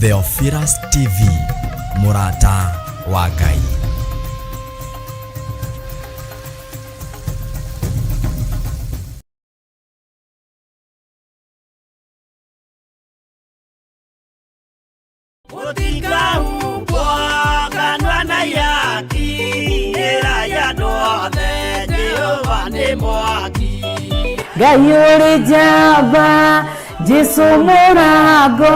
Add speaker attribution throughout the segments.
Speaker 1: Theophilus TV, mũrata wa Ngai.
Speaker 2: Mũtikahumbwo kanua na ihaki, ĩrai andũ othe Jehova nĩ mwaki.
Speaker 3: Ngai ũrĩ njamba Jesu mũrango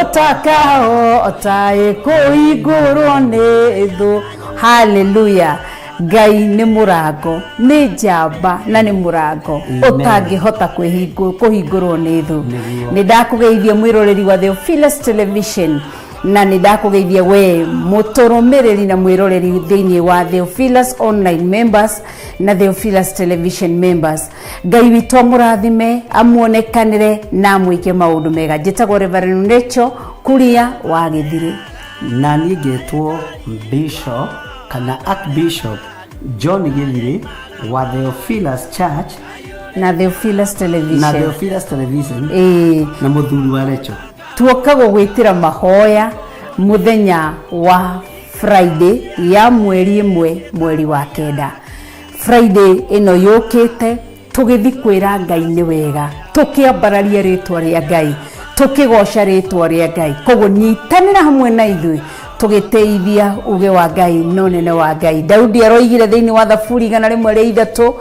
Speaker 3: ũtakahota kũhingũrwo nĩ thũ. Haleluya! Ngai nĩ mũrango, nĩ njamba na nĩ mũrango ũtangĩhota kũhingũrwo nĩ thũ. Nĩ ndakũgeithia mwĩroreri wa Theophilus Television na nĩ ndakũgeithia we mũtũrũmĩrĩri na mwĩroreri thĩinĩ wa Theophilus Online Members na Theophilus Television Members. Ngai witũ amũrathime, amuonekanĩre na amwĩke maũndũ mega. Njĩtagwo Reverend Rachel Kuria wa Gĩthirĩ.
Speaker 4: Na niĩ ngetwo Bishop kana Archbishop John Gĩthirĩ wa Theophilus Church
Speaker 3: na Theophilus
Speaker 4: na
Speaker 3: Television.
Speaker 4: Theophilus Television
Speaker 3: Ĩĩ.
Speaker 4: Na mũthuri wa Rachel.
Speaker 3: Tuoka gũgwĩtĩra mahoya mũthenya wa Friday ya mweri 1 mweri wa 9. Friday ĩno yũkĩte tũgĩthi kwĩra Ngai nĩ wega, tũkĩambararia rĩtwa rĩa Ngai, tũkĩgoca rĩtwa rĩa Ngai. Koguo nyitanĩra hamwe na ithuĩ tũgĩtĩithia uge wa Ngai na ũnene wa Ngai. Daudi aroigire thĩinĩ wa Thaburi 103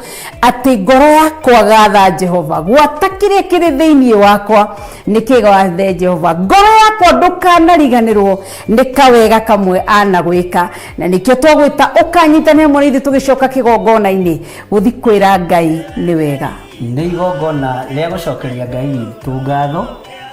Speaker 3: atĩ ngoro yakwa gatha Jehova, gwata kĩrĩa kĩrĩ thĩinĩ wakwa nĩ kĩgathe Jehova. Ngoro yakwa ndũkanariganĩrwo nĩ kawega kamwe anagwĩka, na nĩkĩo twagwĩta ũkanyitanĩra hamwe na ithuĩ tũgĩcoka kĩgongona-inĩ gũthi kwĩra Ngai nĩ wega.
Speaker 4: Nĩ igongona rĩa gũcokeria Ngai witũ ngatho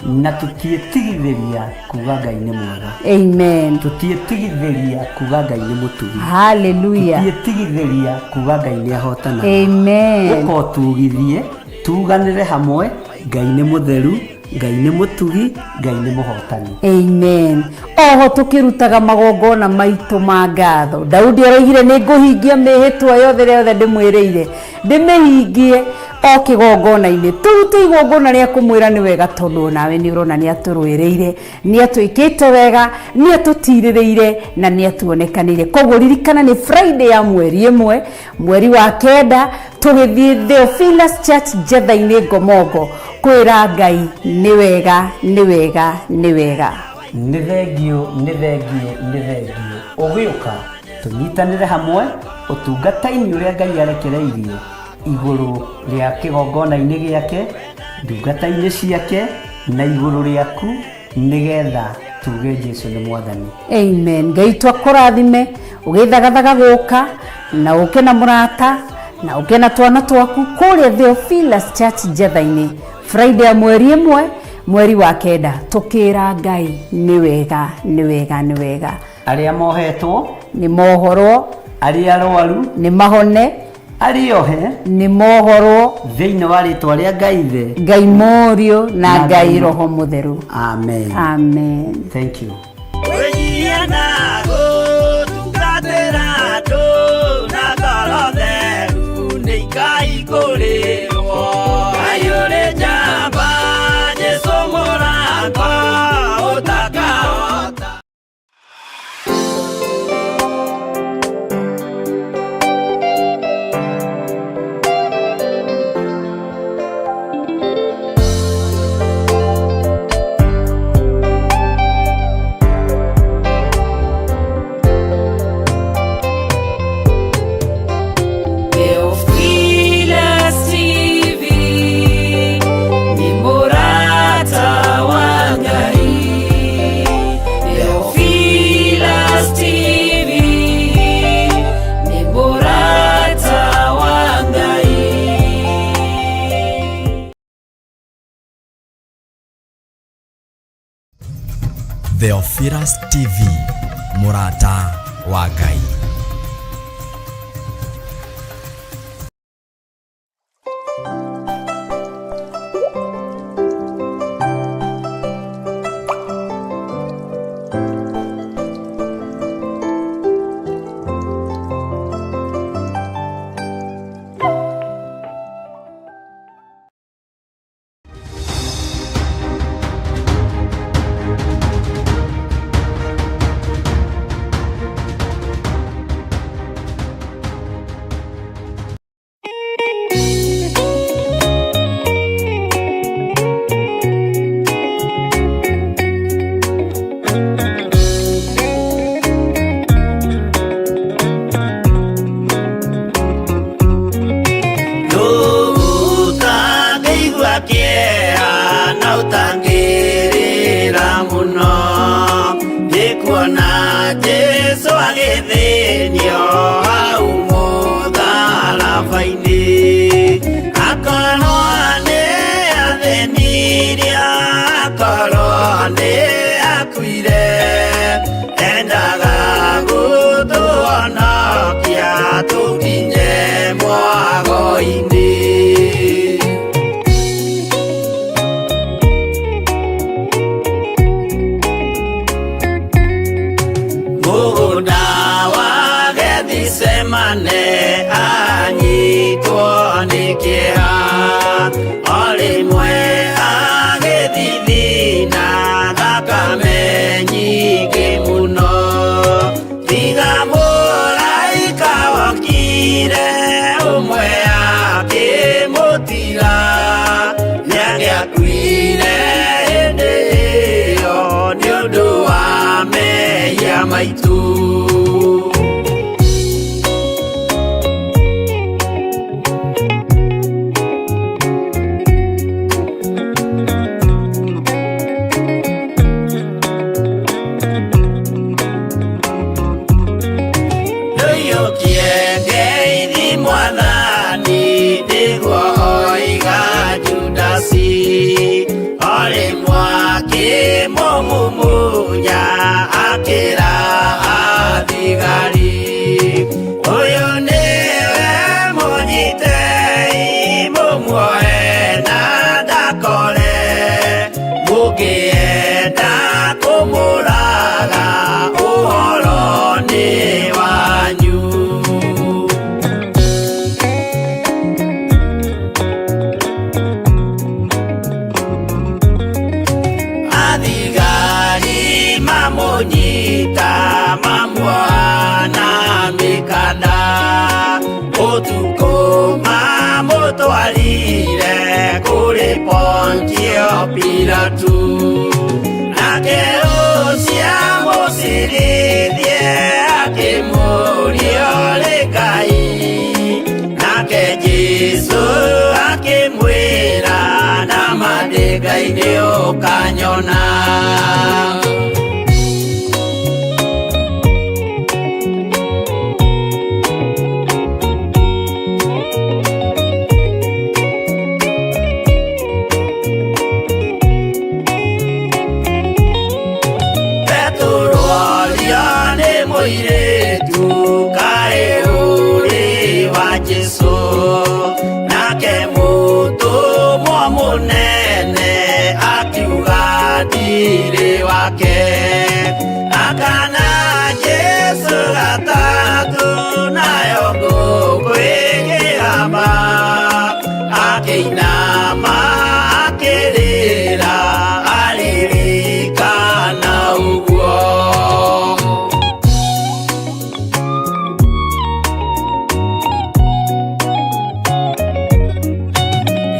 Speaker 4: na tũtiĩtigithĩria kuga Ngai nĩ mwega.
Speaker 3: Amen.
Speaker 4: Tũtiĩtigithĩria kuga Ngai nĩ mũtugi.
Speaker 3: Haleluya.
Speaker 4: Tũtiĩtigithĩria kuga Ngai nĩ ahotanaga.
Speaker 3: Amen.
Speaker 4: Ũka ũtugithie, tuganĩre hamwe, Ngai nĩ mũtheru, Ngai nĩ mũtugi, Ngai nĩ mũhotani.
Speaker 3: Amen. Oho tũkĩrutaga magongona maitũ ma ngatho, Daudi aroigire nĩ ngũhingia mĩhĩtwa yothe ĩrĩa yothe ndĩmwĩrĩire, ndĩmĩhingie o kĩgongona-inĩ. Tũrute igongona rĩa kũmwĩra nĩ wega, tondũ onawe nĩ ũrona nĩ atũrũĩrĩire, nĩ atwĩkĩte wega, nĩ atũtirĩrĩire na nĩ atuonekanĩire. Koguo ririkana nĩ Friday ya mweri 1 mweri wa 9 tũgĩthiĩ Theophilus Church Njetha-inĩ Ngomongo kwĩra Ngai nĩ wega, nĩ wega, nĩ wega.
Speaker 4: Nĩ thengiũ, nĩ thengiũ, nĩ thengiũ ũgĩũka tũnyitanĩre hamwe ũtungata-inĩ ũrĩa Ngai arekereirie igũrũ rĩa kĩgongona-inĩ gĩake, ndungata-inĩ ciake na igũrũ rĩaku, nĩgetha tuge Jesu nĩ Mwathani.
Speaker 3: Amen. Ngai twakũrathime ũgĩthagathaga gũka na ũke na mũrata na ũke na twana twaku kũrĩa Theophilus Church Njetha-inĩ Friday ya mweri 1 mweri wa 9 tũkĩra Ngai nĩ wega, nĩ wega, nĩ wega.
Speaker 4: Arĩa mohetwo
Speaker 3: nĩ mohorwo,
Speaker 4: arĩa arwaru
Speaker 3: nĩ mahone,
Speaker 4: arĩa ohe
Speaker 3: nĩ mohorwo,
Speaker 4: thĩinĩ wa rĩtwa rĩa Ngai Ithe,
Speaker 3: Ngai Mũriũ na
Speaker 4: na
Speaker 3: Ngai
Speaker 4: Ngai
Speaker 3: Roho Mũtheru.
Speaker 4: Amen.
Speaker 3: Amen.
Speaker 4: Thank you.
Speaker 2: Kwĩnyihia na gũtungatĩra andũ na ngoro theru nĩ ikaihingũrĩrwo. Ngai ũrĩ njamba, Jesũ mũrango ũtakahota. Theophilus TV ni murata wa Ngai. Theophilus TV ni murata wa Ngai.
Speaker 1: Theophilus TV, mũrata wa Ngai.
Speaker 5: matu nake ũcio mũcirithie akĩmũria ũrĩ Ngai nake Jesũ akĩmwĩra nama ndĩ Ngai nĩ ũkanyona. Petero aria nĩ mũirĩtu kaĩ ũrĩ wa Jesũ nake mũtũmwo mũnene akiuga ndirĩ wake akana Jesũ gatatũ nayo ngũkũ ĩkĩhamba akĩinama akĩrĩra aririkana ũguo.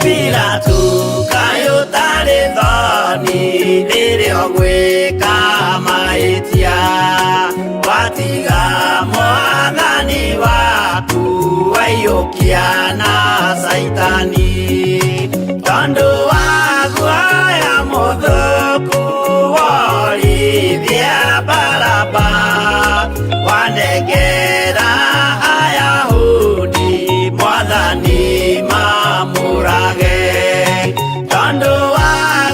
Speaker 5: Pilato kaĩ ũtarĩ thoni rĩrĩa ũgwĩka mahĩtia watiga mwathani waku waiyũkia na Caitani tondũ wa guoya mũthũku worithia Baraba wanengera Ayahudi mwathani mamũrage tondũ wa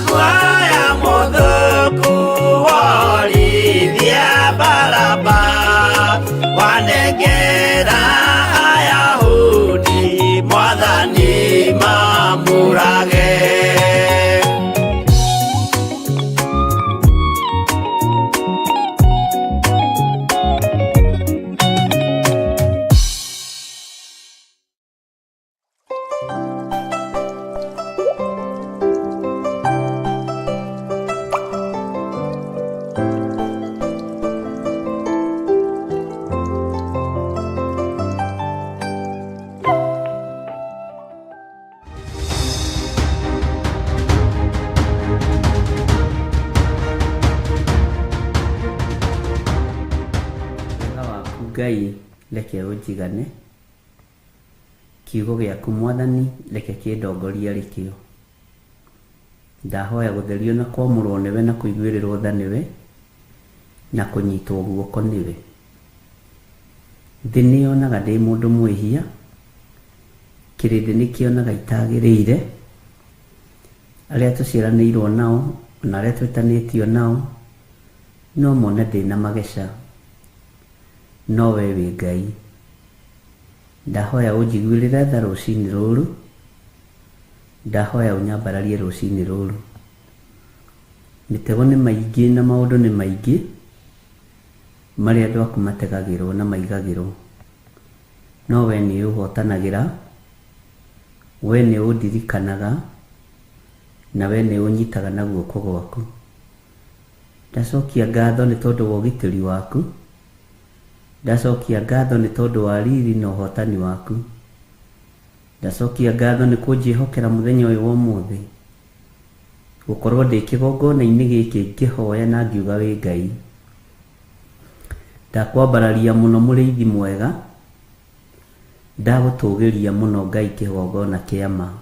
Speaker 5: guoya mũthũku worithia Baraba wanengera Ayahudi mwathani mamũrage.
Speaker 4: Wega waku Ngai reke ũnjigane, kiugo gĩaku mwathani reke kĩndongorie arĩ kĩo. Ndahoya gũtherio na kwamũrwo nĩwe na kũiguĩrĩrwo tha nĩwe na kũnyitwo guoko nĩwe. Thĩ nĩyonaga ndĩ mũndũ mwĩhia, kĩrĩndĩ nĩkĩonaga itagĩrĩire, arĩa tũciaranĩirwo nao na arĩa twĩtanĩtio nao no mone ndĩna mageca, no we wĩ Ngai. Ndahoya ũnjiguĩrĩre tha rũcinĩ rũrũ, ndahoya ũnyambararie rũcinĩ rũrũ. Mĩtego nĩ maingĩ na maũndũ nĩ maingĩ marĩa andũ aku mategagĩrwo na maigagĩrwo, no we nĩ ũhotanagĩra, we nĩ ũndirikanaga na we nĩ ũnyitaga na guoko gwaku. Ndacokia ngatho nĩ tondũ wa ũgitĩri waku, ndacokia ngatho nĩ tondũ wa riri na ũhotani waku, ndacokia ngatho nĩ kũnjĩhokera mũthenya ũyũ wa ũmũthĩ, gũkorwo ndĩ kĩgongona-inĩ gĩkĩ ngĩhoya na ngiuga wĩ Ngai. Ndakwambararia mũno mũrĩithi mwega, ndagũtũgĩria mũno Ngai kĩgongona kĩa ma,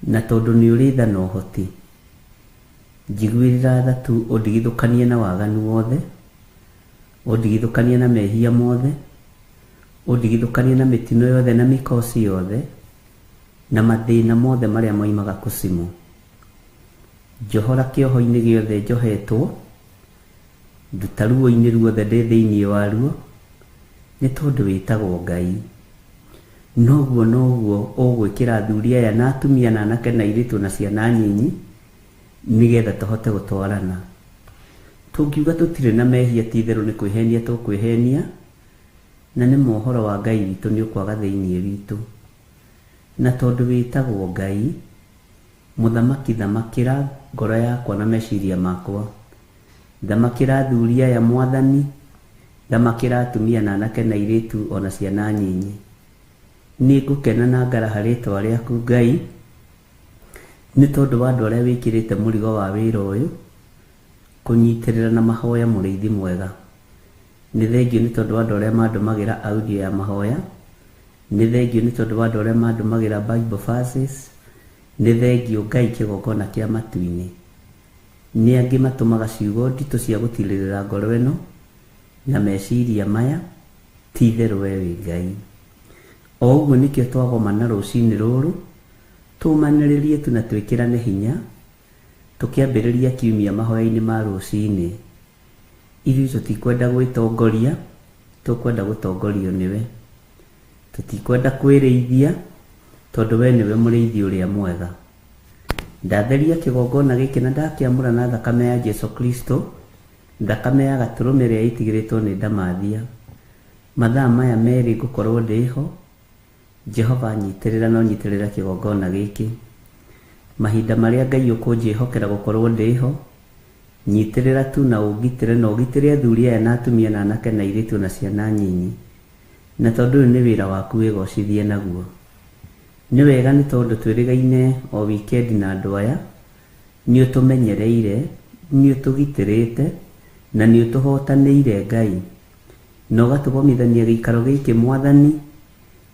Speaker 4: na tondũ nĩ ũrĩ tha na ũhoti, njiguĩrĩra tha tu ũndigithũkanie na waganu wothe, ũndigithũkanie na mehia mothe, ũndigithũkanie na mĩtino yothe na mĩkosi yothe na mathĩna mothe marĩa moimaga kũcimũ. Njohora kĩoho-inĩ gĩothe njohetwo, nduta ruo-inĩ ruothe ndĩ thĩinĩ waruo, nĩ tondũ wĩtagwo Ngai. Noguo noguo ũgwĩkĩra athuri aya na atumia na anake na airĩtu na ciana nyinyi nĩgetha tũhote gũtwarana. Tũngiuga tũtirĩ na mehia ti itherũ nĩ kwĩhenia tũkwĩhenia, na nĩ mohoro wa Ngai witũ nĩ ũkwaga thĩinĩ witũ. Na tondũ wĩtagwo Ngai, mũthamaki thamakĩra ngoro yakwa na meciria makwa, thamakĩra athuri aya mwathani, thamakĩra atumia na anake na airĩtu ona ciana nyinyi. Nĩ ngũkena na ngaraha rĩtwa rĩaku Ngai, Nĩ tondũ wa andũ arĩa wĩkĩrĩte mũrigo wa wĩra ũyũ, kũnyitĩrĩra na mahoya mũrĩithi mwega. Nĩ thengiũ nĩ tondũ wa andũ arĩa mandũmagĩra audio ya mahoya. Nĩ thengiũ nĩ tondũ wa andũ arĩa mandũmagĩra Bible verses. Nĩ thengiũ Ngai kĩgongona kĩa matu-inĩ. Nĩ angĩ matũmaga ciugo nditũ cia gũtirĩrĩra ngoro ĩno na meciria maya, ti itherũ we wĩ Ngai. O ũguo nĩkĩo twagomana rũcinĩ rũrũ, tũmanĩrĩrie tu na twĩkĩrane hinya, tũkĩambĩrĩria kiumia mahoya-inĩ ma rũcinĩ. Ithuĩ tũtikwenda gwĩtongoria, tũkwenda gũtongorio nĩwe. Tũtikwenda kwĩrĩithia, tondũ we nĩwe mũrĩithi ũrĩa mwega. Ndatheria kĩgongona gĩkĩ na ndakĩamũra na thakame ya Jesu Kristo, thakame ya gatũrũme ĩrĩa ĩitigĩrĩtwo nĩ ndamathia. Mathaa maya merĩ ngũkorwo ndĩho, Jehova nyitĩrĩra na ũnyitĩrĩre kĩgongona gĩkĩ. Mahinda marĩa Ngai ũkũnjĩhokera gũkorwo ndĩho, nyitĩrĩra tu na ũngitĩre na ũgitĩre athuri aya na atumia na anake na airĩtu na ciana nyinyi. Na tondũ ũyũ nĩ wĩra waku wĩgocithie naguo. Nĩ wega nĩ tondũ twĩrĩgaine o wikendi na andũ aya, nĩ ũtũmenyereire, nĩ ũtũgitĩrĩte, na nĩ ũtũhotanĩire Ngai. Na ũgatũgomithania gĩikaro gĩkĩ Mwathani,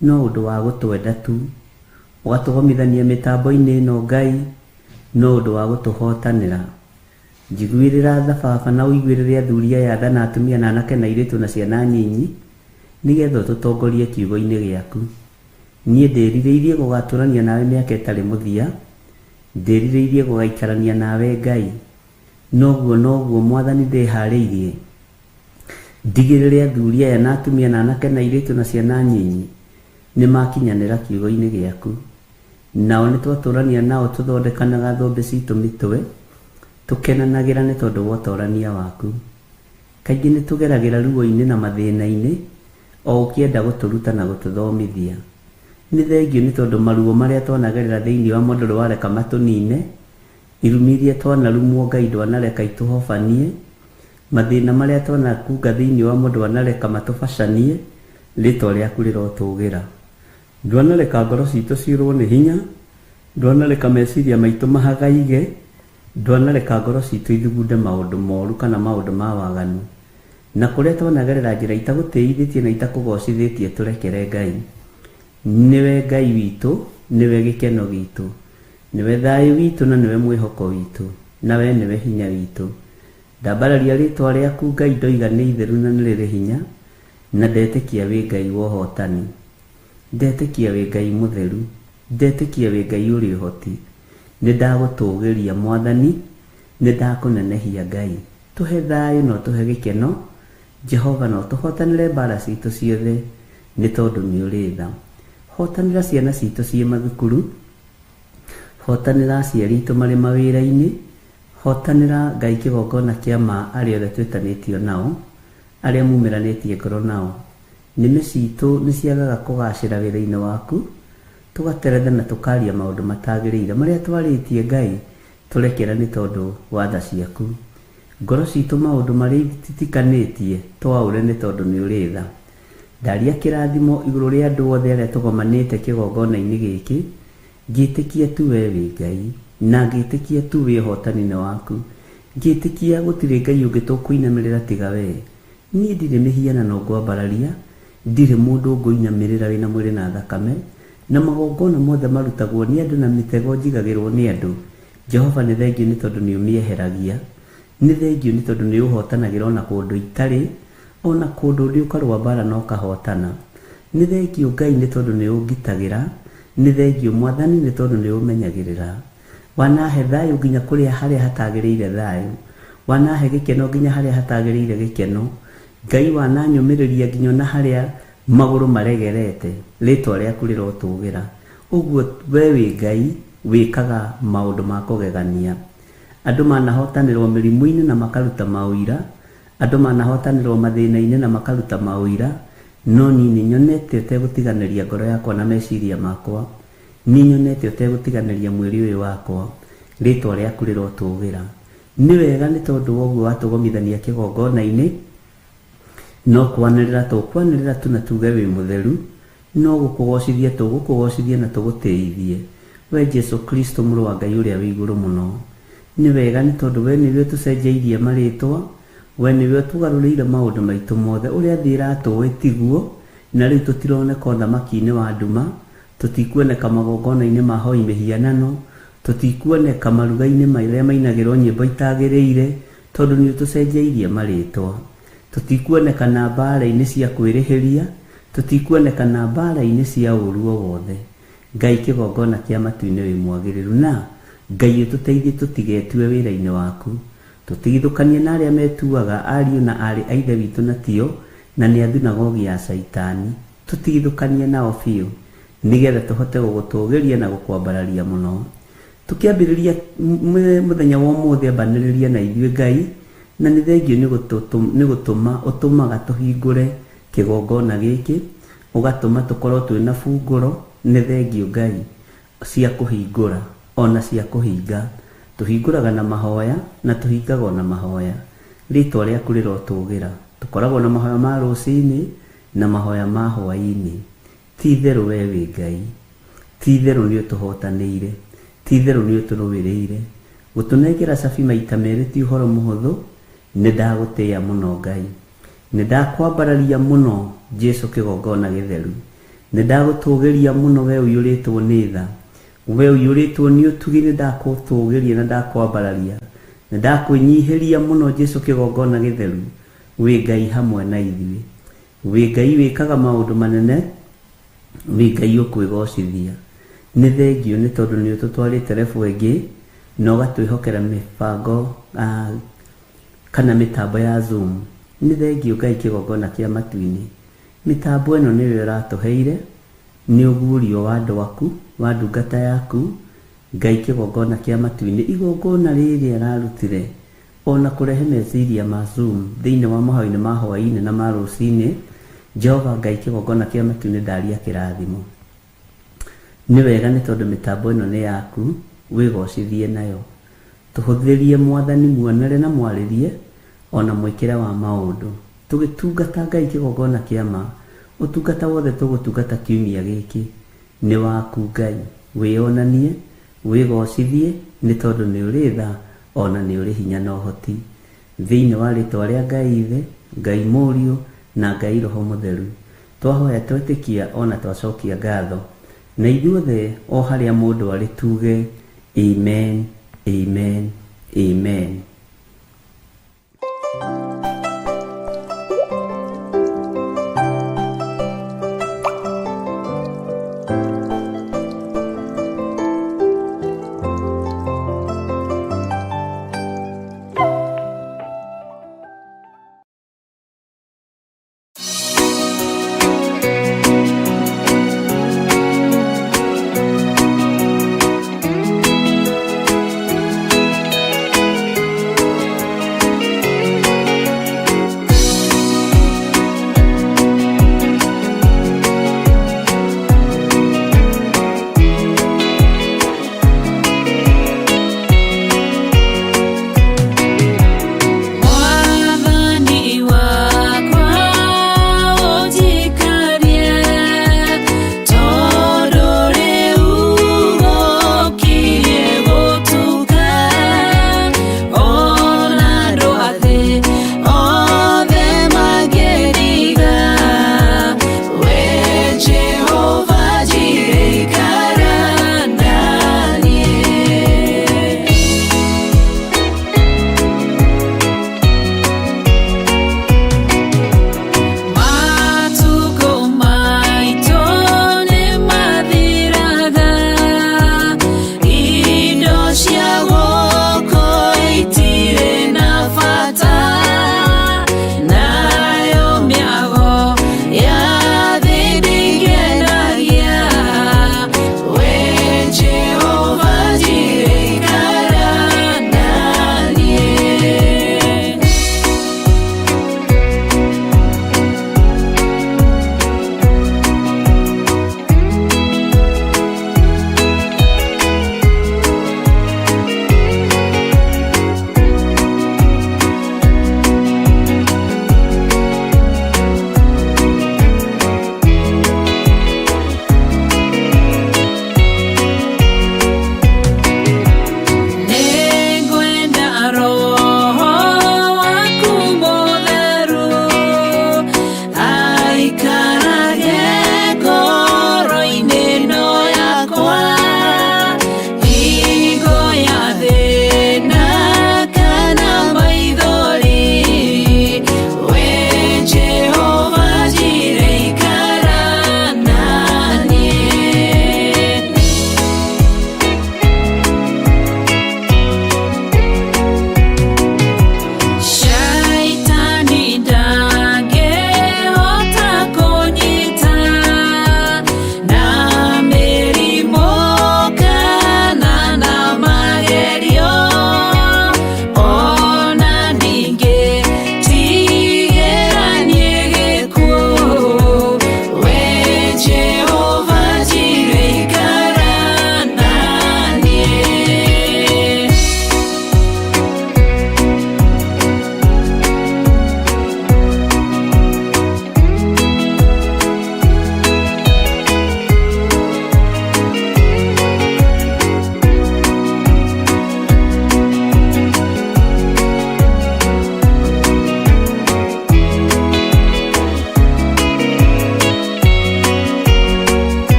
Speaker 4: no ũndũ wa gũtwenda tu. Ũgatũgomithania mĩtambo-inĩ ĩno Ngai, no ũndũ wa gũtũhotanĩra. Njiguĩrĩra tha baba na ũiguĩrĩre athuri aya tha na atumia na anake na airĩtu na ciana nyinyi, nĩgetha ũtũtongorie kiugo-inĩ gĩaku. Niĩ ndĩrirĩirie gũgatũrania nawe mĩaka ĩtarĩ mũthia, ndĩrirĩirie gũgaikarania nawe Ngai. Noguo noguo Mwathani ndĩharĩirie. Ndigĩrĩre athuri aya na atumia na anake na airĩtu na ciana nyinyi nĩ makinyanĩra kiugo-inĩ gĩaku. Nao nĩ twatũrania nao tũthondekanaga thũmbĩ citũ mĩtwe, tũkenanagĩra nĩ tondũ wa ũtorania waku. Kaingĩ nĩ tũgeragĩra ruo-inĩ na mathĩna-inĩ, o ũkĩenda gũtũruta na gũtũthomithia. Nĩ thengiũ nĩ tondũ maruo marĩa twanagerera thĩinĩ wa mũndũ ndwareka matũnine, irumi iria twanarumwo Ngai ndwanareka itũhobanie, mathĩna marĩa twanakunga thĩinĩ wa mũndũ ndwanareka matũbacanie, rĩtwa rĩaku rĩrotũgĩra. Ndwanareka ngoro citũ ciũrwo nĩ hinya, ndwanareka meciria maitũ mahagaige, ndwanareka ngoro citũ ithugunde maũndũ moru kana maũndũ ma waganu. Na kũrĩa twanagerera njĩra itagũtĩithĩtie na itakũgocithĩtie tũrekere Ngai. Nĩwe Ngai witũ, nĩwe gĩkeno gitũ, nĩwe thayũ witũ na nĩwe mwĩhoko witũ, na we nĩwe hinya witũ. Ndambararia rĩtwa rĩaku Ngai ndoiga nĩ itheru na nĩ rĩrĩ hinya, na ndetĩkia wĩ Ngai wa ũhotani. Ndetĩkia wĩ Ngai mũtheru, ndetĩkia wĩ Ngai ũrĩ ũhoti. Nĩ ndagũtũgĩria Mwathani, nĩ ndakũnenehia Ngai. Tũhe thayũ na ũtũhe gĩkeno, Jehova na ũtũhotanĩre mbara citũ ciothe, nĩ tondũ nĩ ũrĩ tha. Hotanĩra ciana citũ ciĩ mathukuru, hotanĩra aciari aitũ marĩ mawĩra-inĩ, hotanĩra Ngai kĩgongona kĩa ma arĩa othe twĩtanĩtio nao, arĩa mumĩranĩtie ngoro nao. Nĩmĩ citũ nĩ ciagaga kũgacĩra wĩra-inĩ waku, tũgateretha na tũkaria maũndũ matagĩrĩire marĩa twarĩtie Ngai, tũrekera nĩ tondũ wa tha ciaku. Ngoro citũ maũndũ marĩa ititikanĩtie twaũre nĩ tondũ nĩ ũrĩ tha. Ndaria kĩrathimo igũrũ rĩa andũ othe arĩa tũgomanĩte kĩgongona-inĩ gĩkĩ, ngĩtĩkia tu we wĩ Ngai, na ngĩtĩkia tu wĩ ũhotani-inĩ waku. Ngĩtĩkia gũtirĩ Ngai ũngĩ tũkũinamĩrĩra tiga we. Niĩ ndirĩ mĩhianano ngwambararia, ndirĩ mũndũ ngũinamĩrĩra wĩna mwĩrĩ na thakame, na magongona mothe marutagwo nĩ andũ na mĩtego njigagĩrwo nĩ andũ. Jehova nĩ thengiũ nĩ tondũ nĩ ũmĩeheragia. Nĩ thengiũ nĩ tondũ nĩ ũhotanagĩra ona kũndũ itarĩ, ona kũndũ ndĩ ũkarũa mbara na ũkahotana. Nĩ thengiũ Ngai nĩ tondũ nĩ ũngitagĩra, nĩ thengiũ Mwathani nĩ tondũ nĩ ũmenyagĩrĩra. Wanahe thayũ nginya kũrĩa harĩa hatagĩrĩire thayũ, wanahe gĩkeno nginya harĩa hatagĩrĩire gĩkeno. Ngai wananyũmĩrĩria nginya ona harĩa magũrũ maregerete, rĩtwa rĩaku rĩrotũgĩra. Ũguo we wĩ Ngai wĩkaga maũndũ ma kũgegania. Andũ manahotanĩrwo mĩrimũ-inĩ na makaruta maũira, andũ manahotanĩrwo mathĩna-inĩ na makaruta maũira, no niĩ nĩ nyonete ũtegũtiganĩria ngoro yakwa na meciria makwa. Nĩ nyonete ũtegũtiganĩria mwĩrĩ ũyũ wakwa, rĩtwa rĩaku rĩrotũgĩra. Nĩ wega nĩ tondũ wa ũguo watũgomithania kĩgongona-inĩ, no kwanĩrĩra tũkwanĩrĩra tu na tuge wĩ mũtheru, no gũkũgocithia tũgũkũgocithia na tũgũtĩithie. We Jesu Kristo mũrũ wa Ngai ũrĩa wĩ igũrũ mũno. Nĩ wega nĩ tondũ we nĩwe ũtũcenjeirie marĩtwa, we nĩwe ũtũgarũrĩire maũndũ maitũ mothe. Ũrĩa thĩ ĩratũĩ tiguo, na rĩu tũtironeka ũthamaki-inĩ wa nduma, tũtikuoneka magongona-inĩ ma hoi mĩhianano, tũtikuoneka maruga-inĩ marĩa mainagĩrwo nyĩmbo itagĩrĩire, tondũ nĩ ũtũcenjeirie marĩtwa. Tũtikuonekana mbaara-inĩ cia kwĩrĩhĩria, tũtikuonekana mbaara-inĩ cia ũũru o wothe. Ngai kĩgongona kĩa matu-inĩ wĩ mwagĩrĩru na Ngai ũtũteithie tũtigetue wĩra-inĩ waku. Tũtigithũkanie na arĩa metuaga ariũ na aarĩ a Ithe witũ na tio, na nĩ a thunagogi ya Shaitani. Tũtigithũkanie nao biũ, nĩgetha tũhote gũgũtũũgĩria na gũkwambararia mũno. Tũkĩambĩrĩria mũthenya wa ũmũthĩ ambanĩrĩria na ithuĩ Ngai, na nĩ thengiũ nĩ gũtũma ũtũmaga tũhingũre kĩgongona gĩkĩ, ũgatũma tũkorwo twĩna bungũro, nĩ thengiũ Ngai, cia kũhingũra ona cia kũhinga. Tũhingũraga na mahoya na tũhingaga ona mahoya. Rĩtwa rĩaku rĩrotũgĩra. Tũkoragwo na mahoya ma rũcinĩ na mahoya ma hwaĩ-inĩ. Ti itherũ we wĩ Ngai. Ti itherũ nĩ ũtũhotanĩire. Ti itherũ nĩ ũtũrũĩrĩire. Gũtũnengera cabi maita merĩ ti ũhoro mũhũthũ. Nĩ ndagũtĩĩa mũno Ngai. Nĩ ndakwambararia mũno Jesu kĩgongona gĩtheru. Nĩ ndagũtũgĩria mũno we ũiyũrĩtwo nĩ tha. We ũiyũrĩtwo nĩ ũtugi nĩ ndakũtũgĩria na ndakwambararia. Nĩ ndakwĩnyihĩria mũno Jesu kĩgongona gĩtheru. Wĩ Ngai hamwe na ithuĩ. Wĩ Ngai wĩkaga maũndũ manene, wĩ Ngai ũkwĩgocithia. Nĩ thengiũ nĩ tondũ nĩ ũtũtwarĩte level ĩngĩ na ũgatwĩhokera mĩbango kana mĩtambo ya Zoom. Nĩ thengiũ Ngai kĩgongona kĩa matu-inĩ. Mĩtambo ĩno nĩwe ũratũheire, nĩ ũguũrio wa andũ aku, wa ndungata yaku, Ngai kĩgongona kĩa matu-inĩ. Igongona rĩrĩ ararutire ona kũrehe meciria ma Zoom thĩinĩ wa mahoya-inĩ ma hwaĩ-inĩ na ma rũcinĩ, Jehova Ngai kĩgongona kĩa matu-inĩ ndaria kĩrathimo. Nĩ wega nĩ tondũ mĩtambo ĩno nĩ yaku, wĩgocithie nayo. Tũhũthĩrie Mwathani muonere na mwarĩrie ona mwĩkĩre wa maũndũ. Tũgĩtungata Ngai kĩgongona kĩa ma, ũtungata wothe tũgũtungata kiumia gĩkĩ nĩ waku Ngai. Wĩyonanie, wĩgocithie nĩ tondũ nĩ ũrĩ tha ona nĩ ũrĩ hinya na ũhoti. Thĩinĩ wa rĩtwa rĩa Ngai Ithe, Ngai Mũriũ na Ngai Roho Mũtheru, twahoya twetĩkia ona twacokia ngatho. Na ithuothe o harĩa mũndũ arĩ tuge amen, amen, amen.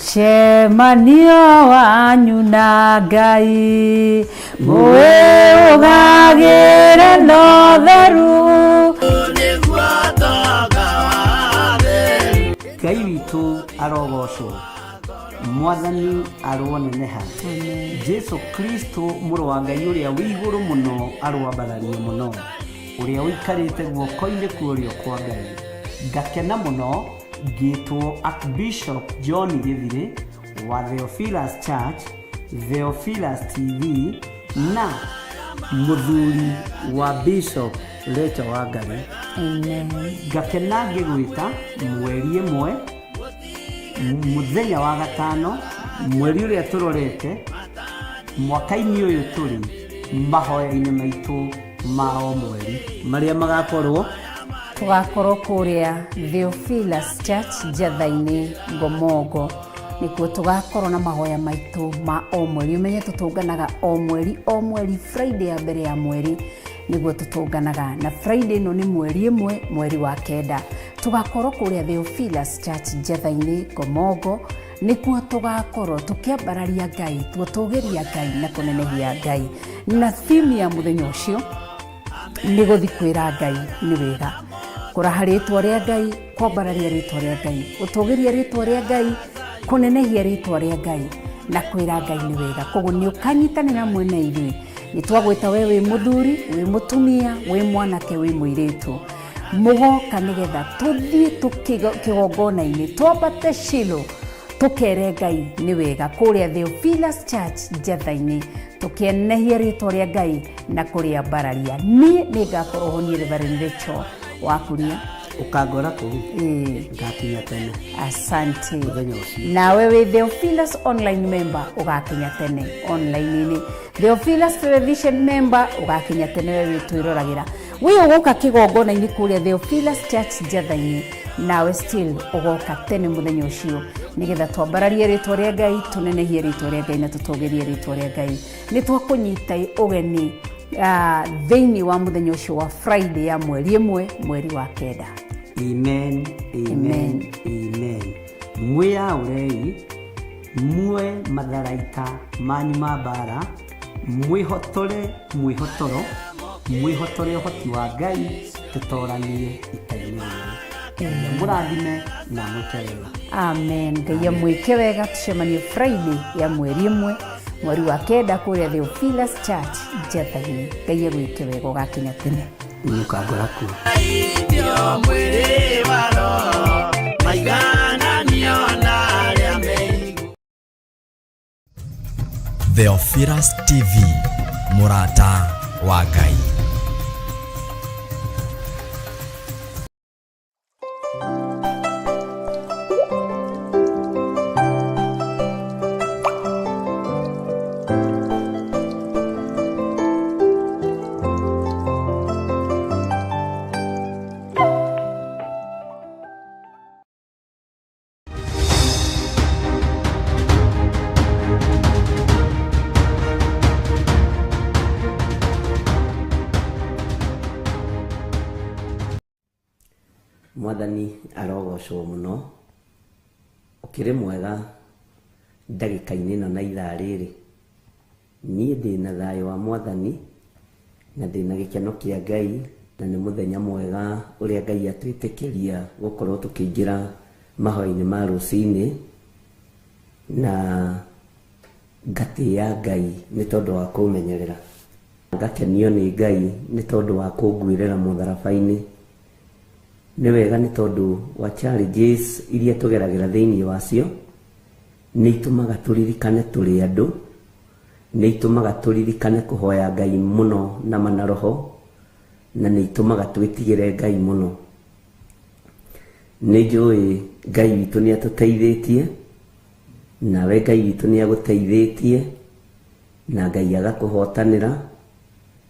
Speaker 3: Mũcemanio wanyu na Ngai mũwĩũgagĩre na ũtheru.
Speaker 4: Ngai witũ arogocwo, Mwathani aroneneha, Jesu Kristo mũrũ wa Ngai ũrĩa wĩ igũrũ mũno aroambarario mũno, ũrĩa ũikarĩte guoko-inĩ kwa ũrĩo kwa Ngai. Ngakena mũno ngĩtwo Archbishop John Gĩthirĩ wa Theophilus Church, Theophilus TV na mũthuri wa Bishop Rachel Wangari.
Speaker 3: Amen.
Speaker 4: Ngakena ngĩgwĩta mweri ĩmwe mũthenya wa gatano, mweri ũrĩa tũrorete mwaka-inĩ ũyũ tũrĩ mahoya-inĩ maitũ ma o mweri marĩa magakorwo
Speaker 3: Tũgakorwo kũrĩa Theophilus Church Njatha-inĩ Ngomongo, nĩkuo tũgakorwo na mahoya maitũ ma o mweri. Ũmenye tũtũnganaga o mweri o mweri, Friday ya mbere ya mweri nĩguo tũtũnganaga, na Friday ĩno nĩ mweri ĩmwe mweri wa kenda. Tũgakorwo kũrĩa Theophilus Church Njatha-inĩ Ngomongo, nĩkuo tũgakorwo tũkĩambararia Ngai, tũgũtũgĩria Ngai na kũnenehia Ngai. Na theme ya mũthenya ũcio nĩ gũthi kwĩra Ngai nĩ wega, kũraha rĩtwa rĩa Ngai, kwambararia rĩtwa rĩa Ngai, gũtũgĩria rĩtwa rĩa Ngai, kũnenehia rĩtwa rĩa Ngai na kwĩra Ngai nĩ wega. Koguo nĩ ũkanyitanĩra hamwe na ithuĩ. Nĩ twagwĩta we wĩ mũthuri, wĩ mũtumia, wĩ mwanake, wĩ mũirĩtu, mũgoka nĩgetha tũthiĩ kĩgongona-inĩ, twambate Shilo tũkere Ngai nĩ wega kũrĩa Theophilus Church Njatha-inĩ, tũkĩenehia rĩtwa rĩa Ngai na kũrĩambararia. Niĩ nĩ ngakorwo ho, niĩ Reverend Rachel Wakuria.
Speaker 4: Ũkangora kũu.
Speaker 3: Ĩĩ.
Speaker 4: Ngakinya tene.
Speaker 3: Asante.
Speaker 4: Mũthenya ũcio.
Speaker 3: Nawe wĩ Theophilus online member ũgakinya tene online-inĩ, Theophilus television member ũgakinya tene, we wĩ twĩroragĩra, wĩ ũgũka kĩgongona-inĩ kũrĩa Theophilus Church Njatha-inĩ, nawe still ũgoka tene mũthenya ũcio nĩgetha twambararie rĩtwa rĩa Ngai, tũnenehie rĩtwa rĩa Ngai na tũtũgĩrie rĩtwa rĩa Ngai. Nĩ twakũnyita ũgeni thĩinĩ wa mũthenya ũcio wa Friday ya mweri ĩmwe mweri wa kenda.
Speaker 4: Amen, amen, amen. Mwĩyaũrei muoe matharaita manyu ma mbara, mwĩhotore mwĩhotoro, mwĩhotore ũhoti wa Ngai, tũtoranie ita-inĩ rĩrĩ. Ngai amũrathime na amwĩke wega.
Speaker 3: Amen. Ngai amwĩke wega. Tũcemanie Friday ya mweri ĩmwe mweri wa kenda kũrĩa Theophilus Church Njatha-inĩ. Ngai agwĩke wega, ũgakinya tene.
Speaker 4: Nĩũkangora kuo.
Speaker 5: Mwĩrĩ wa roho maigananio na arĩa me igũrũ.
Speaker 1: Theophilus TV, mũrata wa Ngai.
Speaker 4: Mwathani arogocwo mũno. Ũkĩrĩ mwega ndagĩka-inĩ ĩno na ithaa rĩrĩ. Niĩ ndĩna thayũ wa Mwathani na ndĩna gĩkeno kĩa Ngai, na nĩ mũthenya mwega ũrĩa Ngai atwĩtĩkĩria gũkorwo tũkĩingĩra mahoya-inĩ ma rũcinĩ, na ngatĩĩa Ngai nĩ tondũ wa kũmenyerera, ngakenio nĩ Ngai nĩ tondũ wa kũnguĩrĩra mũtharaba-inĩ. Nĩ wega nĩ tondũ wa challenges iria tũgeragĩra thĩinĩ wacio, nĩ itũmaga tũririkane tũrĩ andũ, nĩ itũmaga tũririkane kũhoya Ngai mũno na manaroho, na nĩ itũmaga twĩtigĩre Ngai mũno. Nĩ njũĩ Ngai witũ nĩ atũteithĩtie, nawe Ngai witũ nĩ agũteithĩtie, na Ngai agakũhotanĩra,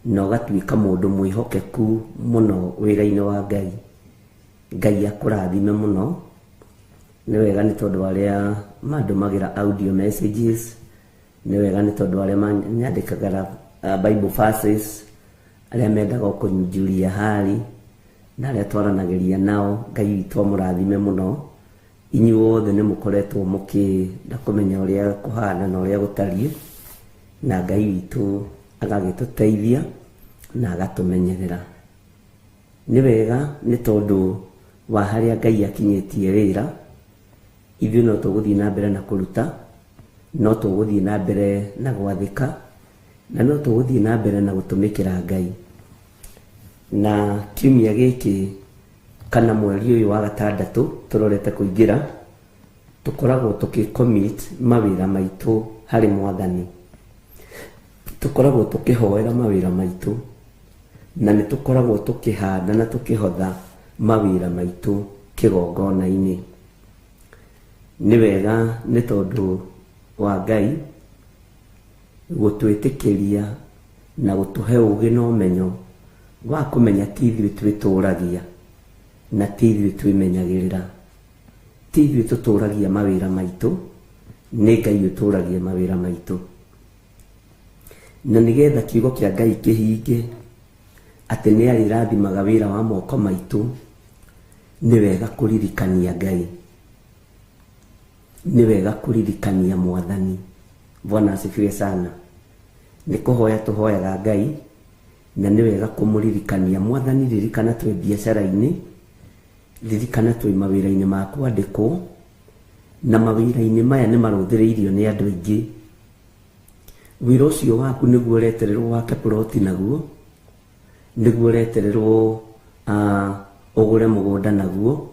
Speaker 4: na ũgatuĩka mũndũ mwĩhokeku mũno wĩra-inĩ wa Ngai. Ngai akũrathime mũno. Nĩ wega nĩ tondũ arĩa mandũmagĩra audio messages, nĩ wega nĩ tondũ arĩa manyandĩkagĩra Bible verses, arĩa mendaga o kũnjuria hali, na arĩa twaranagĩria nao, Ngai witũ amũrathime mũno. Inyuothe nĩ mũkoretwo mũkĩenda kũmenya ũrĩa kũhana na ũrĩa gũtariĩ, na Ngai witũ agagĩtũteithia na agatũmenyerera. Nĩ wega nĩ tondũ wa harĩa Ngai akinyĩtie wĩra, ithuĩ no tũgũthiĩ na mbere na kũruta, no tũgũthiĩ na mbere na gwathĩka, na no tũgũthiĩ na mbere na gũtũmĩkĩra Ngai. Na kiumia gĩkĩ kana mweri ũyũ wa gatandatũ tũrorete kũingĩra, tũkoragwo tũkĩ-commit mawĩra maitũ harĩ Mwathani. Tũkoragwo tũkĩhoera mawĩra maitũ, na nĩ tũkoragwo tũkĩhanda na tũkĩhotha mawĩra maitũ kĩgongona-inĩ. Nĩ wega nĩ tondũ wa Ngai gũtwĩtĩkĩria na gũtũhe ũgĩ na ũmenyo wa kũmenya ti ithuĩ twĩtũragia na ti ithuĩ twĩmenyagĩrĩra, ti ithuĩ tũtũragia mawĩra maitũ, nĩ Ngai ũtũragia mawĩra maitũ. Na nĩgetha kiugo kĩa Ngai kĩhinge atĩ nĩ arĩrathimaga wĩra wa moko maitũ, nĩ wega kũririkania Ngai, nĩ wega kũririkania Mwathani. Bwana asifiwe sana. Nĩ kũhoya tũhoyaga Ngai, na nĩ wega kũmũririkania Mwathani. Ririkana twĩ biacara-inĩ, ririkana twĩ mawĩra-inĩ ma kwandĩkwo, na mawĩra-inĩ maya nĩ marũthĩrĩirio nĩ andũ aingĩ. Wĩra ũcio waku nĩguo ũretererwo wake ploti naguo, nĩguo ũretererwo ũgũre mũgũnda naguo,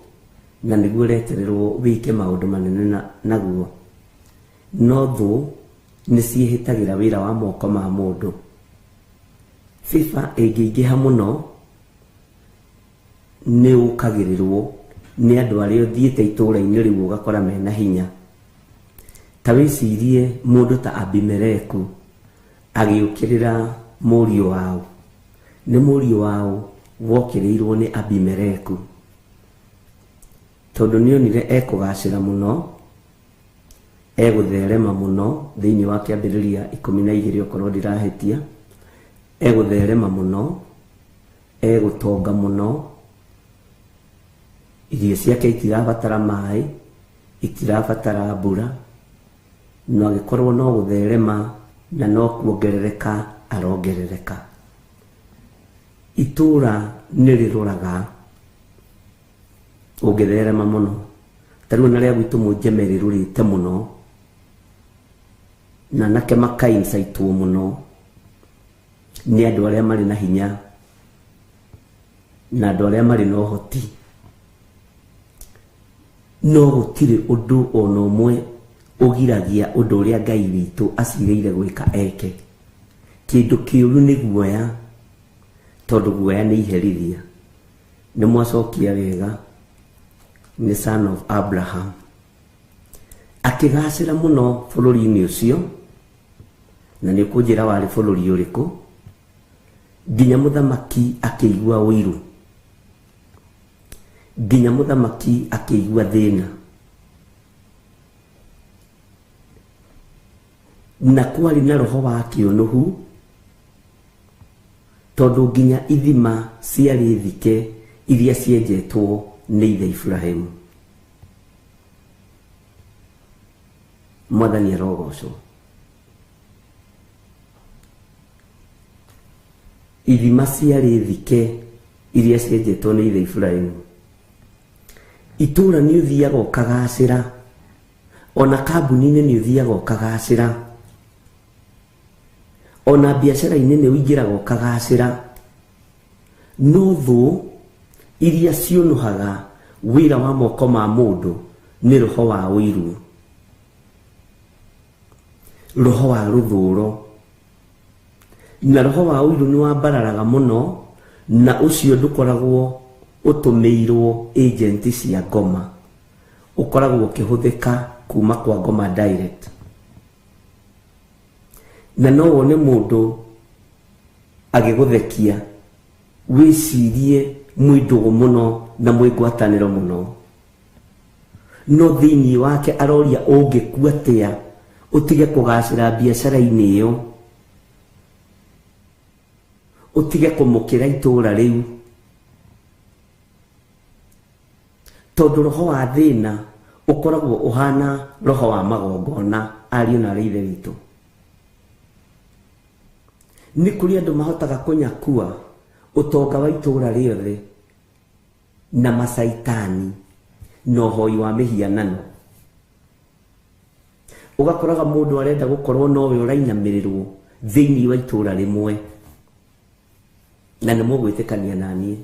Speaker 4: na nĩguo ũretererwo wĩke maũndũ manene naguo. No thũ nĩ ciĩhĩtagĩra wĩra wa moko ma mũndũ. Fifa ĩngĩingĩha mũno nĩ ũkagĩrĩrwo nĩ andũ arĩa ũthiĩte itũũra-inĩ rĩu ũgakora mena hinya. Ta wĩcirie mũndũ ta Abimeleku agĩũkĩrĩra mũriũ wao. Nĩ mũriũ wao wokĩrĩirwo nĩ Abimeleku, tondũ nĩonire ekũgacĩra mũno, egũtherema mũno thĩinĩ wa kĩambĩrĩria 12 okorwo ndirahĩtia, egũtherema mũno, egũtonga mũno, irio ciake itirabatara maĩ, itirabatara mbura, no agĩkorwo no gũtherema na no kuongerereka arongerereka. Itũra nĩ rĩroraga ũngĩtherema mũno. Ta rĩu na rĩa gwitũ Mũnjeme rĩrũrĩte mũno, na anake makaincaitwo mũno nĩ andũ arĩa marĩ na hinya na andũ arĩa marĩ na ũhoti. No gũtirĩ ũndũ ona ũmwe ũgiragia ũndũ ũrĩa Ngai witũ acirĩire gwĩka eke. Kĩndũ kĩũru nĩ guoya, tondũ guoya nĩ iherithia. Nĩ mwacokia wega, nĩ son of Abraham. Akĩgacĩra mũno bũrũri-inĩ ũcio, na nĩ ũkũnjĩra warĩ bũrũri ũrĩkũ, nginya mũthamaki akĩigua ũiru, nginya mũthamaki akĩigua thĩna. Na kwarĩ na roho wa kĩũnũhu, tondũ nginya ithima ciarĩ thike iria cienjetwo nĩ ithe Iburahĩmu. Mwathani arogocwo. Ithima ciarĩ thike iria cienjetwo nĩ ithe Iburahĩmu. Itũra nĩ ũthiaga ũkagacĩra, ona kambuni-inĩ nĩ ũthiaga ũkagacĩra, ona biacara-inĩ nĩ ũingĩraga ũkagacĩra. No thũ iria ciũnũhaga wĩra wa moko ma mũndũ nĩ roho wa ũiru, roho wa rũthũro. Na roho wa ũiru nĩ wambararaga mũno, na ũcio ndũkoragwo ũtũmĩirwo agent cia ngoma, ũkoragwo ũkĩhũthĩka kuma kwa ngoma direct. Na no wone mũndũ agĩgũthekia, wĩcirie mwĩ ndũgũ mũno na mwĩ ngwatanĩro mũno, no thĩinĩ wake aroria ũngĩkua atĩa ũtige kũgacĩra biacara-inĩ ĩyo, ũtige kũmũkĩra itũra rĩu, tondũ roho wa thĩna Ũkoragwo ũhana roho wa magongona ariũ na aarĩ ithe witũ. Nĩ kũrĩ andũ mahotaga kũnyakua ũtonga wa itũũra rĩothe na macaitani na ũhoi wa mĩhianano. Ũgakoraga mũndũ arenda gũkorwo nowe ũrainamĩrĩrwo thĩinĩ wa itũũra rĩmwe, na nĩ mũgwĩtĩkania na niĩ.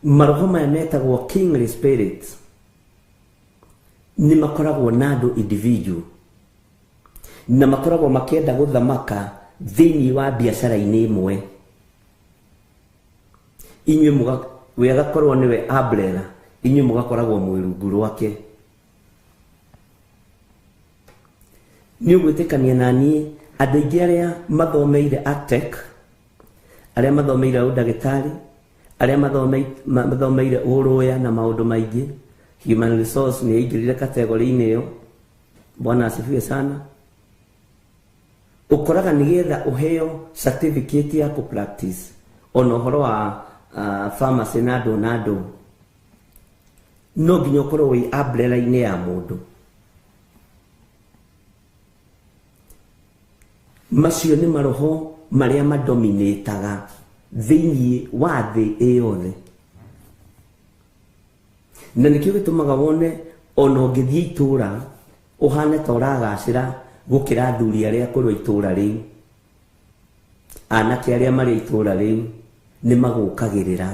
Speaker 4: Maroho maya metagwo kingly spirits nĩ makoragwo na andũ individual na makoragwo makĩenda gũthamaka thĩinĩ wa biacara-inĩ ĩmwe. Inyuĩ we agakorwo nĩwe umbrella, inyuĩ mũgakoragwo mwĩ rungu rwake. Nĩ ũgwĩtĩkania na niĩ andũ aingĩ arĩa mathomeire Artec, arĩa mathomeire ũndagĩtarĩ, arĩa mathomeire ũrũya na maũndũ maingĩ, human resource nĩ yaingĩrire kategori-inĩ ĩyo. Bwana asifiwe sana. Ũkoraga nĩgetha ũheo certificate ya kũ practice ona ũhoro wa pharmacy na andũ na andũ, no nginya ũkorwo wĩ umbrella-inĩ ya mũndũ. Macio nĩ maroho marĩa madominĩtaga thĩinĩ wa thĩ ĩyothe, na nĩkĩo gĩtũmaga wone ona ũngĩthiĩ itũũra ũhane ta ũragacĩra gũkĩra athuri arĩa akũrũ a itũũra rĩu. Anake arĩa marĩ itũũra rĩu nĩ magũkagĩrĩra,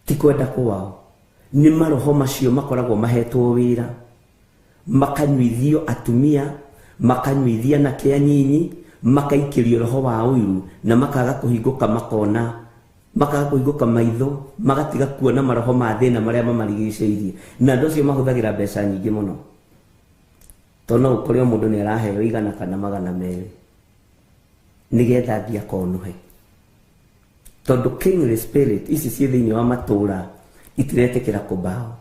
Speaker 4: ti kwenda kwao, nĩ maroho macio makoragwo mahetwo wĩra, makanyuithio atumia, makanyuithia anake anyinyi, makaikĩrio roho wa ũiru na makaga kũhingũka makona, makaga kũhingũka maitho, magatiga kuona maroho ma thĩna marĩa mamarigicĩirie. Na andũ acio mahũthagĩra mbeca nyingĩ mũno, tondũ no ũkore o mũndũ nĩ araheo 100 kana 200 nĩgetha athiĩ akonũhe, tondũ kingly spirit ici ciĩ thĩinĩ wa matũũra itiretĩkĩra kũmbaho.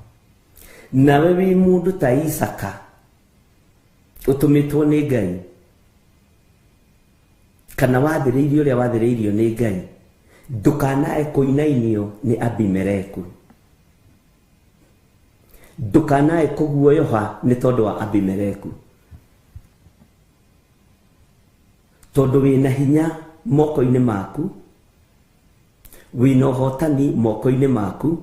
Speaker 4: Nawe wĩ mũndũ ta Isaka ũtũmĩtwo nĩ Ngai, kana wathĩrĩirio ũrĩa wathĩrĩirio nĩ Ngai, ndũkanae kũinainio nĩ Abimeleku, ndũkanae kũguoyoha nĩ tondũ wa Abimeleku, tondũ wĩna hinya moko-inĩ maku, wĩna ũhotani moko-inĩ maku,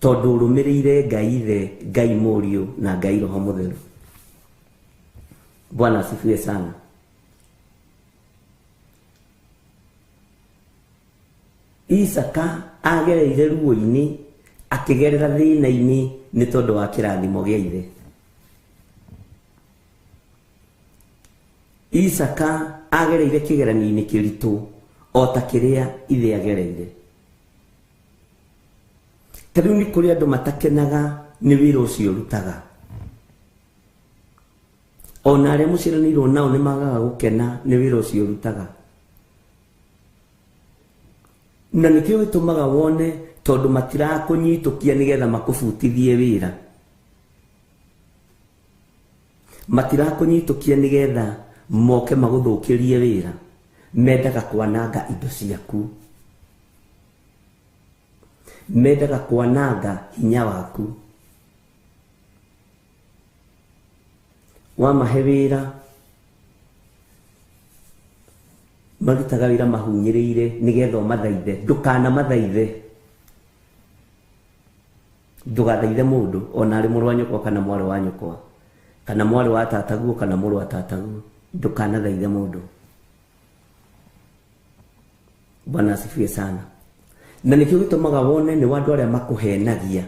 Speaker 4: tondũ ũrũmĩrĩire Ngai Ithe, Ngai Mũriũ na Ngai Roho Mũtheru. Bwana asifiwe sana. Isaka agereire ruo-inĩ, akĩgerera thĩna-inĩ nĩ tondũ wa kĩrathimo gĩa ithe. Isaka agereire kĩgeranio-inĩ kĩritũ o ta kĩrĩa ithe agereire. Ta rĩu nĩ kũrĩ andũ matakenaga nĩ wĩra ũcio ũrutaga, ona arĩa mũciaranĩirwo nao nĩ magaga gũkena nĩ wĩra ũcio ũrutaga, na nĩkĩo gĩtũmaga wone tondũ matirakũnyitũkia nĩgetha makũbutithie wĩra, matirakũnyitũkia nĩgetha moke magũthũkĩrie wĩra, mendaga kwananga indo ciaku, mendaga kwananga hinya waku. Wamahe wĩra marutaga wĩra mahunyĩrĩire nĩgetha ũmathaithe. Ndũkanamathaithe, ndũgathaithe mũndũ ona arĩ mũrũ wa nyũkwa kana mwarĩ wa nyũkwa kana mwarĩ wa tataguo kana mũrũ wa tataguo, ndũkanathaithe mũndũ. Bwana asifiwe sana. Na nĩkĩo gĩtũmaga wone nĩ andũ arĩa makũhenagia,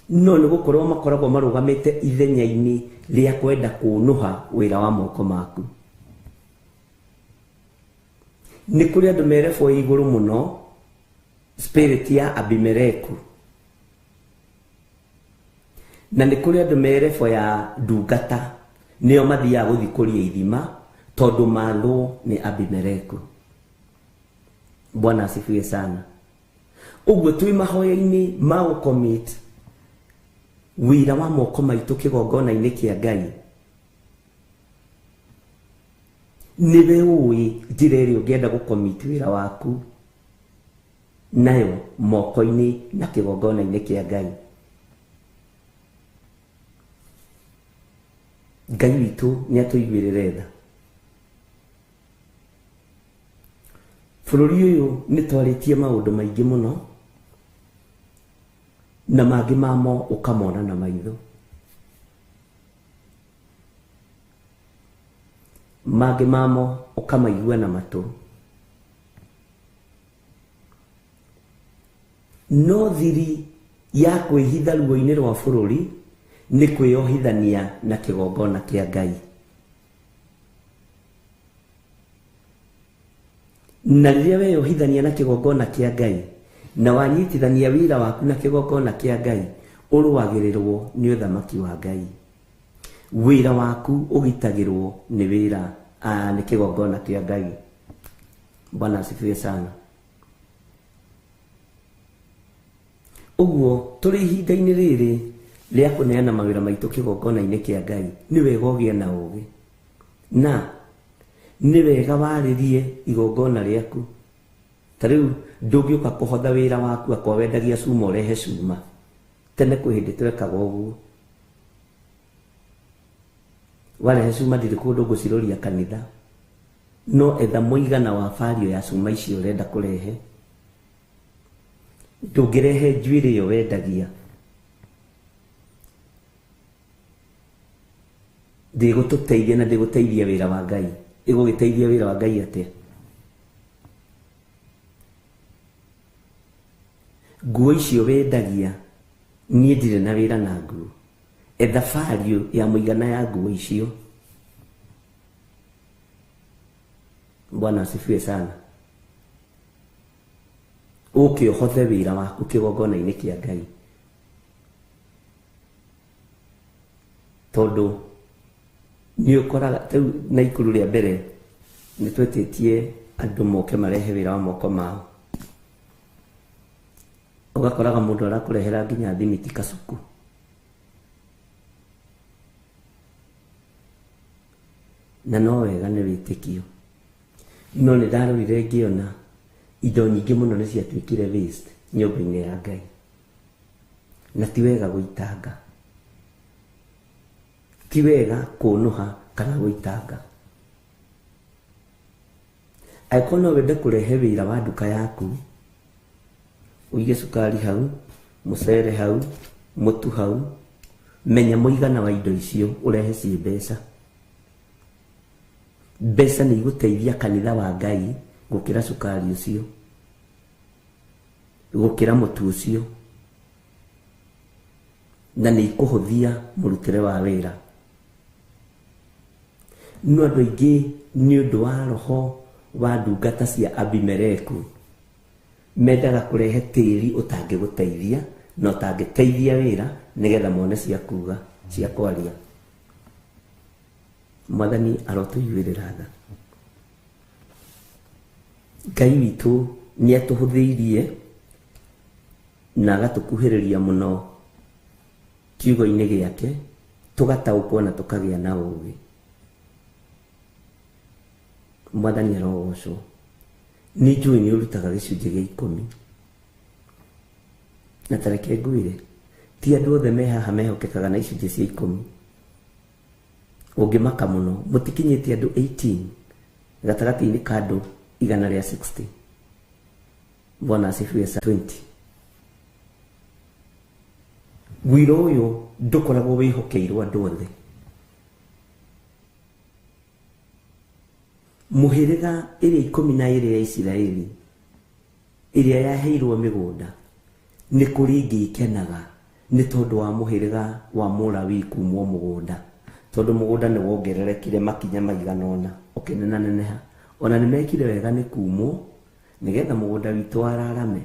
Speaker 4: no nĩ gũkorwo makoragwo marũgamĩte ithenya-inĩ rĩa kwenda kũnũha wĩra wa moko maku. Nĩ kũrĩ andũ merebwo igũrũ mũno spirit ya Abimeleku, na nĩ kũrĩ andũ merebwo ya ndungata, nĩo mathiaga gũthikũria ithima tondũ mathwo nĩ Abimeleku. Bwana asifiwe sana. Ũguo twĩ mahoya-inĩ ma gũcommit wĩra wa moko maitũ kĩgongona-inĩ kĩa Ngai, nĩwe ũĩ njĩra ĩrĩa ũngĩenda gũcommit wĩra waku. Nayo moko-inĩ na kĩgongona-inĩ kĩa Ngai. Ngai witũ nĩ atũiguĩrĩre tha. Bũrũri ũyũ nĩ twarĩtie maũndũ maingĩ mũno na mangĩ mamo ũkamona na maitho. Mangĩ mamo ũkamaigua na matũ. No thiri ya kwĩhitha ruo-inĩ rwa bũrũri nĩ kwĩyohithania na kĩgongona kĩa Ngai. Na rĩrĩa weyohithania na kĩgongona kĩa Ngai na wanyitithania wĩra waku na kĩgongona kĩa Ngai, ũrũagĩrĩrwo nĩ ũthamaki wa Ngai. Wĩra waku ũgitagĩrwo nĩ wĩra nĩ kĩgongona kĩa Ngai. Bwana asifiwe sana. Ũguo tũrĩ ihinda-inĩ rĩrĩ rĩa kũneana mawĩra maitũ kĩgongona-inĩ kĩa Ngai, nĩ wega ũgĩe na ũgĩ na nĩ wega warĩrie igongona rĩaku. Ta rĩu ndũngĩũka kũhotha wĩra waku akwa wendagia cuma ũrehe cuma. Tene kwĩ hĩndĩ twekaga ũguo. Warehe cuma ndirĩ kũndũ ngũciroria kanitha, no etha mũigana wa bario ya cuma icio ũrenda kũrehe. Ndũngĩrehe njuĩrĩ ĩyo wendagia, ndĩgũtũteithia na ndĩgũteithia wĩra wa Ngai. Ĩgũgĩteithia wĩra wa Ngai atĩa? Nguo icio wendagia, niĩ ndirĩ na wĩra na nguo. Etha bario ya mũigana ya nguo icio. Bwana asifiwe sana. Ũke ũhothe wĩra waku kĩgongona-inĩ kĩa Ngai, tondũ nĩ ũkoraga rĩu Naikuru rĩa mbere nĩ twetĩtie andũ moke marehe wĩra wa moko mao. Ũgakoraga mũndũ arakũrehera nginya thimiti kacuku. Na no wega nĩ wĩtĩkio. No nĩ ndarorire ngĩona indo nyingĩ mũno nĩ ciatuĩkire waste nyũmba-inĩ ya Ngai. Na ti wega gũitanga. Ti wega kũnũha kana gũitanga. Angĩkorwo no wende kũrehe wĩra wa nduka yaku, ũige cukari hau, mũcere hau, mũtu hau, menya mũigana wa indo icio ũrehe ciĩ mbeca. Mbeca nĩ igũteithia kanitha wa Ngai gũkĩra cukari ũcio, gũkĩra mũtu ũcio, na nĩ ikũhũthia mũrutĩre wa wĩra. No andũ aingĩ nĩ ũndũ wa roho wa ndungata cia Abimeleku mendaga kũrehe tĩri ũtangĩgũteithia na ũtangĩteithia wĩra nĩgetha mone cia kuga cia kwaria. Mwathani arotũiguĩrĩra tha. Ngai witũ nĩ atũhũthĩirie na agatũkuhĩrĩria mũno kiugo-inĩ gĩake, tũgataũkwo na tũkagĩa na ũũgĩ. Mwathani arogocwo. Nĩ njũĩ nĩ ũrutaga gĩcunjĩ gĩa 10. Na ta reke ngwĩre, ti andũ othe me haha mehokekaga na icunjĩ cia 10. Ũngĩmaka mũno, mũtikinyĩtie andũ 18 gatagatĩ-inĩ ka andũ 160. Bwana asifiwe sana. 20. Wĩra ũyũ ndũkoragwo wĩhokeirwo andũ othe. Mũhĩrĩga ĩrĩa 12 ya Isiraeli ĩrĩa yaheirwo mĩgũnda nĩ kũrĩ ĩngĩ ikenaga nĩ tondũ wa mũhĩrĩga wa Mũlawi kumwo mũgũnda, tondũ mũgũnda nĩ wongererekire makinya maigana ũna ũkĩnenaneneha. Ona nĩ mekire wega nĩ kumwo nĩgetha mũgũnda witũ wararame.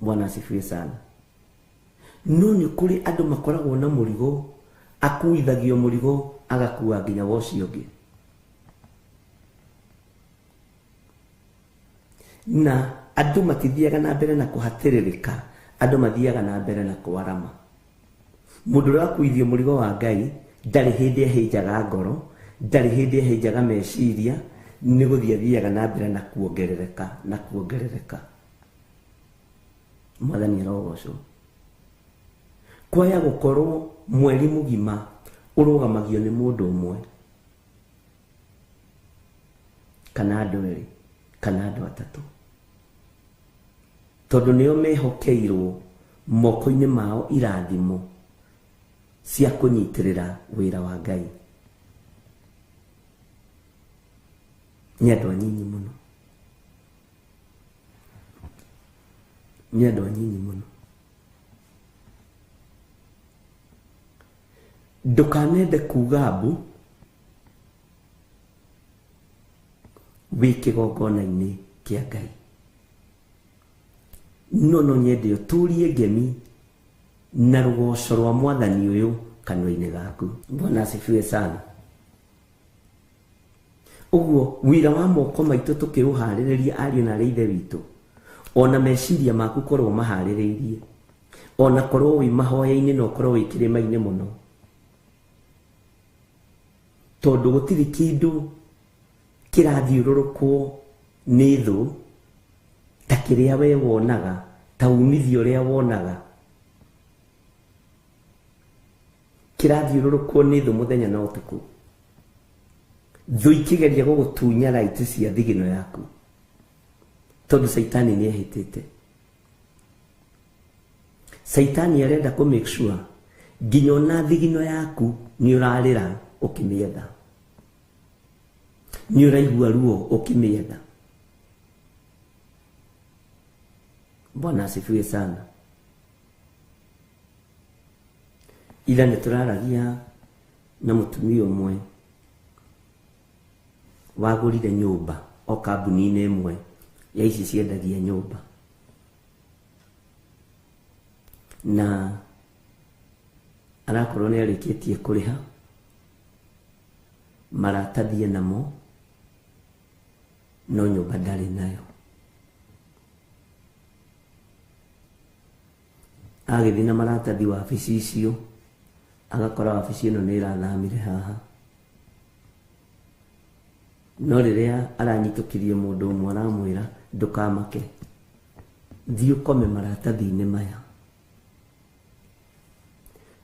Speaker 4: Bwana asifiwe sana. No nĩ kũrĩ andũ makoragwo na mũrigo, akuithagio mũrigo agakua nginya wa ũcio ũngĩ. Na andũ matithiaga na mbere na kũhatĩrĩrĩka, andũ mathiaga na mbere na kwarama. Mũndũ ũrĩa wakuithio mũrigo wa Ngai ndarĩ hĩndĩ ahĩnjaga ngoro, ndarĩ hĩndĩ ahĩnjaga meciria, Nĩ gũthiĩ athiaga na mbere na kuongerereka na kuongerereka. Mwathani arogocwo. Kwaya gũkorwo mweri mũgima ũrũgamagio nĩ mũndũ ũmwe kana andũ erĩ kana andũ atatũ, tondũ nĩo mehokeirwo moko-inĩ mao irathimo cia kũnyitĩrĩra wĩra wa Ngai. Nĩ andũ anyinyi mũno, nĩ andũ anyinyi mũno. Ndũkanende kuga mbu wĩ kĩgongona-inĩ kĩa Ngai. No no nyende ũtũrie ngemi na rũgoco rwa mwathani ũyũ kanua-inĩ gaku. Bwana asifiwe sana. Ũguo wĩra wa moko maitũ tũkĩũharĩrĩria ariũ na arĩ ithe witũ, ona meciria maku korwo maharĩrĩirie, ona korwo wĩ mahoya-inĩ na ũkorwo wĩ kĩrĩma-inĩ mũno, tondũ gũtirĩ kĩndũ kĩrathiũrũrũkwo nĩ thũ ta kĩrĩa we wonaga, ta umithio ũrĩa wonaga. Kĩrathiũrũrũkwo nĩ thũ mũthenya na ũtukũ. Thũ ikĩgeria gũgũtunya right cia thigino yaku, tondũ Caitani nĩ ehĩtĩte. Caitani arenda kũ make sure nginya ona thigino yaku nĩ ũrarĩra ũkĩmĩetha, nĩ ũraigua ruo ũkĩmĩetha. Bwana asifiwe sana. Ira nĩ tũraragia na mũtumia ũmwe wagũrire nyũmba o kambuni-inĩ ĩmwe ya ici ciendagia nyũmba, na arakorwo nĩ arĩkĩtie kũrĩha maratathi namo, no nyũmba ndarĩ nayo. Agĩthiĩ na maratathi wabici icio, agakora wabici ĩno nĩ ĩrathamire haha. No rĩrĩa aranyitũkirie mũndũ ũmwe aramwĩra ndũkamake, thiĩ ũkome maratathi-inĩ maya,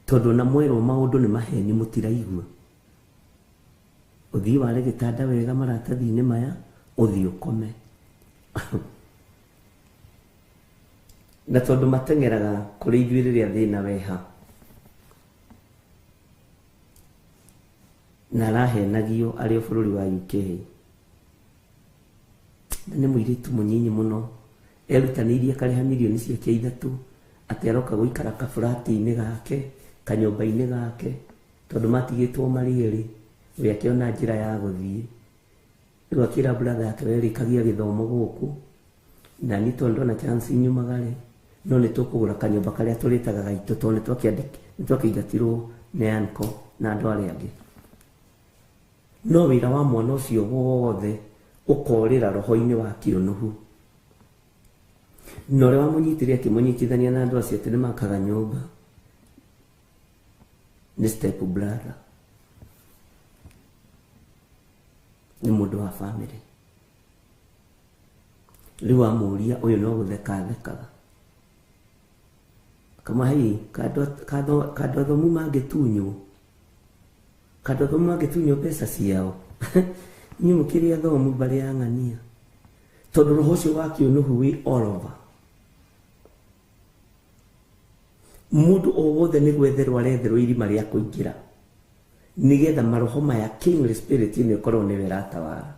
Speaker 4: tondũ na mwerwo maũndũ nĩ maheni mũtiraigua. Ũthiĩ ware gĩtanda wega maratathi-inĩ maya, ũthiĩ ũkome. Na tondũ mateng'eraga kũrĩ ithuĩ rĩrĩa thĩna weha, na arahenagio arĩ o bũrũri wa UK. Na nĩ mũirĩtu mũnyinyi mũno, erutanĩirie akarĩha mirioni ciake 3 atĩ aroka gũikara kaburati-inĩ gake, kanyũmba-inĩ gake, tondũ matigĩtwo marĩ erĩ, we akĩona njĩra ya gũthiĩ. Rĩu akĩra brother yake, we rĩkagia gĩthomo gũkũ, na niĩ tondũ ndona chance nyumagare, no nĩ tũkũgũra kanyũmba karĩa tũrĩtaga gaitũ, tondũ nĩ twakĩingatirwo nĩ uncle na andũ arĩa angĩ. No wĩra wa mwana ũcio wothe ũkorĩra roho-inĩ wa kĩũnũhu. Na ũrĩa wamũnyitire akĩmũnyitithania na andũ acio atĩ nĩ makaga nyũmba nĩ step brother, nĩ mũndũ wa family. Rĩu amũria ũyũ no gũtheka athekaga, kama hii kandũ athomu mangĩtunywo, kandũ athomu mangĩtunywo mbeca ciao. Inyuĩ mũkĩrĩ athomu mbarĩ ya ng'ania, tondũ roho ũcio wa kĩũnũhu wĩ all over. Mũndũ o wothe nĩ gwetherwo aretherwo irima rĩa kũingĩra, nĩgetha maroho maya kingly spirit ĩno ĩkorwo nĩyo ĩratawara.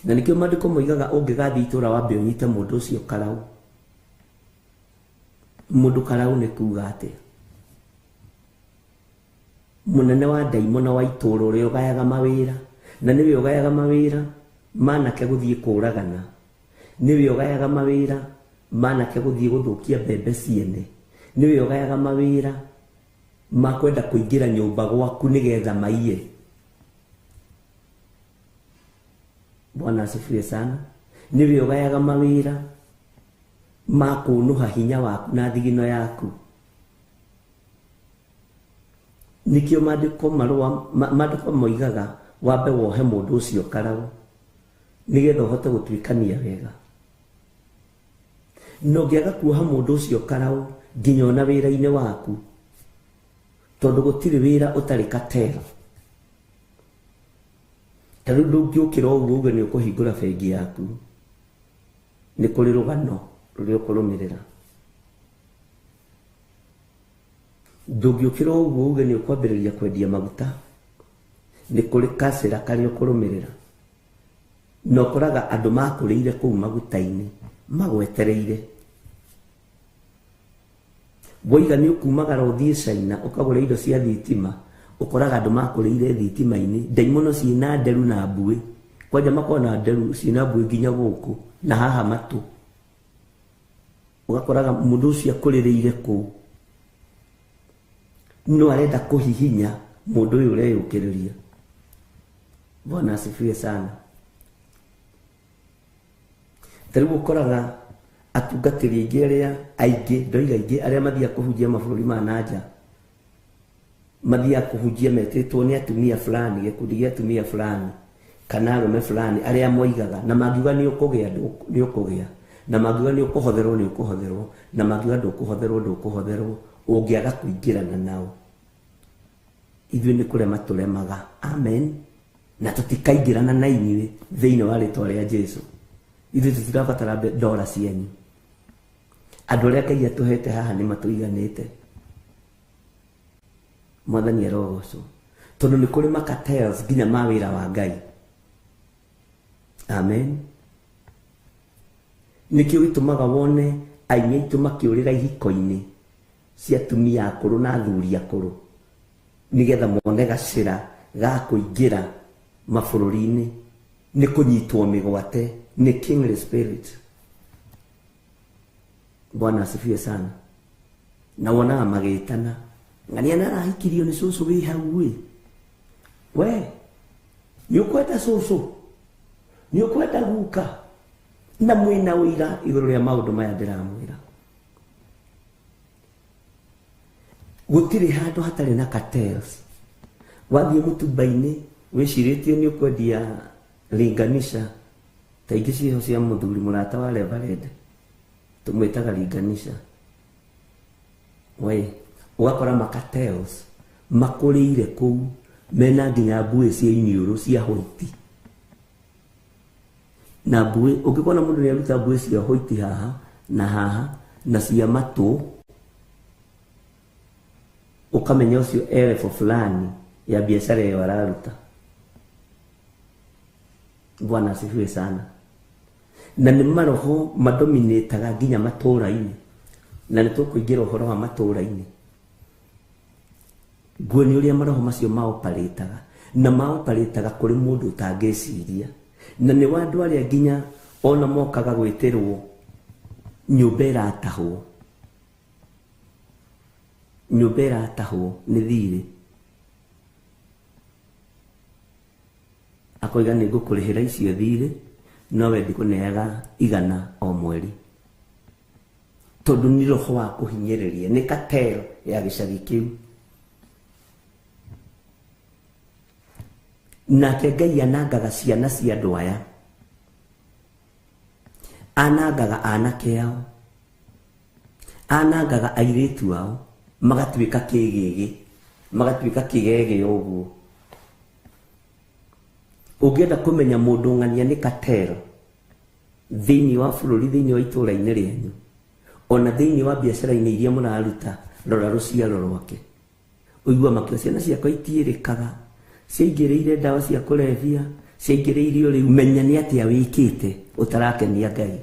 Speaker 4: Na nĩkĩo maandĩko moigaga ũngĩgathiĩ itũũra wambe ũnyite mũndũ ũcio karau. Mũndũ karau nĩ kuga atĩa? Mũnene wa ndaimono wa itũũra ũrĩa ũgayaga mawĩra, na nĩwe ũgayaga mawĩra manake gũthiĩ kũũragana, nĩwe ũgayaga mawĩra manake gũthiĩ gũthũkia mbembe ciene, nĩwe ũgayaga mawĩra ma kwenda kũingĩra nyũmba gwaku nĩgetha maiye. Bwana asifiwe sana. Nĩwe ũgayaga mawĩra ma kũnũha hinya waku na thigino yaku. Nĩkĩo maandĩko marũa maandĩko moigaga Wambe wohe mũndũ ũcio karaũ nĩgetha ũhote gũtuĩkania wega. Na ũngĩaga kuoha mũndũ ũcio karaũ nginya ona wĩra-inĩ waku, tondũ gũtirĩ wĩra ũtarĩ katera. Ta rĩu ndũngĩũkĩra ũguo uge nĩ ũkũhingũra bengi yaku, nĩ kũrĩ rũgano rũrĩa ũkũrũmĩrĩra. Ndũngĩũkĩra ũguo uge nĩ ũkwambĩrĩria kwendia maguta, nĩ kũrĩ kacĩra karĩa ũkũrũmĩrĩra. Na ũkoraga andũ makũrĩire kũu maguta-inĩ magwetereire. Woiga nĩ ũkumagara ũthiĩ China ũkagũra indo cia thitima, ũkoraga andũ makũrĩire thitima-inĩ, ndaimono ciĩna nderu na mbuĩ. Kwanja makoragwo na nderu ciĩna mbuĩ nginya gũkũ na haha matũ. Ũgakoraga mũndũ ũcio akũrĩrĩire kũu, no arenda kũhihinya mũndũ ũyũ ũreyũkĩrĩria. Bwana asifiwe sana. Ta rĩu ũkoraga atungatĩri aingĩ arĩa aingĩ, ndoiga aingĩ arĩa mathiaga kũhunjia mabũrũri ma na nja, mathiaga kũhunjia metĩtwo nĩ atumia fulani, gĩkundi gĩa atumia fulani kana arũme fulani arĩa moigaga, na mangiuga nĩ ũkũgĩa nĩ ũkũgĩa, na mangiuga nĩ ũkũhotherwo nĩ ũkũhotherwo, na mangiuga ndũkũhotherwo ndũkũhotherwo, ũngĩaga kũingĩrana nao. Ithuĩ nĩ kũrema tũremaga. Amen. Na tũtikaingĩrana na inyuĩ thĩinĩ wa rĩtwa rĩa Jesu. Ithuĩ tũtirabatara ndora cianyu. Andũ arĩa Ngai atũhete haha nĩ matũiganĩte. Mwathani arogocwo. Tondũ nĩ kũrĩ makatels nginya ma wĩra wa Ngai. Amen. Nĩkĩo gĩtũmaga wone aini aitũ makĩũrĩra ihiko-inĩ cia atumia akũrũ na athuri akũrũ, nĩgetha mone gacĩra ga kũingĩra mabũrũri-inĩ, nĩ kũnyitwo mĩgwate nĩ kingly spirit. Bwana asifiwe sana. Na wonaga magĩtana, ng'ania narahikirio nĩ cũcũ wĩ hau ĩ. We nĩ ũkwenda cũcũ, nĩ ũkwenda guka, na mwĩna ũira igũrũ rĩa maũndũ maya ndĩramwĩra. Gũtirĩ handũ hatarĩ na cartels. Wathiĩ mũtumba-inĩ wĩcirĩtie nĩ ũkwendia linganisha, ta ingĩ ciĩho cia mũthuri mũrata wa Reverend, tũmwĩtaga linganisha. We ũgakora makatels makũrĩire kũu, mena nginya mbuĩ cia iniũrũ cia hoiti. Na mbuĩ, ũngĩkona mũndũ nĩ aruta mbuĩ cia hoiti haha na haha na cia matũ, ũkamenya ũcio e level fulani ya biacara ĩyo araruta. Bwana asifiwe sana. Na nĩ maroho madominĩtaga nginya matũũra-inĩ, na nĩ tũkũingĩra ũhoro wa matũũra-inĩ. Nguo nĩ ũrĩa maroho macio maoparĩtaga, na maoparĩtaga kũrĩ mũndũ ũtangĩciria. Na nĩ wa andũ arĩa nginya ona mokaga gwĩtĩrwo nyũmba ĩratahwo, nyũmba ĩratahwo nĩ thirĩ, akoiga nĩ ngũkũrĩhĩra icio thirĩ, no we ndikũneaga 100 o mweri, tondũ nĩ roho wa kũhinyĩrĩria, nĩ cartel ya gĩcagi kĩu. Nake Ngai anangaga ciana cia andũ aya, anangaga anake ao, anangaga airĩtu ao, magatuĩka kĩgĩgĩ, magatuĩka kĩgege ũguo. Ũngĩenda kũmenya mũndũ ng'ania nĩ cartel thĩinĩ wa bũrũri, thĩinĩ wa itũũra-inĩ rĩanyu, ona thĩinĩ wa biacara-inĩ iria mũraruta, rora rũciaro rwake. Ũigua makĩo ciana ciakwa itiĩrĩkaga, ciaingĩrĩire ndawa cia kũrebia, ciaingĩrĩire ũrĩu. Menya nĩ atĩa wĩkĩte ũtarakenia Ngai.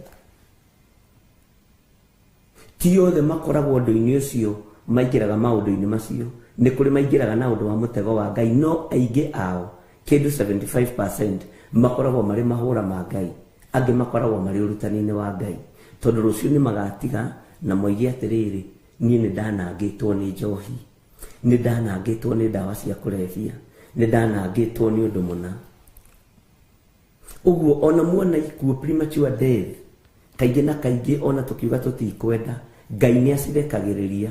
Speaker 4: Ti othe makoragwo ũndũ-inĩ ũcio maingĩraga maũndũ-inĩ macio, nĩ kũrĩ maingĩraga na ũndũ wa mũtego wa Ngai, no aingĩ ao kĩndũ 75% makoragwo marĩ mahũra ma Ngai, angĩ makoragwo marĩ ũrutani-inĩ wa Ngai, tondũ rũciũ nĩ magatiga na moige atĩrĩrĩ, niĩ nĩ ndanangĩtwo nĩ njohi, nĩ ndanangĩtwo nĩ ndawa cia kũrebia, nĩ ndanangĩtwo nĩ ũndũ mũna. Ũguo ona muona ikuũ premature death, kaingĩ na kaingĩ ona tũkiuga tũtikwenda, Ngai nĩ acirekagĩrĩria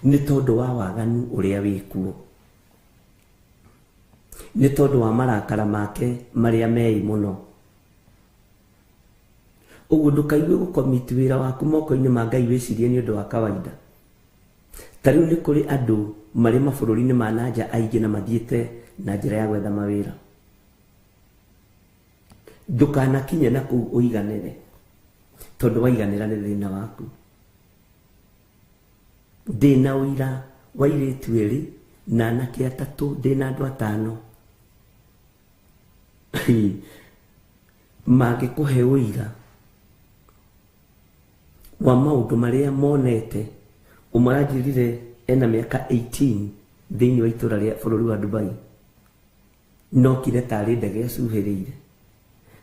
Speaker 4: nĩ tondũ wa waganu ũrĩa wĩkuo. Nĩ tondũ wa marakara make marĩa mei mũno. Ũguo ndũkaigue gũkomiti wĩra waku moko-inĩ ma Ngai wĩcirie nĩ ũndũ wa kawaida. Ta rĩu nĩ kũrĩ andũ marĩ mabũrũri-inĩ ma na nja aingĩ na mathiĩte na njĩra ya gwetha mawĩra. Ndũkanakinye na kũu ũiganĩre, tondũ waiganĩra nĩ thĩna waku. Ndĩna ũira wa airĩtu erĩ na anake atatũ, ndĩna andũ atano. Mangĩkũhe ũira wa maũndũ marĩa monete. Ũmwe aranjĩrire ena mĩaka 18 thĩinĩ wa itũra rĩa bũrũri wa Dubai. Nokire tarĩ ndege ĩcuhĩrĩire,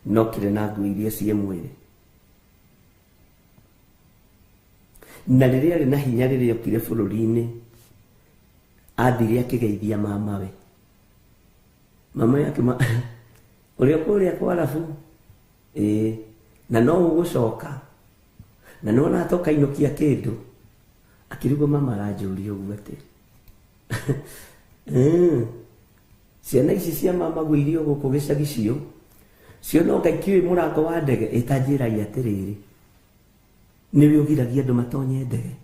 Speaker 4: nokire na nguo iria ciĩ mwĩrĩ. Na rĩrĩa arĩ na hinya rĩrĩa okire bũrũri-inĩ, athire akĩgeithia mamawe. Mamawe akĩma ũrĩa kũrĩa kwa Arabu, ĩĩ, na no ũgũcoka, na no ona tokainũkia kĩndũ. Akĩrigwo mama aranjũria ũguo atĩ ciana ici cia mama guo irio gũkũ gĩcagi cio cio no Ngai kĩũĩ mũrango wa ndege. Ĩtanjĩragia atĩrĩrĩ, nĩwe ũgiragia andũ matonye ndege.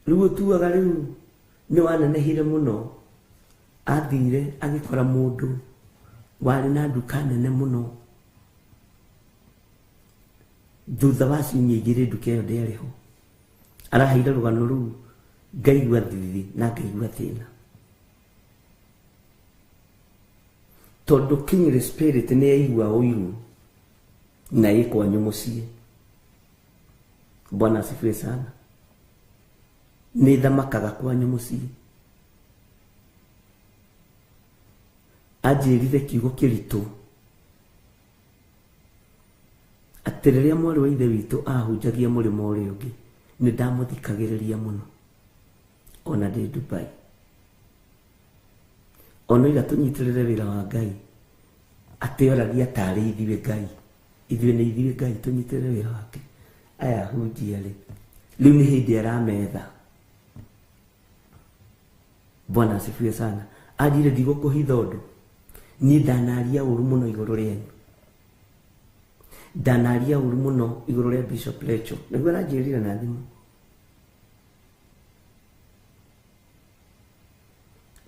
Speaker 4: Rĩu ũtuaga rĩu nĩ wanenehire mũno. Athire agĩkora mũndũ warĩ na nduka nene mũno. Thutha wa ciumia igĩrĩ nduka ĩyo ndĩarĩ ho. Araheire rũgano rũu ngaigua thithi na ngaigua thĩna, tondũ kingly spirit nĩ yaigua ũiru na ĩ kwanyu mũciĩ. Bwana asifiwe sana. Nĩ thamakaga kwanyu mũciĩ. Anjĩrire kiugo kĩritũ atĩ rĩrĩa mwarĩ wa ithe witũ ahunjagia mũrĩmo ũrĩa ũngĩ, nĩ ndamũthikagĩrĩria mũno ona ndĩ Dubai. Ona iga tũnyitĩrĩre wĩra wa Ngai, atĩ oragia tarĩ ithuĩ Ngai, ithuĩ nĩ ithuĩ Ngai, tũnyitĩrĩre wĩra wake. Aya ahunjia rĩ, rĩu nĩ hĩndĩ arametha. Bwana asifiwe sana. Anjire ndigũkũhitha ũndũ, niĩ ndanaria ũru mũno igũrũ rĩanyu, ndanaria ũru mũno igũrũ rĩa Bishop Lecho, nĩguo aranjĩrire na thimũ.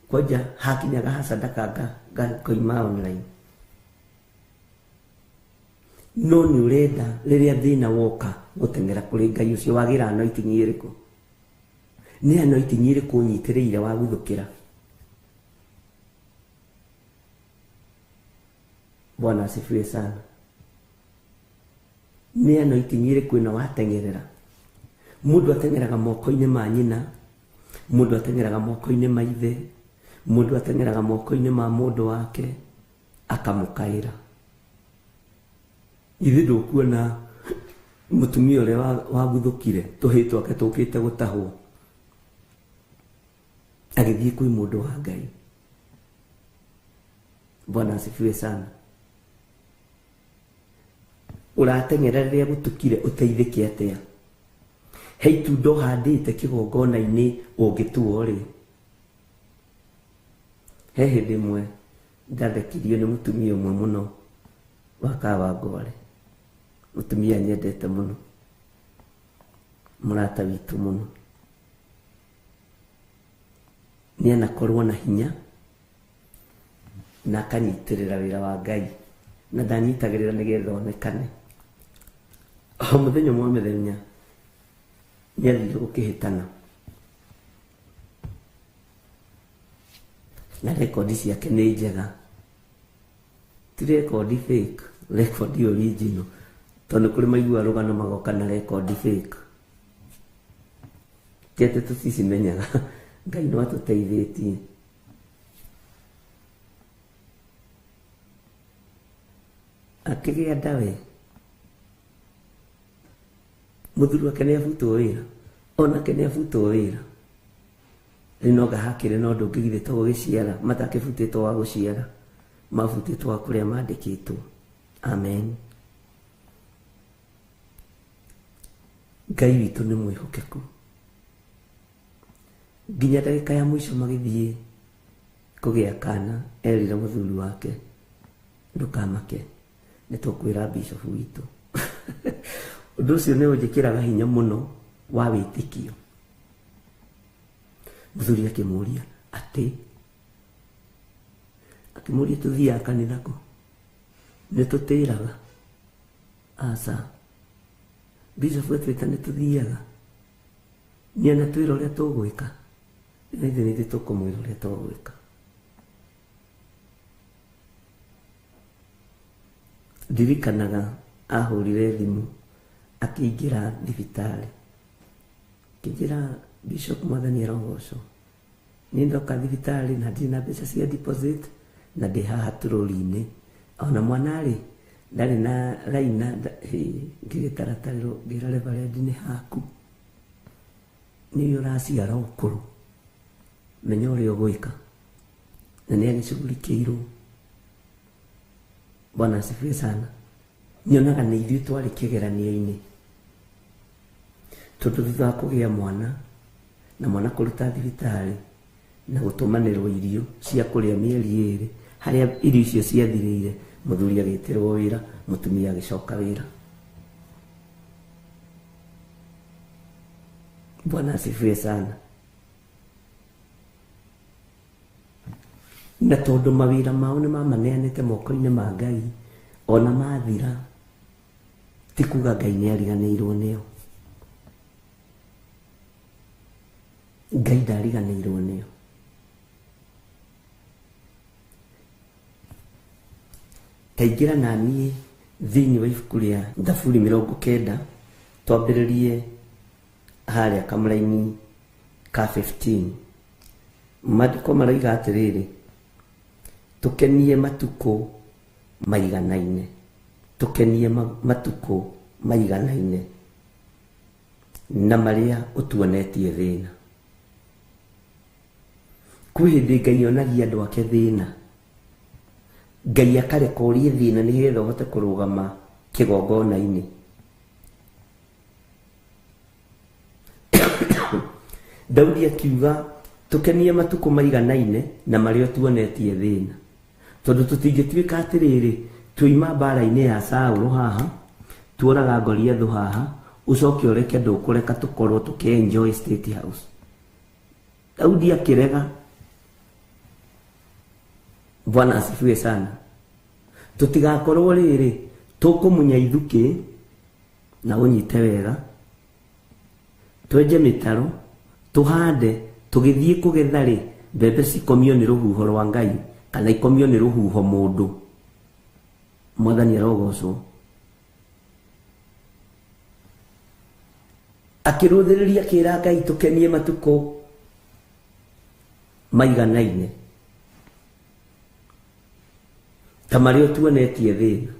Speaker 4: Kwanja hakinyaga ha sadaka ngakoima online. No nĩ ũrenda rĩrĩa thĩna woka gũteng'era kũrĩ Ngai ũcio wagĩra anointing ĩrĩkũ? Nĩ anointing ĩrĩkũ ũnyitĩrĩire wa guthũkĩra? Bwana asifiwe sana. Nĩ anointing ĩrĩkũ ĩno wateng'erera? Mũndũ ateng'eraga moko-inĩ ma nyina, mũndũ ateng'eraga moko-inĩ ma ithe, mũndũ ateng'eraga moko-inĩ ma mũndũ wake akamũkaĩra. Ithe ndũkuona mũtumia ũrĩa waguthũkire tũhĩĩ twake tũkĩte gũtahwo, agĩthiĩ kwĩ mũndũ wa Ngai. Bwana asifiwe sana. Ũrateng'era rĩrĩa gũtukire ũteithĩke atĩa? He itunda ũhandĩte kĩgongona-inĩ ũngĩtuo rĩ. He hĩndĩ ĩmwe ndathekirio nĩ mũtumia ũmwe mũno wa Kawangware, mũtumia nyendete mũno, mũrata witũ mũno. Nĩ anakorwo na hinya na akanyitĩrĩra wĩra wa Ngai, na ndanyitagĩrĩra nĩgetha onekane. O mũthenya ũmwe wa mĩthenya nĩ athire gũkĩhĩtana na rekondi ciake nĩ njega, ti rekondi fake, rekondi original, tondũ kũrĩ maigua rũgano magoka na rekondi fake. Ti atĩ tũticimenyaga, Ngai no atũteithĩtie. Akĩgĩa nda we, mũthuri wake nĩ abutwo wĩra, onake nĩ abutwo wĩra. Rĩu no ngahakĩre na ũndũ ũngĩ githĩ to gũgĩciara, matakĩbutĩtwo wa gũciara, mabutĩtwo wa kũrĩa mandĩkĩtwo. Amen. Ngai witũ nĩ mwĩhokeku. Nginya ndagĩka ya mũico magĩthiĩ Kũgĩa kana, erire mũthuri wake, ndũkamake, nĩ tũkwĩra bishop witũ. Ũndũ ũcio nĩ ũnjĩkĩraga hinya mũno wa wĩtĩkio. Mũthuri akĩmũria atĩ, akĩmũria tũthiaga kanitha kũ? Nĩ tũtĩraga? Aca. Bishop atwĩta nĩ tũthiaga. Nĩ anatwĩra ũrĩa tũgwĩka. Na ithuĩ nĩ ithuĩ tũkũmwĩra ũrĩa tũgwĩka. Ndirikanaga ahũrire thimũ akĩingĩra thibitarĩ. Akĩnjĩra Bishop Mwathani arogocwo. Niĩ ndoka thibitarĩ na ndirĩ na mbeca cia deposit na ndĩ haha tũrũri-inĩ. Ona mwana rĩ, ndarĩ na raina, ngĩgĩtaratarĩrwo ngĩra reverend nĩ haku. Nĩwe ũraciara ũkũrũ. Menya ũrĩa ũgwĩka. Na nĩ agĩcugurikĩirwo. Bwana asifiwe sana. Nyonaga nĩ ithuĩ twarĩ kĩgeranio-inĩ. Tondũ thutha wa kũgĩa mwana, na mwana kũruta thibitarĩ, na gũtũmanĩrwo irio cia kũrĩa mĩeri ĩrĩ, harĩa irio icio ciathirĩire, mũthuri agĩtĩrwo wĩra, mũtumia agĩcoka wĩra. Bwana asifiwe sana. Na tondũ mawĩra mao nĩ mamaneanĩte moko-inĩ ma Ngai, ona mathira, ti kuga Ngai nĩ ariganĩirwo nĩo. Ngai ndariganĩirwo nĩo. Taingĩra na niĩ thĩinĩ wa ibuku rĩa Thaburi 90, twambĩrĩrie harĩa kamũraini ka 15. Maandĩko maroiga atĩrĩrĩ, tũkenie matukũ maiganaine, tũkenie matukũ maiganaine na marĩa ũtuonetie thĩna. Kwĩ hĩndĩ Ngai onagia andũ ake thĩna. Ngai akareka ũrie thĩna nĩgetha ũhote kũrũgama kĩgongona-inĩ. Daudi akiuga tũkenie matukũ maiganaine na marĩa ũtuonetie thĩna. Tondũ tũtingĩtuĩka atĩrĩrĩ, tuoima mbara-inĩ ya Saũlũ haha, tuoraga Goliathũ haha, ũcoke ũreke ndũkũreka tũkorwo tũkĩ-enjoy State House. Daudi akĩrega. Bwana asifiwe sana. Tũtigakorwo rĩrĩ tũkũmunya ithukĩ na ũnyite wega, twenje mĩtaro, tũhande, tũgĩthiĩ kũgetha rĩ, mbembe cikomio nĩ rũhuho rwa Ngai kana ikomio nĩ rũhuho mũndũ. Mwathani arogocwo. Akĩrũthĩrĩria akĩra Ngai tũkenie matukũ maiganaine ta marĩa ũtuonetie thĩna.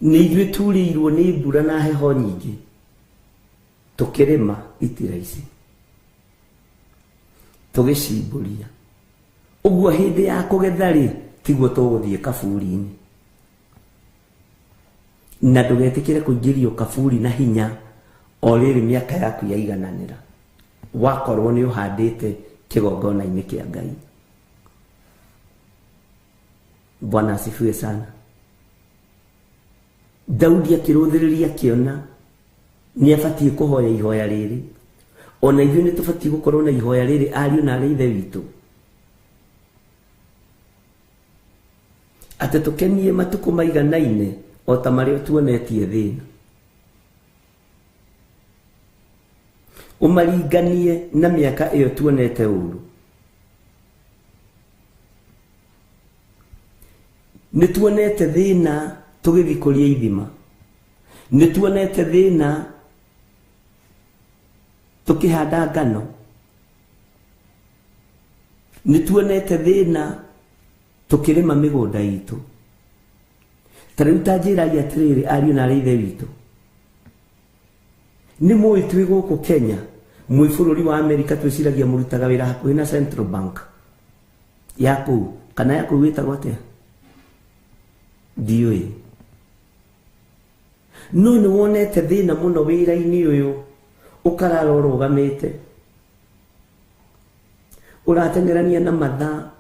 Speaker 4: Nĩ ithuĩ turĩirwo nĩ mbura na heho nyingĩ, tũkĩrĩma itira ici, tũgĩcimbũria. Ũguo hĩndĩ ya kũgetha rĩ, tiguo tũgũthiĩ kaburi-inĩ. Na ndũgetĩkĩre kũingĩrio kaburi na hinya o rĩrĩ mĩaka yaku yaigananĩra, wakorwo nĩ ũhandĩte kĩgongona-inĩ kĩa Ngai. Bwana asifiwe sana. Daudi akĩrũthĩrĩria akĩona nĩ abatiĩ kũhoya ihoya rĩrĩ. Ona ithuĩ nĩ tũbatiĩ gũkorwo na ihoya rĩrĩ, ariũ na arĩ ithe witũ, atĩ tũkenie matukũ maiganaine o ta marĩa ũtuonetie thĩna. Ũmaringanie na mĩaka ĩyo tuonete ũũru. Nĩ tuonete thĩna tũgĩthiĩ kũrĩa ithima, nĩ tuonete thĩna tũkĩhanda ngano, nĩ tuonete thĩna tũkĩrĩma mĩgũnda itũ. Ta rĩu ta njĩrai atĩrĩrĩ, ariũ na arĩ ithe witũ, nĩ mũĩ twĩ gũkũ Kenya, mwĩ bũrũri wa Amerika, twĩciragia mũrutaga wĩra hakuhĩ na Central Bank ya kũu, kana ya kũu ĩtagwo atĩa? Ndiũĩ. No nĩ wonete thĩna mũno wĩra-inĩ ũyũ, ũkarara ũrũgamĩte. Ũrateng'erania na mathaa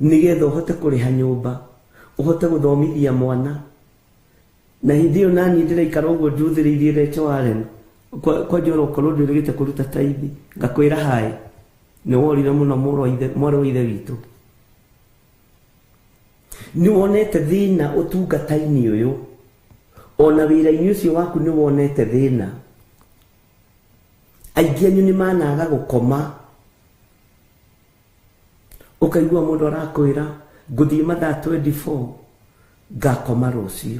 Speaker 4: nĩgetha ũhote kũrĩha nyũmba, ũhote gũthomithia mwana. Na hĩndĩ ĩyo naniĩ ndĩraikara ũguo njuthĩrĩirie Rachel Allen, kwanja ona ũkorwo ndwĩrĩgĩte kũruta taithi, ngakwĩra haĩ, nĩ worire mũno mwarĩ wa ithe witũ. Nĩ wonete thĩna ũtungata-inĩ ũyũ, ona wĩra-inĩ ũcio waku nĩ wonete thĩna. Aingĩ anyu nĩ managa gũkoma, ũkaigua mũndũ arakwĩra ngũthiĩ mathaa 24 ngakoma rũciũ.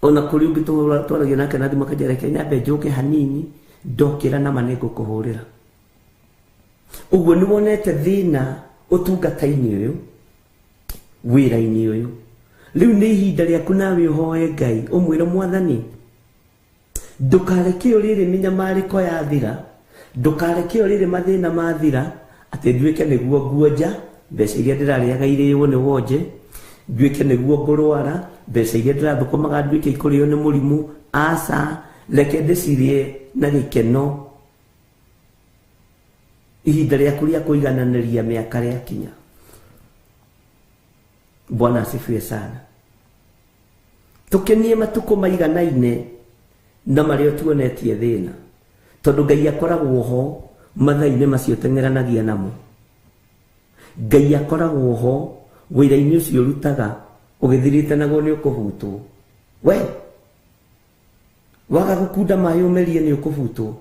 Speaker 4: Ona kũrĩ ũngĩ twaragia nake na thimũ akanjĩra reke nyambe njũke hanini ndokĩra nama nĩ ngũkũhũrĩra. Ũguo nĩ wonete thĩna ũtungata-inĩ ũyũ, wĩra-inĩ ũyũ. Rĩu nĩ ihinda rĩaku nawe ũhoe Ngai, ũmwĩre Mwathani, ndũkareke o rĩrĩ mĩnyamarĩko yathira, ndũkareke o rĩrĩ mathĩna mathira, atĩ nduĩke nĩguo nguonja mbeca iria ndĩrarĩaga irĩo nĩ wonje, nduĩke nĩguo ngũrwara mbeca iria ndĩrathũkũmaga nduĩke ikũrĩo nĩ mũrimũ. Aca, reke ndĩcirĩe na gĩkeno. Ihinda rĩaku rĩa kũigananĩria mĩaka rĩakinya. Bwana asifiwe sana. Tũkenie matukũ maiganaine na marĩa tuonetie thĩna, tondũ Ngai akoragwo ho mathaa-inĩ macio teng'eranagia namo. Ngai akoragwo ho wĩra-inĩ ũcio ũrutaga ũgĩthirĩte naguo nĩ ũkũhutwo. We waga gũkunda maĩ ũmerie nĩ ũkũhutwo.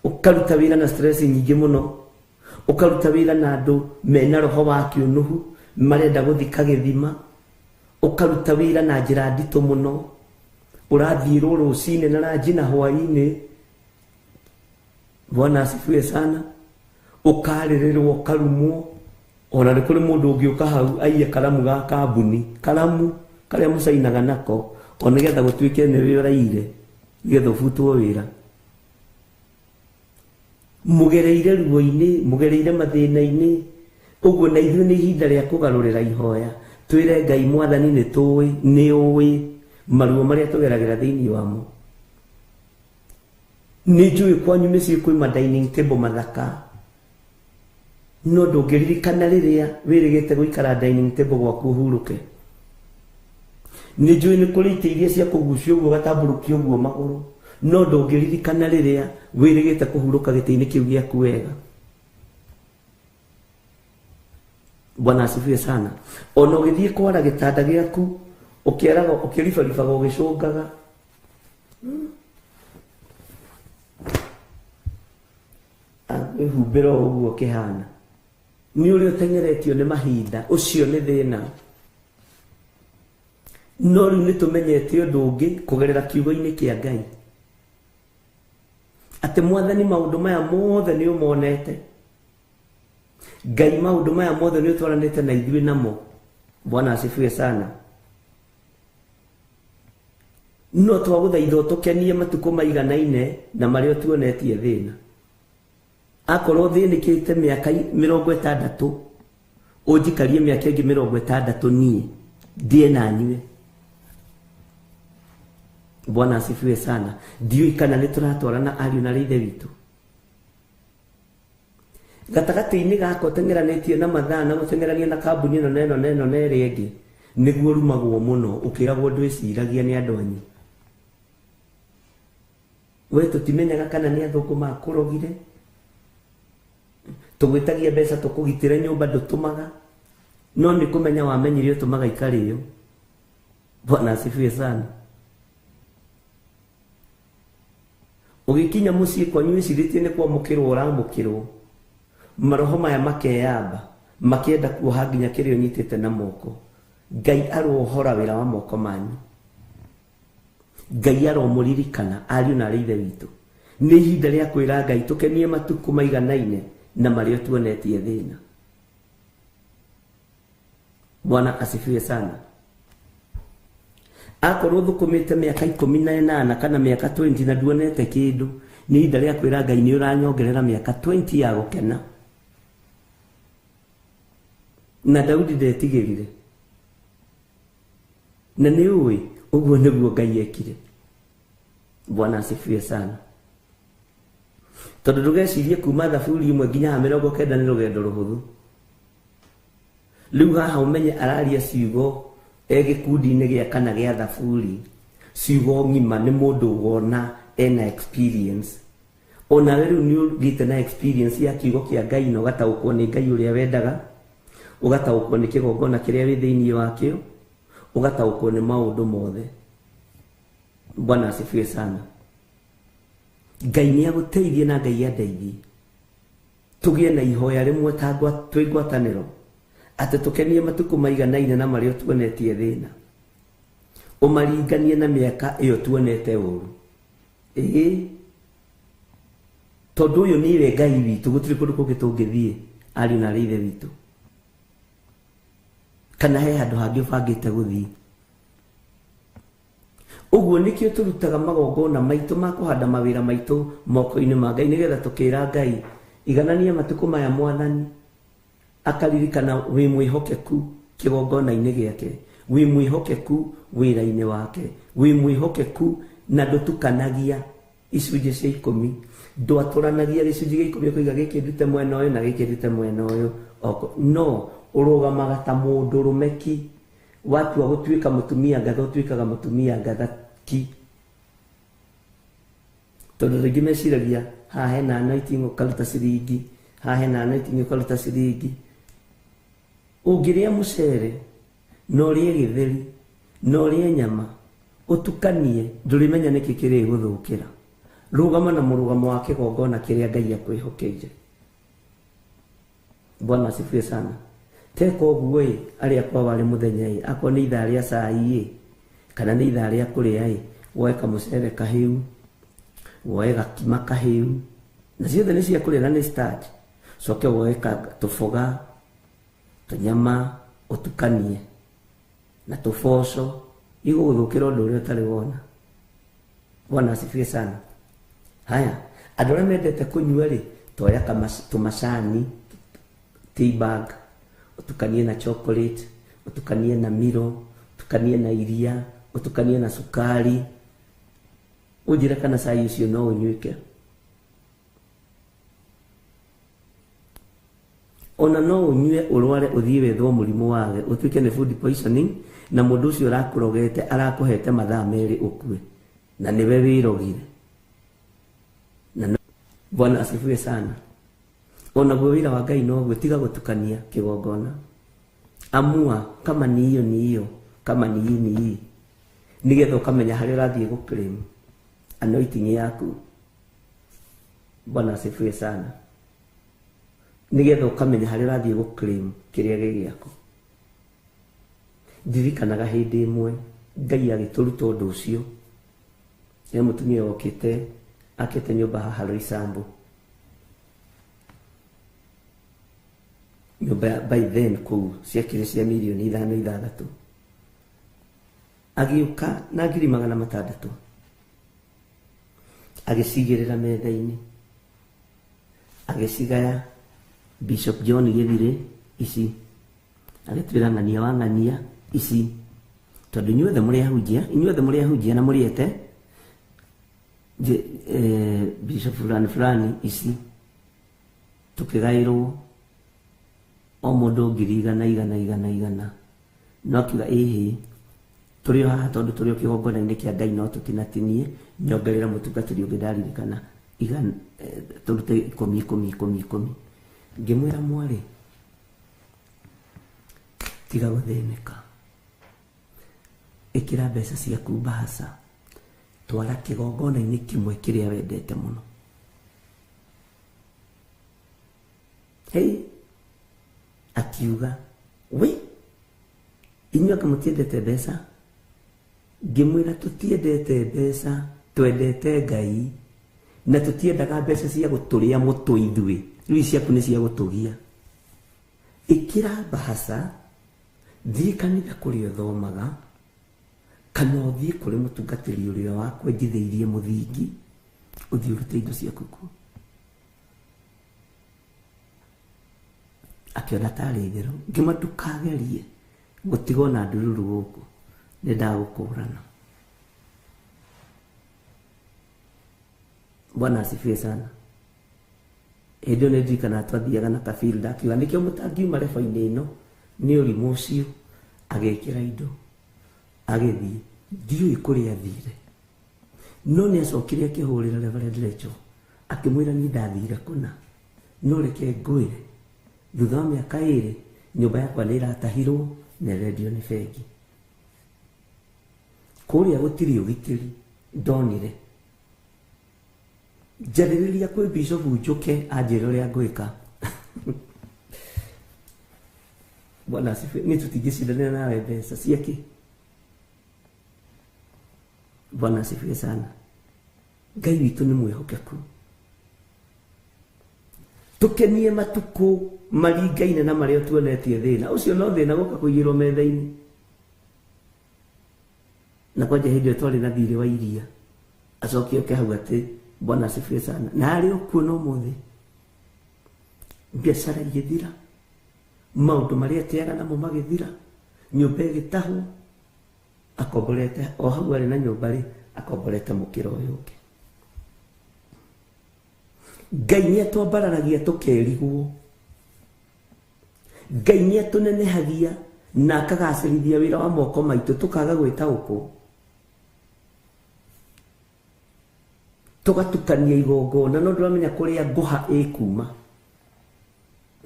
Speaker 4: Ũkaruta wĩra na stress nyingĩ mũno, ũkaruta wĩra na andũ mena roho wa kĩũnũhu marenda gũthika gĩthima, ũkaruta wĩra na njĩra nditũ mũno, ũrathiĩrwo rũcinĩ na ranji na hwaĩ-inĩ. Bwana asifiwe sana. Ũkarĩrĩrwo, ũkarumwo. Ona nĩ kũrĩ mũndũ ũngĩũka hau aiye karamu ga kambuni, karamu karĩa mũcainaga nako, o nĩgetha gũtuĩke nĩwe ũraire, nĩgetha ũbutwo wĩra. Mũgereire ruo-inĩ, mũgereire mathĩna-inĩ. Ũguo na ithuĩ nĩ ihinda rĩa kũgarũrĩra ihoya, twĩre Ngai Mwathani nĩ tũĩ, nĩ ũĩ maruo marĩa tũgeragĩra thĩinĩ wamo. Nĩ njũĩ kwanyu mĩciĩ kwĩ ma dining table mathaka, no ndũngĩririkana rĩrĩa wĩrĩgĩte gũikara dining table gwaku ũhurũke. Nĩ njũĩ nĩ kũrĩ itĩ iria cia kũgucio ũguo ũgatambũrũkia ũguo magũrũ, no ndũngĩririkana rĩrĩa wĩrĩgĩte kũhurũka gĩtĩ-inĩ kĩu gĩaku wega. Bwana asifiwe sana. Ona ũgĩthiĩ kwara gĩtanda gĩaku, ũkĩaraga, ũkĩribaribaga, ũgĩcũngaga. Wĩhumbĩra o ũguo kĩhana. Nĩ ũrĩa ũteng'eretio nĩ mahinda, ũcio nĩ thĩna. No rĩu nĩ tũmenyete ũndũ ũngĩ kũgerera kiugo-inĩ kĩa Ngai, atĩ Mwathani maũndũ maya mothe nĩ ũmonete. Ngai maũndũ maya mothe nĩ ũtwaranĩte na ithuĩ namo. Bwana asifiwe sana. No twagũthaitha ũtũkenie matukũ maiganaine na marĩa ũtuonetie thĩna. Akorwo thĩnĩkĩte mĩaka 60, ũnjikarie mĩaka ĩngĩ 60 niĩ ndĩe na nyue. Bwana asifiwe sana. Ndiũĩ kana nĩ tũratwarana ariũ na ithe witũ. Gatagatĩ-inĩ gaka ũteng'eranĩtie na mathaa na gũteng'erania na kambuni ĩno na ĩno na ĩno na ĩrĩa ĩngĩ, nĩguo ũrumagwo mũno ũkĩragwo ndwĩciragia nĩ andũ anyu. We tũtimenyaga kana nĩ athũngũ makũrogire, tũgwĩtagia mbeca tũkũgitĩre nyũmba ndũtũmaga, no nĩ kũmenya wamenyire ũtũmaga ikarĩo. Bwana asifiwe sana. Ũgĩkinya mũciĩ kwanyu wĩcirĩtie nĩ kwamũkĩrwo ũramũkĩrwo, maroho maya makeyamba makĩenda kuoha nginya kĩrĩa ũnyitĩte na moko. Ngai arohora wĩra wa moko manyu. Ngai aromũririkana ariũ na arĩ ithe witũ. Nĩ ihinda rĩa kwĩra Ngai tũkenie matukũ maiganaine na marĩa tuonetie thĩna. Bwana asifiwe sana. Akorwo thũkũmĩte mĩaka 18 kana mĩaka 20 na nduonete kĩndũ, nĩ ihinda rĩa kwĩra Ngai nĩ ũranyongerera mĩaka 20 ya gũkena. Na Daudi ndetigĩrire. Na nĩ ũĩ ũguo nĩguo Ngai ekire. Bwana asifiwe sana. Tondũ ndũgecirie kuma thaburi ĩmwe nginya 90 nĩ rũgendo rũhũthũ. Rĩu haha ũmenye araria ciugo e gĩkundi-inĩ gĩa kana gĩa thaburi, ciugo ng'ima nĩ mũndũ wona ena experience. Onawe rĩu nĩ ũgĩte na experience ya kiugo kĩa Ngai na ũgataũkwo nĩ Ngai ũrĩa wendaga, ũgataũkwo nĩ kĩgongona kĩrĩa wĩ thĩinĩ wakĩo, ũgataũkwo nĩ maũndũ mothe. Bwana asifiwe sana. Ngai nĩ agũteithie na Ngai andeithie tũgĩe na ihoya rĩmwe ta twĩ ngwatanĩro, atĩ tũkenie matukũ maiganaine na marĩa tuonetie thĩna, ũmaringanie na mĩaka ĩyo tuonete ũru. Ĩĩ, tondũ ũyũ nĩwe Ngai witũ, gũtirĩ kũndũ kũngĩ tũngĩthiĩ ariũ na arĩ ithe witũ, kana he handũ hangĩ ũbangĩte gũthiĩ. Ũguo nĩkĩo tũrutaga magongona maitũ ma kũhanda mawĩra maitũ moko-inĩ ma Ngai, nĩgetha tũkĩra Ngai iganania matukũ maya Mwathani akaririkana wĩ mwĩhokeku kĩgongona-inĩ gĩake, wĩ mwĩhokeku wĩra-inĩ wake, wĩ mwĩhokeku na ndũtukanagia icunjĩ cia 10, ndwatũranagia gĩcunjĩ gĩa 10 ũkoiga gĩkĩ ndute mwena ũyũ na gĩkĩ ndute mwena ũyũ, no ũrũgamaga ta mũndũrũme ki. Watua gũtuĩka mũtumia ngatha ũtuĩkaga mũtumia ngatha ki, tondũ rĩngĩ meciragia haha hena anointing ũkaruta ciringi, haha hena anointing ũkaruta ciringi. Ũngĩrĩa mũcere na ũrĩe gĩtheri na ũrĩe nyama ũtukanie, ndũrĩmenya nĩkĩ kĩrĩgũthũkĩra. Rũgama na mũrũgamo wa kĩgongona kĩrĩa Ngai akwĩhokeire. Bwana asifiwe sana. Teka ũguo ĩ, arĩa kwa warĩ mũthenya ĩ, akorwo nĩ ithaa rĩa cai ĩ, kana nĩ ithaa rĩa kũrĩa ĩ, woe kamũcere kahĩu, woe gakima kahĩu, na ciothe nĩ cia kũrĩa na nĩ starch. Coke woe tũboga, tũnyama ũtukanie na tũboco, igũgũthũkĩra ũndũ ũrĩa ũtarĩ wona. Bwana asifiwe sana. Haya, andũ arĩa mendete kũnyua rĩ, toya tũmacani, tea bag, ũtukanie na chocolate, ũtukanie na miro, ũtukanie na iria, ũtukanie na cukari, ũnjĩre kana cai ũcio no ũnyuĩke. Ona no ũnyue ũrware ũthiĩ wethwo mũrimũ wage, ũtuĩke nĩ food poisoning, na mũndũ ũcio ũrakũrogete arakũhete mathaa 2 ũkue, na nĩwe wĩrogire. Na Bwana asifiwe sana. Onaguo wĩra wa Ngai noguo, tiga gũtukania kĩgongona. Amua kama ni hiyo ni hiyo, kama ni hii ni hii, nĩgetha ũkamenya harĩa ũrathiĩ gũ-claim anointing yaku. Bwana asifiwe sana. Nĩgetha ũkamenya harĩa ũrathiĩ gũ-claim kĩrĩa gĩ gĩaku. Ndirikanaga hĩndĩ ĩmwe Ngai agĩtũruta ũndũ ũcio. He mũtumia wokĩte akĩte nyũmba haha Roysambu, nyũmba by then kũu ciakĩrĩ cia mirioni 5 6. Agĩũka na 600,000 agĩcigĩrĩra metha-inĩ, agĩcigaya Bishop John Gĩthirĩ ici, agĩtwĩra ng'ania wa ng'ania ici, tondũ inyuothe mũrĩ ahunjia, inyuothe mũrĩ ahunjia na mũrĩete Bishop fulani fulani ici, tũkĩgaĩrwo o mũndũ 100,000 100 100 100. No akiuga ĩhĩ, tũrĩ o haha tondũ tũrĩ o kĩgongona-inĩ kĩa Ngai no tũtinatinie, nyongerera mũtungatĩri ũngĩ ndaririkana tũrute 10 10 10 10. Ngĩmwĩra mwarĩ, tiga gũthĩnĩka, ĩkĩra mbeca ciaku mbahaca, twara kĩgongona-inĩ kĩmwe kĩrĩa wendete mũno. Hey, akiuga we inyuĩ anga mũtiendete mbeca? Ngĩmwĩra tũtiendete mbeca, twendete Ngai, na tũtiendaga mbeca cia gũtũrĩa mũtwe ithuĩ, rĩu ciaku nĩ cia gũtũgia. Ĩkĩra mbahaca, thiĩ kanitha kũrĩa ũthomaga, kana ũthiĩ kũrĩ mũtungatĩri ũrĩa wakwenjithĩirie mũthingi, ũthiĩ ũrute indo ciaku kuo. Akĩona tarĩ itherũ. Ngĩmwĩra ndũkagerie gũtigwo na ndururu gũkũ, nĩ ndagũkũrana. Bwana asifiwe sana. Hĩndĩ ĩyo nĩ ndirikanaga twathiaga na kabilda, akiuga nĩkĩo mũtangiuma reba-inĩ ĩno nĩ ũrimũ ũcio. Agĩkĩra indo agĩthiĩ, ndiũĩ kũrĩa athire, no nĩ acokire akĩhũrĩra Reverend Rachel akĩmwĩra niĩ ndathire kũna, no reke ngwĩre thutha wa mĩaka 2 nyũmba yakwa nĩ ĩratahirwo na ĩrendio nĩ bengi. Kũrĩa gũtirĩ ũgitĩri ndonire. Njarĩrĩria kwĩ Bishop njũke anjĩre ũrĩa ngwĩka. Bwana asifiwe. Niĩ tũtingĩcindanĩra nawe mbeca ciakĩ. Bwana asifiwe sana. Ngai witũ nĩ mwĩhokeku. Tũkenie matukũ maringaine na marĩa tuonetie thĩna ũcio, no thĩna gũka kũigĩrwo metha-inĩ. Na kwanja hĩndĩ ĩyo twarĩ na thirĩ wa iria, acokie oke hau atĩ Bwana asifiwe sana. Na arĩ o kuo no ũmũthĩ, biacara igĩthira, maũndũ marĩa eteaga namo magĩthira, nyũmba ĩgĩtahwo, akomborete o hau arĩ na nyũmba rĩ, akomborete mũkĩra ũyũ ũngĩ. Ngai nĩ atwambararagia tũkerigwo, Ngai nĩ atũnenehagia na akagacĩrithia wĩra wa moko maitũ tũkaga gwĩtaũkwo, tũgatukania igongona no ndũramenya kũrĩa ngũha ĩkuma.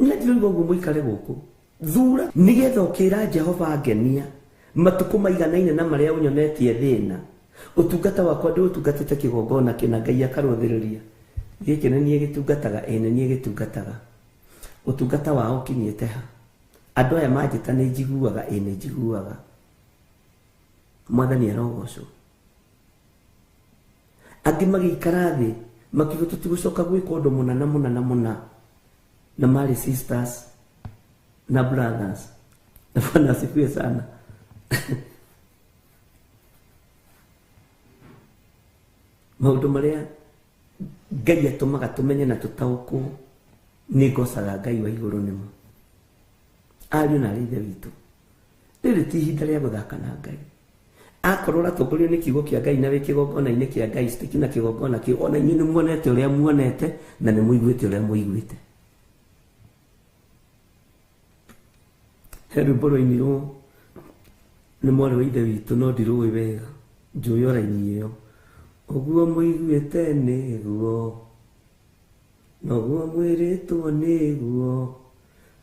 Speaker 4: Nĩ ndĩroiga ũguo mũikare gũkũ thura, nĩgetha ũkĩra Jehova ngenia matukũ maiganaine na marĩa ũnyonetie thĩna. Ũtungata wakwa ndĩũtungatĩte kĩgongona kĩna, Ngai akarũthĩrĩria gĩkĩ nĩ niĩ gĩtungataga, ĩ nĩ niĩ gĩtungataga. Ũtungata wao ũkinyĩte ha? Andũ aya manjĩta nĩ njiguaga, ĩ nĩ njiguaga. Mwathani arogocwo. Angĩ magĩikara thĩ makiuga tũtigũcoka gwĩka ũndũ mũna na mũna na mũna, na marĩ sisters na brothers. Na Bwana asifiwe sana. Maũndũ marĩa Ngai atũmaga tũmenye na tũtaũkwo, nĩ ngocaga Ngai wa igũrũ nĩmo. Ariũ na arĩ ithe witũ, rĩrĩ ti ihinda rĩa gũthaka na Ngai. Akorwo ũratongorio nĩ kiugo kĩa Ngai na wĩ kĩgongona-inĩ kĩa Ngai, citiki na kĩgongona kĩu, ona inyuĩ nĩ muonete ũrĩa muonete na nĩ mũiguĩte ũrĩa mũiguĩte. He rwĩmbo rwainirwo nĩ mwarĩ wa ithe witũ, no ndirũĩ wega, njũĩ o raini ĩyo. Ũguo mũiguĩte nĩguo, noguo mwĩrĩtwo nĩguo,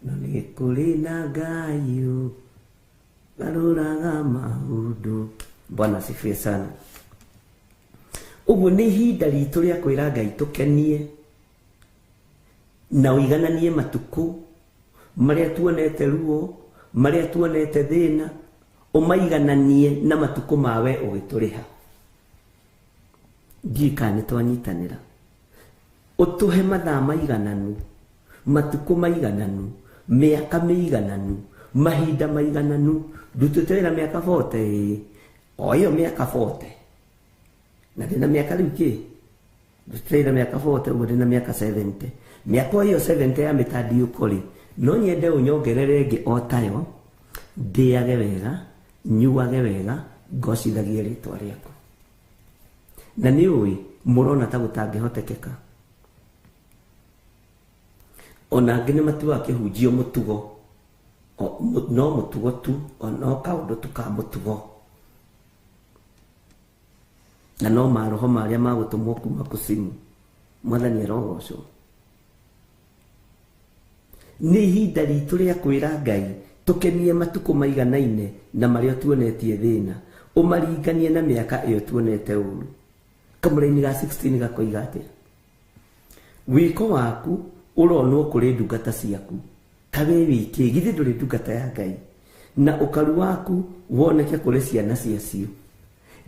Speaker 4: no nĩ kũrĩ na Ngai ũgarũraga maũndũ. Bwana asifiwe sana. Ũguo nĩ ihinda ritũ rĩa kwĩra Ngai tũkenie na ũigananie matukũ marĩa tuonete ruo, marĩa tuonete thĩna, ũmaigananie na matukũ mawe ũgĩtũrĩha. Ndiũĩ kana nĩ twanyitanĩra. Ũtũhe mathaa maigananu, matukũ maigananu, mĩaka mĩigananu, mahinda maigananu. Ndutĩte wĩra mĩaka 40, o ĩyo mĩaka 40, na ndĩna mĩaka rĩu kĩ, ndutĩte wĩra mĩaka 40, ũguo ndĩna mĩaka 70. Mĩaka ĩyo 70 ya mĩtandiũko rĩ, no nyende ũnyongerere ĩngĩ o tayo, ndĩage wega, nyuage wega, ngocithagie rĩtwa rĩaku. Na nĩ ũĩ mũrona ta gũtangĩhotekeka. Ona angĩ nĩ matuaga kĩhunjio mũtugo, no mũtugo tu, no kaũndũ tu ka mũtugo, na no maroho marĩa magũtũmwo kuma kusimu. Mwathani arogocwo. Nĩ ihinda ritũ rĩa kwĩra Ngai tũkenie matukũ maiganaine na marĩa tuonetie thĩna, ũmaringanie na mĩaka ĩyo tuonete ũru. Kamũraini ga 16 gakoiga atĩa? Wĩko waku ũronwo kũrĩ ndungata ciaku, ta we wiki, githĩ ndũrĩ ndungata ya Ngai, na ũkaru waku woneke kũrĩ ciana ciacio.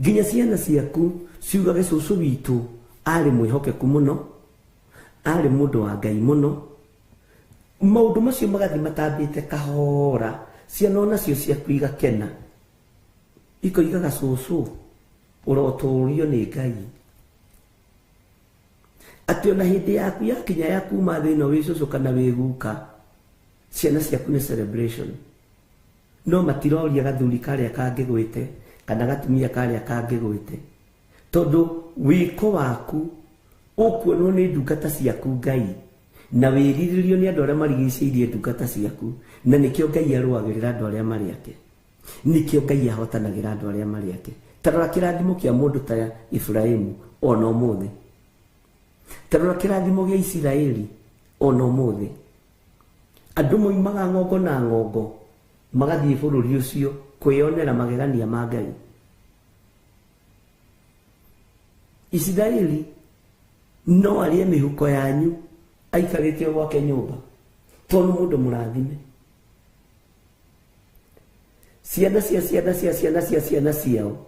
Speaker 4: Nginya ciana ciaku ciugage cũcũ witũ arĩ mwĩhokeku mũno, arĩ mũndũ wa Ngai mũno. Maũndũ macio magathiĩ matambĩte kahora, ciana onacio ciaku igakena, ikoigaga cũcũ ũrotũũrio nĩ Ngai. Atĩ ona hĩndĩ yaku yakinya ya kuma thĩ ĩno wĩ cũcũ kana wĩ guka, ciana ciaku nĩ celebration. No matiroria gathuri karĩa kangĩgwĩte kana gatumia karĩa kangĩgwĩte, tondũ wĩko waku ũkuonwo nĩ ndungata ciaku Ngai. Na wĩrirĩrio nĩ andũ arĩa marigicĩirie ndungata ciaku, na nĩkĩo Ngai arũagĩrĩra andũ arĩa marĩ ake, nĩkĩo Ngai ahotanagĩra andũ arĩa marĩ ake. Ta rora kĩrathimo kĩa mũndũ ta Iburahĩmu ona ũmũthĩ, ta rora kĩrathimo gĩa Isiraeli ona ũmũthĩ. Andũ moimaga ng'ongo na ng'ongo magathiĩ bũrũri ũcio kwĩyonera magegania ma Ngai. Isiraeli no arĩe mĩhuko yanyu aikarĩte o gwake nyũmba, tondũ mũndũ mũrathime. Ciana cia ciana cia ciana cia ciana ciao,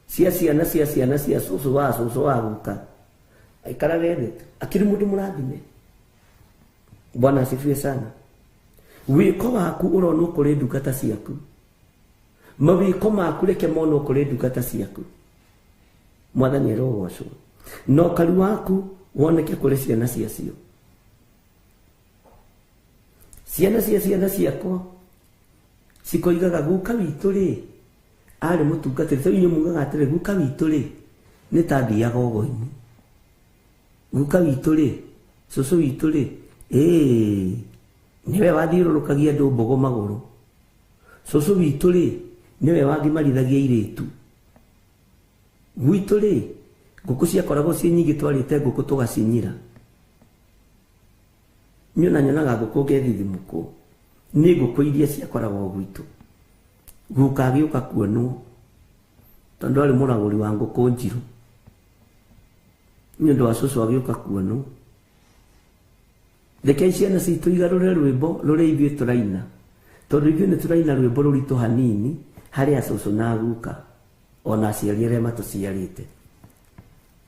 Speaker 4: cia ciana cia ciana cia cũcũ wa cũcũ wa guka, aikarage thĩ akĩrĩ mũndũ mũrathime. Bwana asifiwe sana. Wĩko waku ũronwo kũrĩ ndungata ciaku, mawĩko maku reke monwo kũrĩ ndungata ciaku. Mwathani arogocwo. Na ũkaru waku woneke kũrĩ ciana ciacio. Ciana cia ciana ciakwa cikoigaga guka witũ rĩ arĩ mũtungatĩri. Inyuĩ mugaga atĩrĩ, guka witũ rĩ nĩ ta athiaga ũgo-inĩ, guka witũ rĩ, cũcũ witũ rĩ, ĩĩ nĩwe wathiũrũrũkagia andũ mbogo magũrũ, cũcũ witũ rĩ nĩwe wagimarithagia airĩtu, gwitũ rĩ ngũkũ ciakoragwo ciĩ nyingĩ, twarĩte ngũkũ tũgacinyira. Niĩ ona nyonaga ngũkũ ngethithimũkwo nĩ ngũkũ iria ciakoragwo gwitũ. Guka agĩũka kuonwo tondũ arĩ mũragũri wa ngũkũ njirũ, nĩ ũndũ wa cũcũ agĩũka kuonwo. Rekei ciana citũ igarũre rwĩmbo rũrĩa ithuĩ tũraina, tondũ ithuĩ nĩ tũraina rwĩmbo rũritũ hanini harĩ acũcũ na guka ona aciari arĩa matũciarĩte.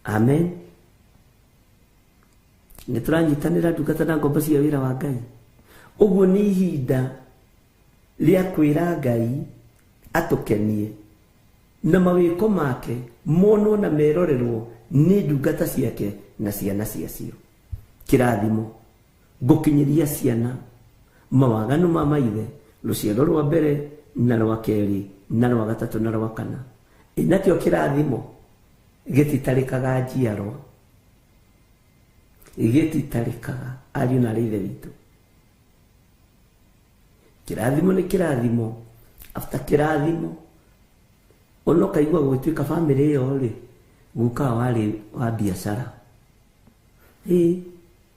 Speaker 4: Amen. Nĩ tũranyitanĩra ndungata na ngombo cia wĩra wa Ngai. Ũguo nĩ ihinda rĩa kwĩra Ngai atũkenie na mawĩko make monwo na merorerwo nĩ ndungata ciake na ciana ciacio. Kĩrathimo ngũkinyĩria ciana mawaganu ma maithe, rũciaro rwa mbere na rwa kerĩ na rwa gatatũ na rwa kana. Nakĩo kĩrathimo gĩtitarĩkaga njiarwa, gĩtitarĩkaga ariũ na aarĩ ithe witũ. Kĩrathimo nĩ kĩrathimo, after kĩrathimo ona ũkaigua gũgĩtuĩka bamĩrĩ ĩyo rĩ, guka warĩ wa biacara, ĩĩ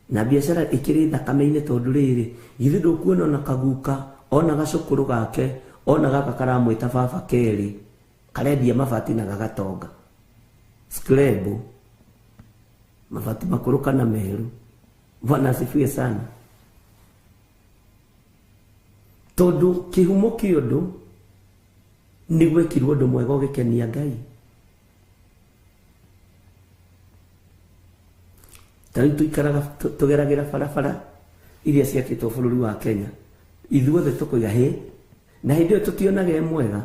Speaker 4: na biacara ĩkĩrĩ thakame-inĩ, tondũ rĩrĩ githĩ ndũkuona ona kaguka ona gacũkũrũ gake ona gaka karamwĩta baba kerĩ karendia mabati na gagatonga skrebo mabati makũrũ kana meru. Bwana asifiwe sana. Tondũ kĩhumo kĩa ũndũ nĩ gwekirwo ũndũ mwega ũgĩkenia Ngai. Ta rĩu tũikaraga tũgeragĩra barabara iria ciakĩtwo bũrũri wa Kenya, ithuothe tũkoiga hĩ, na hĩndĩ ĩyo tũtionaga ĩ mwega.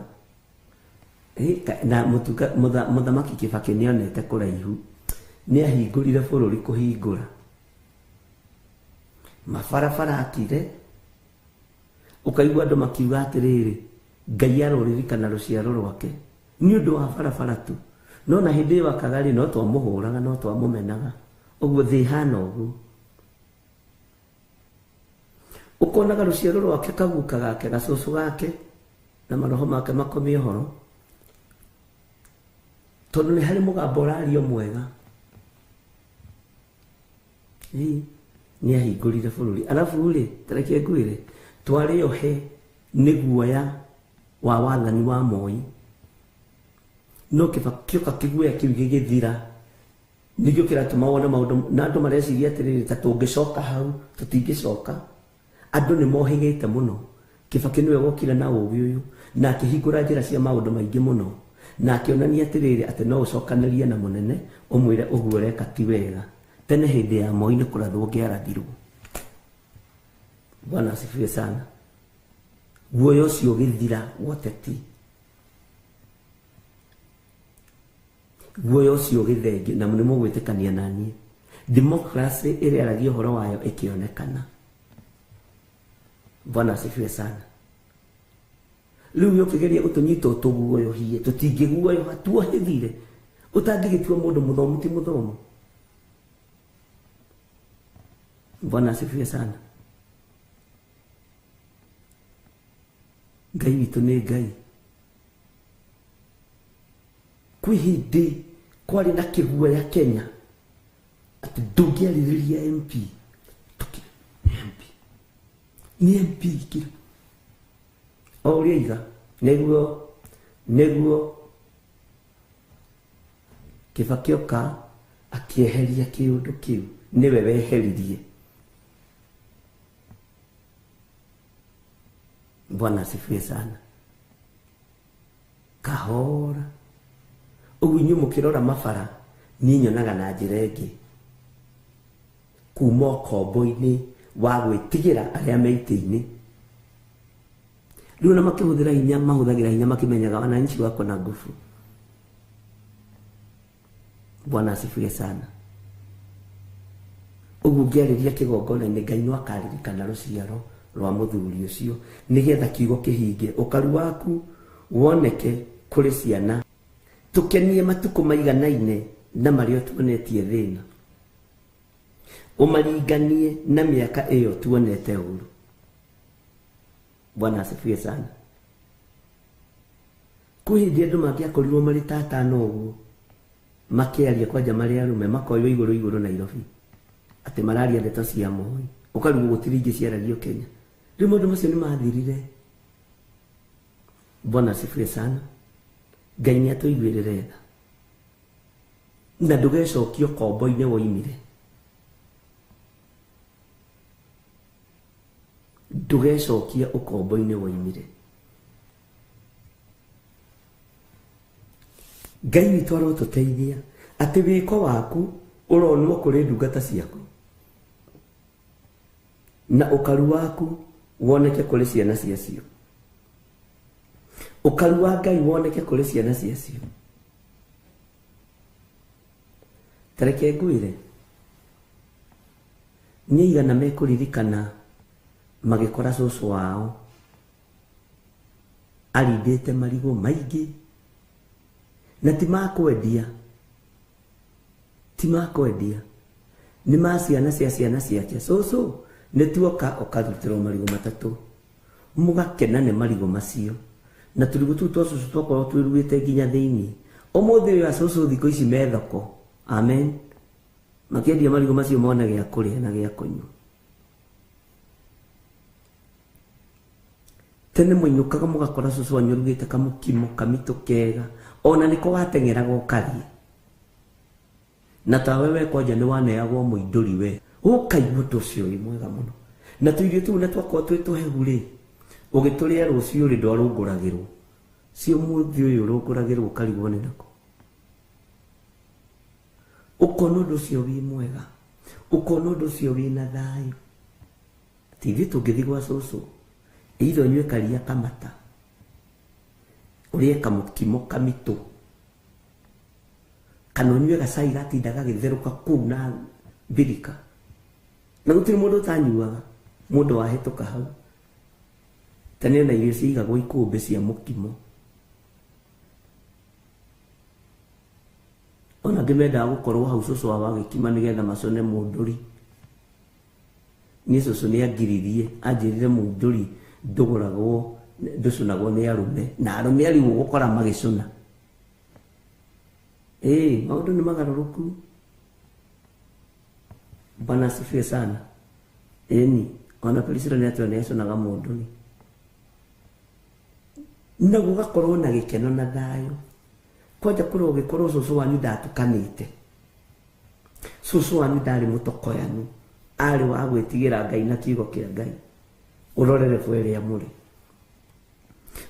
Speaker 4: Na mũthamaki Kibaki nĩonete kũraihu, nĩahingũrire bũrũri kũhingũra mabarabara akire, ũkaigua andũ makiuga atĩrĩrĩ, Ngai aroririkana rũciaro rwake nĩ ũndũ wa barabara tu. No na hĩndĩ ĩyo akaga rĩ, no twamũhũraga, no twamũmenaga. Ũguo thĩ ĩhana ũguo. Ũkonaga rũciaro rwake, kaguka gake, gacũcũ gake na maroho make makomie ũhoro, tondũ nĩ harĩ mũgambo ũrario mwega. Nĩ ahingũrire bũrũri. Arabu rĩ, ta reke ngwĩre, twarĩ ohe nĩ guoya wa wathani wa Moi, no kĩoka kĩguoya kĩu gĩgĩthira. Nĩkĩo kĩratũma wone maũndũ na andũ mareciria atĩrĩrĩ, ta tũngĩcoka hau tũtingĩcoka. Andũ nĩ mohĩgĩte mũno. Kibaki nĩwe wokire na ũũgĩ ũyũ na akĩhingũra njĩra cia maũndũ maingĩ mũno, na akĩonania atĩrĩrĩ, atĩ no ũcokanĩrie na mũnene ũmwĩre ũguo ũreka ti wega. Tene hĩndĩ ya Moi nĩ kũrathwo ngĩarathirwo. Bwana asifiwe sana. Guoya ũcio ũgĩthira woteti, guoya ũcio ũgĩthengio, na nĩ mũgwĩtĩkania na niĩ. Democracy ĩrĩa yaragia ũhoro wayo ĩkĩonekana. Bwana asifiwe sana. Rĩu ũkĩgeria gũtũnyita ũtũguoyohie, tũtingĩguoyoha, tuohĩthire. Ũtangĩgĩtua mũndũ mũthomu ti mũthomu. Bwana asifiwe sana. Ngai witũ nĩ Ngai. Kwĩ hĩndĩ kwarĩ na kĩguoya Kenya atĩ ndũngĩarĩrĩria MP. MP nĩ MP kira o ũrĩa iga nĩguo Kibaki oka akĩeheria kĩũndũ kĩu, nĩwe weheririe. Bwana asifiwe sana. Kahora ũguo inyuĩ mũkĩrora mabara niĩ nyonaga na njĩra ĩngĩ, kuma ũkombo-inĩ wa gwĩtigĩra arĩa me itĩ-inĩ. Rĩu ona makĩhũthĩra hinya, mahũthagĩra hinya makĩmenyaga wananchi wako na nguvu. Bwana asifiwe sana. Ũguo ũngĩarĩria kĩgongona-inĩ, Ngai no akaririkana rũciaro rwa mũthuri ũcio nĩgetha kiugo kĩhinge, ũkaru waku woneke kũrĩ ciana. Tũkenie matukũ maiganaine na marĩa tuonetie thĩna, ũmaringanie na mĩaka ĩyo tuonete ũru. Bwana asifiwe sana. Kwĩ hĩndĩ andũ mangĩakorirwo marĩ ta atano ũguo makĩaria kwanja marĩ arũme, makoywo igũrũ igũrũ Nairobi atĩ mararia ndeto cia Moi, ũkarigwo gũtirĩ ingĩ ciaragio Kenya. Rĩu maũndũ macio nĩ mathirire. Bwana asifiwe sana. Ngai nĩ atũiguĩrĩre tha na ndũgecokio kombo-inĩ woimire, ndũgecokia ũkombo-inĩ woimire. Ngai witũ arotũteithia atĩ wĩko waku ũronwo kũrĩ ndungata ciaku na ũkaru waku woneke kũrĩ ciana ciacio. Ũkaru wa Ngai woneke kũrĩ ciana ciacio. Tareke ngwĩre, nĩ aigana mekũririkana magĩkora cũcũ wao arindĩte marigũ maingĩ na ti ma kwendia, ti ma kwendia, nĩ ma ciana cia ciana ciake. Cũcũ nĩ tuoka ũkarutĩrwo marigũ matatũ, mũgakena nĩ marigũ macio, na tũrigũ tũu twa cũcũ twakorwo twĩruĩte nginya thĩinĩ. Ũmũthĩ ũyũ acũcũ thikũ ici me thoko, amen, makĩendia marigũ macio mone gĩa kũrĩa na gĩa kũnyua. Tene mũinũkaga mũgakora cũcũ wanyu arugĩte kamũkimo kamitũ kega, ona nĩko wateng'eraga ũkarĩe, na tawe we kwanja nĩ waneagwo mũindũri we, ũkaigua ũndũ ũcio wĩ mwega mũno. Na tũirio tũu na twakorwo twĩ tũhehu rĩ, ũgĩtũrĩa rũciũ rĩ ndwarũngũragĩrwo, si ũmũthĩ ũyũ ũrũngũragĩrwo ũkarigwo nĩ nako. Ũkona ũndũ ũcio wĩ mwega, ũkona ũndũ ũcio wĩna thayũ. Ti ithuĩ tũngĩthiĩ gwa cũcũ, either ũnyue karia kamata, ũrĩe kamũkimo kamitũ, kana ũnyue gacai gatinda gagĩtherũka kũu na mbirika, na gũtirĩ mũndũ ũtanyuaga, mũndũ wahĩtũka hau. Tene ona irio ciigagwo ikũmbĩ cia mũkimo, ona angĩ mendaga gũkorwo hau cũcũ wao agĩkima nĩgetha macũne mũndũri. Niĩ cũcũ nĩ angiririe, anjĩrire mũndũri ndũgũragwo, ndũcũnagwo nĩ arũme, na arũme arigwo gũkora magĩcũna. Maũndũ nĩ magarũrũku. Bwana asifiwe sana. Ĩni ona Priscilla nĩ atwĩra nĩ acũnaga mũndũri, na gũgakorwo na gĩkeno na thayũ. Kwanja kũrĩ ũgĩkorwo cũcũ wanyu ndatukanĩte, cũcũ wanyu ndarĩ mũtokoyanu, arĩ wa gwĩtigĩra Ngai na kiugo kĩa Ngai. Ũrore rebu ĩrĩa mũrĩ,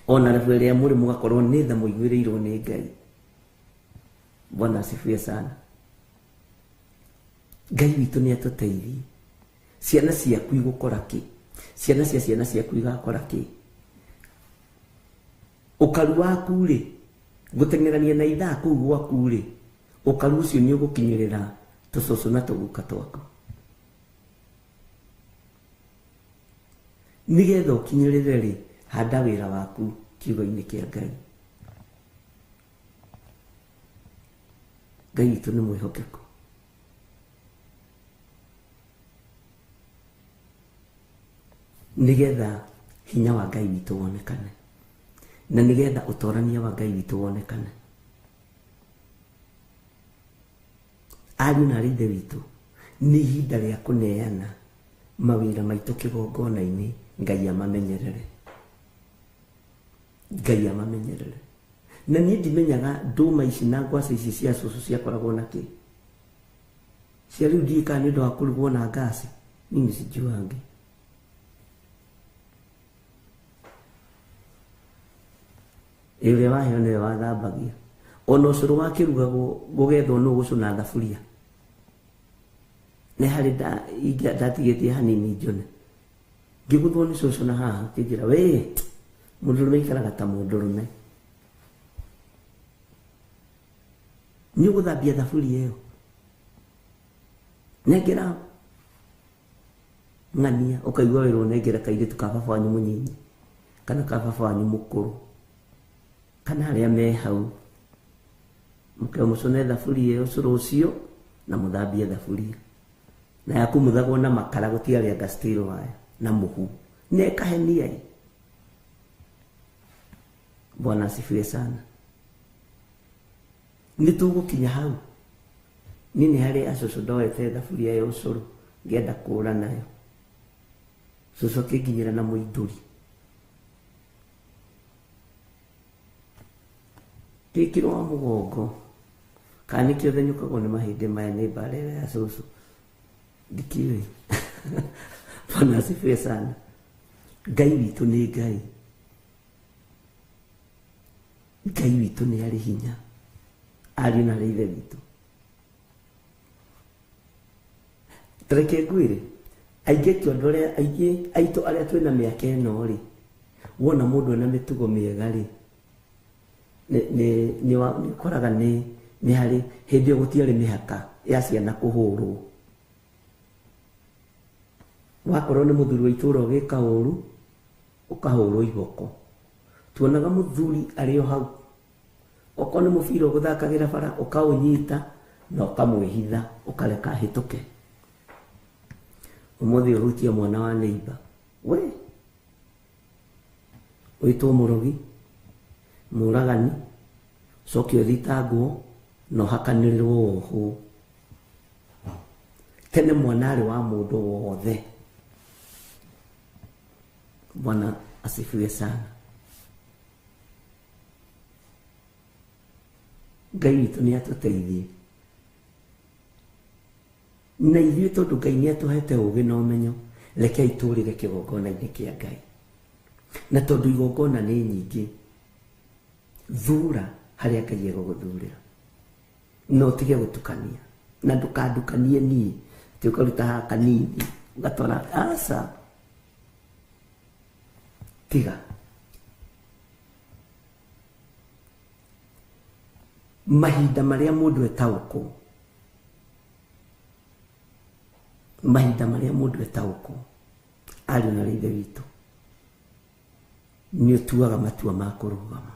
Speaker 4: ona rebu ĩrĩa mũrĩ mũgakorwo nĩ tha mũiguĩrĩirwo nĩ Ngai. Bwana asifiwe sana. Ngai witũ nĩ atũteithie. Ciana ciaku igũkora kĩ? Ciana cia ciana ciaku igakora kĩ? Ũkaru waku rĩ, gũteng'erania na ithaa kũu gwaku rĩ, ũkaru ũcio nĩ ũgũkinyĩrĩra tũcũcũ na tũguka twaku. Nĩgetha ũkinyĩrĩre rĩ, handa wĩra waku kiugo-inĩ kĩa Ngai. Ngai witũ nĩ mwĩhokeku. Nĩgetha hinya wa Ngai witũ wonekane, na nĩgetha ũtorania wa Ngai witũ wonekane. Ariũ na aarĩ ithe witũ, nĩ ihinda rĩa kũneana mawĩra maitũ kĩgongona-inĩ, Ngai amamenyerere. Ngai amamenyerere. Na niĩ ndimenyaga ndũma ici na ngwacĩ ici cia cũcũ ciakoragwo na kĩ. Cia rĩu ndiũĩ kana nĩ ũndũ wa kũrugwo na ngasi, mimi sijuangi. Ũrĩa waheo nĩwe wathambagia. Ona ũcũrũ wakĩrugagwo gũgethwo nũ gũcũna thaburia. Nĩ harĩ ndatigĩtie hanini njone. Ngĩgũthwo nĩ cũcũ na haha akĩnjĩra, we mũndũrũme aikaraga ta mũndũrũme. Nĩ ũgũthambia thaburia ĩyo. Nengera ng'ania, ũkaigua wĩrwo nengera kairĩtu ka baba wanyu mũnyinyi kana ka baba wanyu mũkũrũ kana arĩa me hau, mũkeo mũcũne thaburia ĩyo ũcũrũ ũcio na mũthambie thaburia. Na yakumuthagwo na makara gũtiarĩ anga steel wire na mũhu. Nĩ ĩkahenia ĩ. Bwana asifiwe sana. Nĩ tũgũkinya hau. Niĩ nĩ harĩ acũcũ ndoete thaburia ya ũcũrũ ngĩenda kũũra nayo. Cũcũ akĩnginyĩra na mũindũri. Ngĩkĩrwo wa mũgongo. Kana nĩkĩo thenyũkagwo nĩ mahĩndĩ maya nĩ mbara ĩyo ya cũcũ. Ndikiũĩ. Bwana asifiwe sana. Ngai witũ nĩ Ngai. Ngai witũ nĩ arĩ hinya. Ariũ na ithe witũ. Tareke ngwĩre, aingĩ tondũ arĩa aingĩ aitũ arĩa twĩna mĩaka ĩno rĩ, wona mũndũ ena mĩtugo mĩega rĩ, nĩ ũkoraga nĩ harĩ hĩndĩ ĩyo gũtiarĩ mĩhaka ya ciana kũhũrwo. Wakorwo nĩ mũthuri wa itũũra ũgĩka ũru, ũkahũrwo iboko. Tuonaga mũthuri arĩ o hau. Okorwo nĩ mũbira ũgũthakagĩra bara, ũkaũnyita na ũkamwĩhitha, ũkareka ahĩtũke. Ũmũthĩ ũhutie mwana wa neighbor, we wĩtwo mũrogi, mũragani, ũcoke ũthitangwo na ũhakanĩrĩrwo wohwo. Tene mwana arĩ wa mũndũ wothe. Bwana asifiwe sana. Ngai witũ nĩ atũteithie. Na ithuĩ tondũ Ngai nĩ atũhete ũũgĩ na ũmenyo, rekei tũũrĩre kĩgongona-inĩ kĩa Ngai. Na tondũ igongona nĩ nyingĩ, thura harĩa Ngai egũgũthurĩra. Na ũtige gũtukania. Na ndũkandukanie niĩ, atĩ ũkaruta haha kanini, ũgatwara aca. Tiga. Mahinda marĩa mũndũ etaũkwo, mahinda marĩa mũndũ etaũkwo, ariũ na ithe witũ, nĩ ũtuaga matua ma kũrũgama.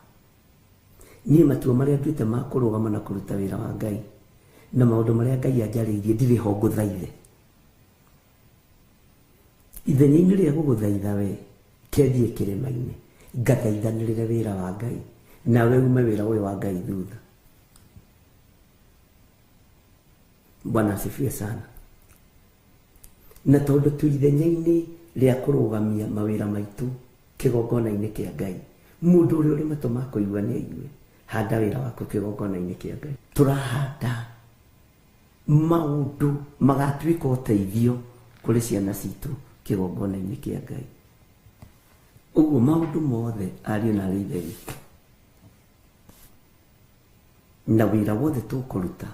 Speaker 4: Niĩ matua marĩa nduĩte ma kũrũgama na kũruta wĩra wa Ngai na maũndũ marĩa Ngai anjarĩirie ndirĩ ho ngũthaithe. Ithenya-inĩ rĩa gũgũthaitha we, kethiĩ kĩrĩma-inĩ, ngathaithanĩrĩre wĩra wa Ngai, nawe ume wĩra ũyũ wa Ngai thutha. Bwana asifiwe sana. Na tondũ twĩ ithenya-inĩ rĩa kũrũgamia mawĩra maitũ kĩgongona-inĩ kĩa Ngai, mũndũ ũrĩa ũrĩ matũ ma kũigua nĩ aigue. Handa wĩra waku kĩgongona-inĩ kĩa Ngai. Tũrahanda maũndũ magatuĩka ũteithio kũrĩ ciana citũ kĩgongona-inĩ kĩa Ngai. Ũguo maũndũ mothe ariũ na aarĩ ithe witũ, na wĩra wothe tũkũruta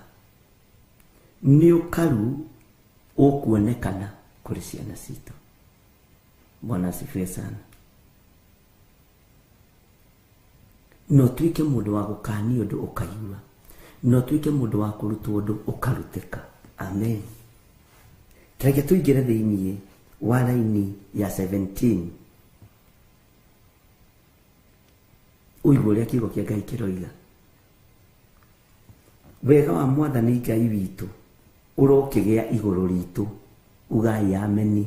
Speaker 4: nĩ ũkaru ũkuonekana kũrĩ ciana citũ. Bwana asifiwe sana. No tuĩke mũndũ wa gũkanio ũndũ ũkaigua, no tuĩke mũndũ wa kũrutwo ũndũ ũkarutĩka. Amen. Reke tũingĩre thĩiniĩ wa raini ya 17. Ũigue ũrĩa kiugo kĩa Ngai kĩroiga. Wega wa Mwathani Ngai witũ ũrokĩgĩa igũrũ ritũ, ugai ameni.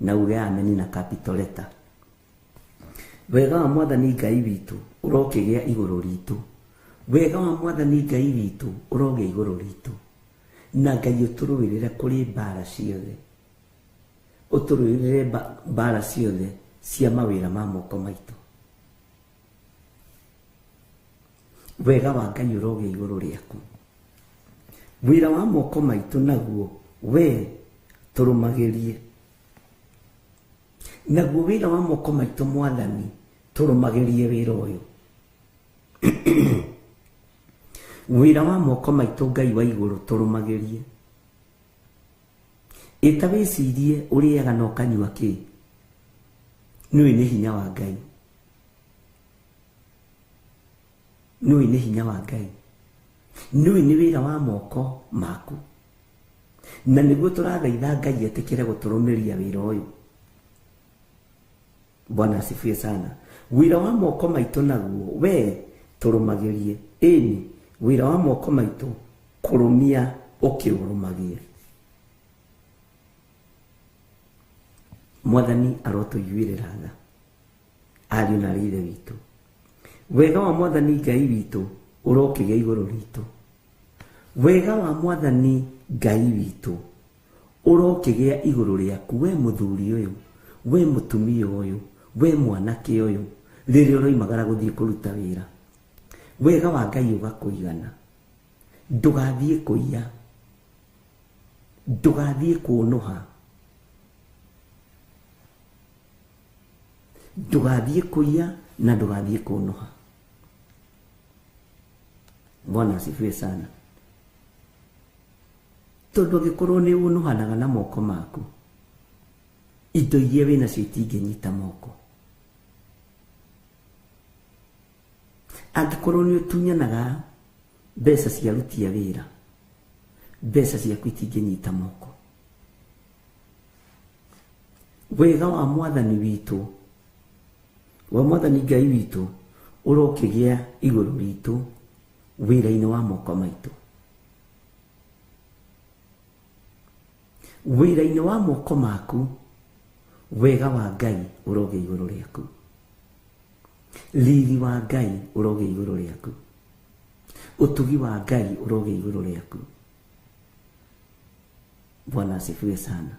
Speaker 4: Na uge ameni na capital letter. Wega wa Mwathani Ngai witũ ũrokĩgĩa igũrũ ritũ. Wega wa Mwathani Ngai witũ ũrogĩa igũrũ ritũ. Na Ngai ũtũrũĩrĩre kũrĩ mbara ciothe. Ũtũrũĩrĩre mbara ciothe cia mawĩra ma moko maitũ. Wega wa Ngai ũrogĩa igũrũ rĩaku. Wĩra wa moko maitũ naguo we tũrũmagĩrie. Naguo wĩra wa moko maitũ Mwathani tũrũmagĩrie wĩra ũyũ. Wĩra wa moko maitũ Ngai wa igũrũ tũrũmagĩrie. Ĩta wĩcirie ũrĩaga na ũkanyua kĩ? Nĩũĩ nĩ hinya wa Ngai. Nĩũĩ nĩ hinya wa Ngai. Nĩũĩ nĩ wĩra wa moko maku. Na nĩguo tũrathaitha Ngai etĩkĩre gũtũrũmĩria wĩra ũyũ. Bwana asifiwe sana. Wĩra wa moko maitũ naguo we tũrũmagĩrie. Ĩni wĩra wa moko maitũ kũrũmia ũkĩũrũmagie. Mwathani arotũiguĩrĩra tha ariũ na aarĩ Ithe witũ. Wega wa Mwathani Ngai witũ ũrokĩgĩa igũrũ ritũ. Wega wa Mwathani Ngai witũ ũrokĩgĩa igũrũ rĩaku we mũthuri ũyũ, we mũtumia ũyũ, we mwanake ũyũ, rĩrĩa ũroimagara gũthiĩ kũruta wĩra. Wega wa Ngai ũgakũigana. Ndũgathiĩ kũiya. Ndũgathiĩ kũũnũha. Ndũgathiĩ kũiya na ndũgathiĩ kũũnũha. Bwana asifiwe sana. Tondũ angĩkorwo nĩ ũnũhanaga na moko maku, indo iria wĩnacio itingĩnyita moko. Angĩkorwo nĩ ũtunyanaga mbeca cia aruti a wĩra, mbeca ciaku itingĩnyita moko. Wega wa Mwathani witũ, wa Mwathani Ngai witũ ũrokĩgĩa igũrũ ritũ wĩra-inĩ wa moko maitũ. Wĩra-inĩ wa moko maku wega wa Ngai ũrogĩa igũrũ rĩaku. Riri wa Ngai ũrogĩa igũrũ rĩaku. Ũtugi wa Ngai ũrogĩa igũrũ rĩaku. Bwana asifiwe sana.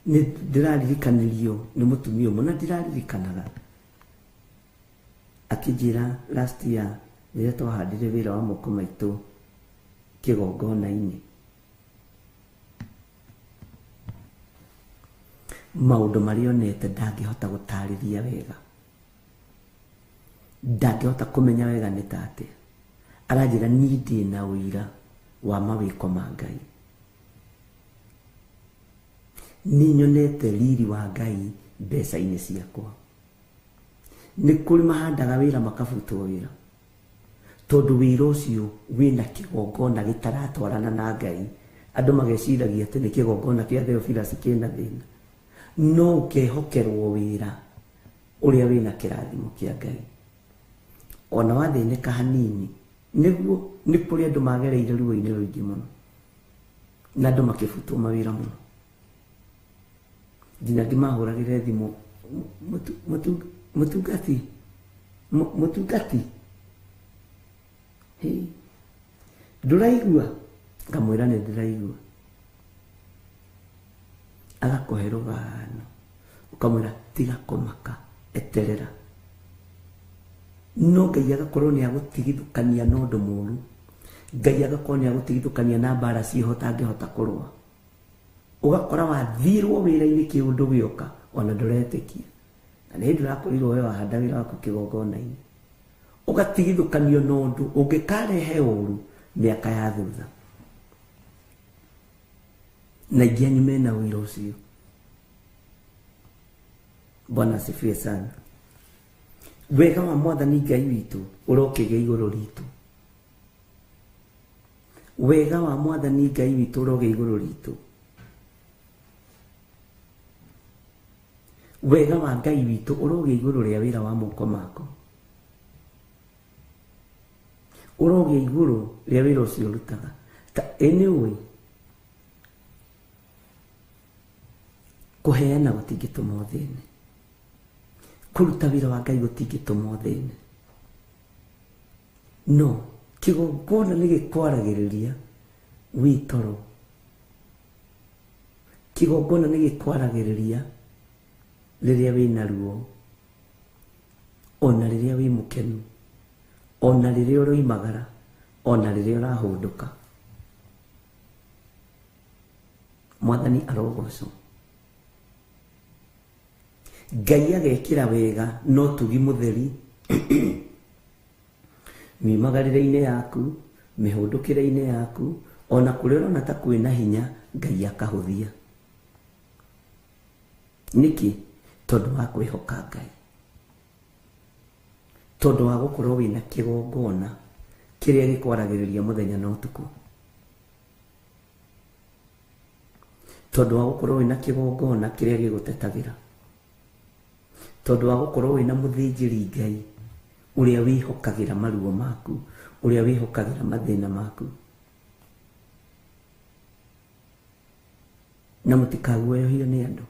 Speaker 4: Nĩ ndĩraririkanirio nĩ mũtumia ũmwe na ndĩraririkanaga akĩnjĩra last year rĩrĩa twahandire wĩra wa moko maitũ kĩgongona-inĩ. Maũndũ marĩa onete ndangĩhota gũtarĩria wega. Ndangĩhota kũmenya wega nĩ ta atĩa. Aranjĩra niĩ ndĩ na ũira wa mawĩko ma Ngai. Nĩ nyonete riri wa Ngai mbeca-inĩ ciakwa. Nĩ kũrĩ mahandaga wĩra makabutwo wĩra. Tondũ wĩra ũcio wĩna kĩgongona gĩtaratwarana na Ngai. Andũ mageciragia atĩ nĩ kĩgongona kĩa Theophilus kĩna thĩna. No ũkehokerwo wĩra ũrĩa wĩna kĩrathimo kĩa Ngai. Ona wathĩnĩka hanini, nĩguo nĩ kũrĩ andũ magereire ruo-inĩ rũingĩ mũno. Na andũ makĩbutwo mawĩra mũno. Nginya ngĩmahũragĩre thimũ, mũtungati, mũtungati. Hĩ, ndũraigua? Ngamwĩra nĩ ndĩraigua. Agakũhe rũgano. Ũkamwĩra tiga kũmaka, eterera. No Ngai agakorwo nĩ agũtigithũkania na ũndũ mũũru. Ngai agakorwo nĩ agũtigithũkania na mbara ciĩho ũtangĩhota kũrũa. Ũgakora wathirwo wĩra-inĩ kĩũndũ gĩoka ona ndũretĩkia. Na nĩ hĩndĩ ũrakorirwo we wahanda wĩra waku kĩgongona-inĩ. Ũgatigithũkanio na ũndũ ũngĩkarehe ũru mĩaka ya thutha. Na aingĩ anyu mena ũira ũcio. Bwana asifiwe sana. Wega wa Mwathani Ngai witũ ũrokĩgĩa igũrũ ritũ. Wega wa Mwathani Ngai witũ ũrogĩa igũrũ ritũ. Wega wa Ngai witũ ũrogĩa igũrũ rĩa wĩra wa moko maku. Ũrogĩa igũrũ rĩa wĩra ũcio ũrutaga. Ta anyway, Kũheana gũtingĩtũma ũthĩne. Kũruta wĩra wa Ngai gũtingĩtũma ũthĩne. No kĩgongona nĩ gĩkwaragĩrĩria wĩ toro. Kĩgongona nĩ gĩkwaragĩrĩria rĩrĩa wĩna ruo, ona rĩrĩa wĩ mũkenu, ona rĩrĩa ũroimagara, ona rĩrĩa ũrahũndũka. Mwathani arogocwo. Ngai agekĩra wega na ũtugi mũtheri miumagarĩre-inĩ yaku, mĩhũndũkĩre-inĩ yaku, ona kũrĩa ũrona ta kwĩna hinya, Ngai akahũthia. Nĩkĩ? Tondũ wa kwĩhoka Ngai, tondũ wa gũkorwo wĩna kĩgongona kĩrĩa gĩkwaragĩrĩria mũthenya na ũtukũ, tondũ wa gũkorwo wĩna kĩgongona kĩrĩa gĩgũtetagĩra, tondũ wa gũkorwo wĩna mũthĩnjĩri Ngai ũrĩa wĩhokagĩra maruo maku, ũrĩa wĩhokagĩra mathĩna maku. Na mũtikaguoyohio nĩ andũ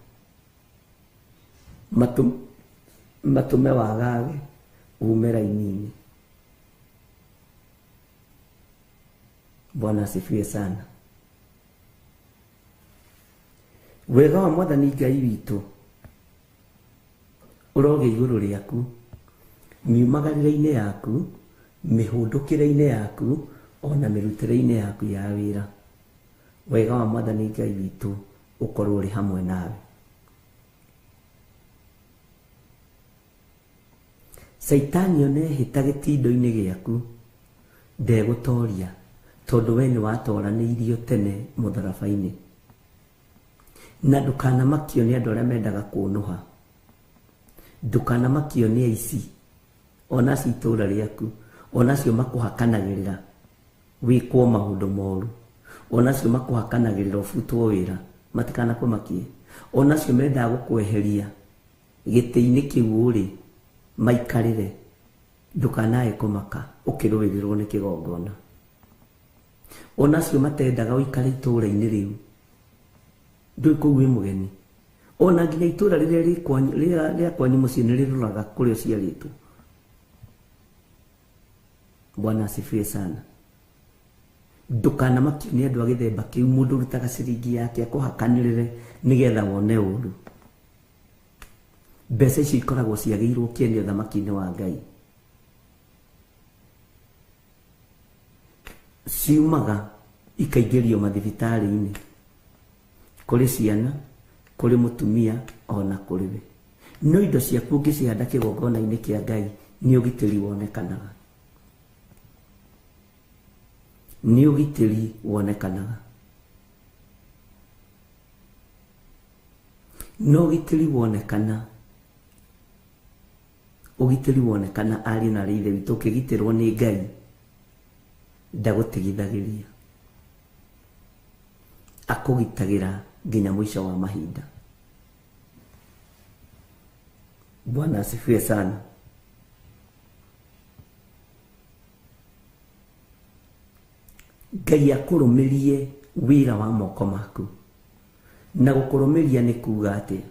Speaker 4: matũme wagage ume raini-inĩ. Bwana asifiwe sana. Wega wa Mwathani Ngai witũ ũrogĩa igũrũ rĩaku, miumagarĩre-inĩ yaku, mĩhũndũkĩre-inĩ yaku, ona mĩrutĩre-inĩ yaku ya wĩra. Wega wa Mwathani Ngai witũ ũkorwo ũrĩ hamwe nawe. Caitani ona ehĩta gĩtindo-inĩ gĩaku ndegũtoria, tondũ we nĩ watoranĩirio tene mũtharaba-inĩ. Na ndũkanamakio nĩ andũ arĩa mendaga kũnũha, ndũkanamakio nĩ aici, ona acio itũũra rĩaku, ona acio makũhakanagĩrĩra wĩkwo maũndũ moru, ona acio makũhakanagĩrĩra ũbutwo wĩra, matikanakũmakie, ona acio mendaga gũkweheria gĩtĩ-inĩ kĩu ũrĩ maikarĩre, ndũkanae kũmaka ũkĩrũĩrĩrwo nĩ kĩgongona. Ona acio matendaga ũikare itũũra-inĩ rĩu, ndũĩ kũu wĩ mũgeni, ona nginya itũũra rĩrĩa rĩa kwanyu mũciĩ nĩ rĩroraga kũrĩa ũciarĩtwo. Bwana asifiwe sana. Ndũkanamakio nĩ andũ a gĩthemba kĩu, mũndũ ũrutaga ciringi yake akũhakanĩrĩre nĩgetha wone ũru. Mbeca icio ikoragwo ciagĩirwo kĩene ũthamaki-inĩ wa Ngai. Ciumaga ikaingĩrio mathibitarĩ-inĩ, kũrĩ ciana, kũrĩ mũtumia, ona kũrĩ we. No indo ciaku ũngĩcihanda kĩgongona-inĩ kĩa Ngai, nĩ ũgitĩri wonekanaga. Nĩ ũgitĩri wonekanaga. No ũgitĩri wonekana, ũgitĩri wonekana ariũ na aarĩ a Ithe witũ, ũkĩgitĩrwo nĩ Ngai ndagũtigithagĩria, akũgitagĩra nginya mũico wa mahinda. Bwana asifiwe sana. Ngai akũrũmĩrie wĩra wa moko maku. Na gũkũrũmĩria nĩ kuga atĩa?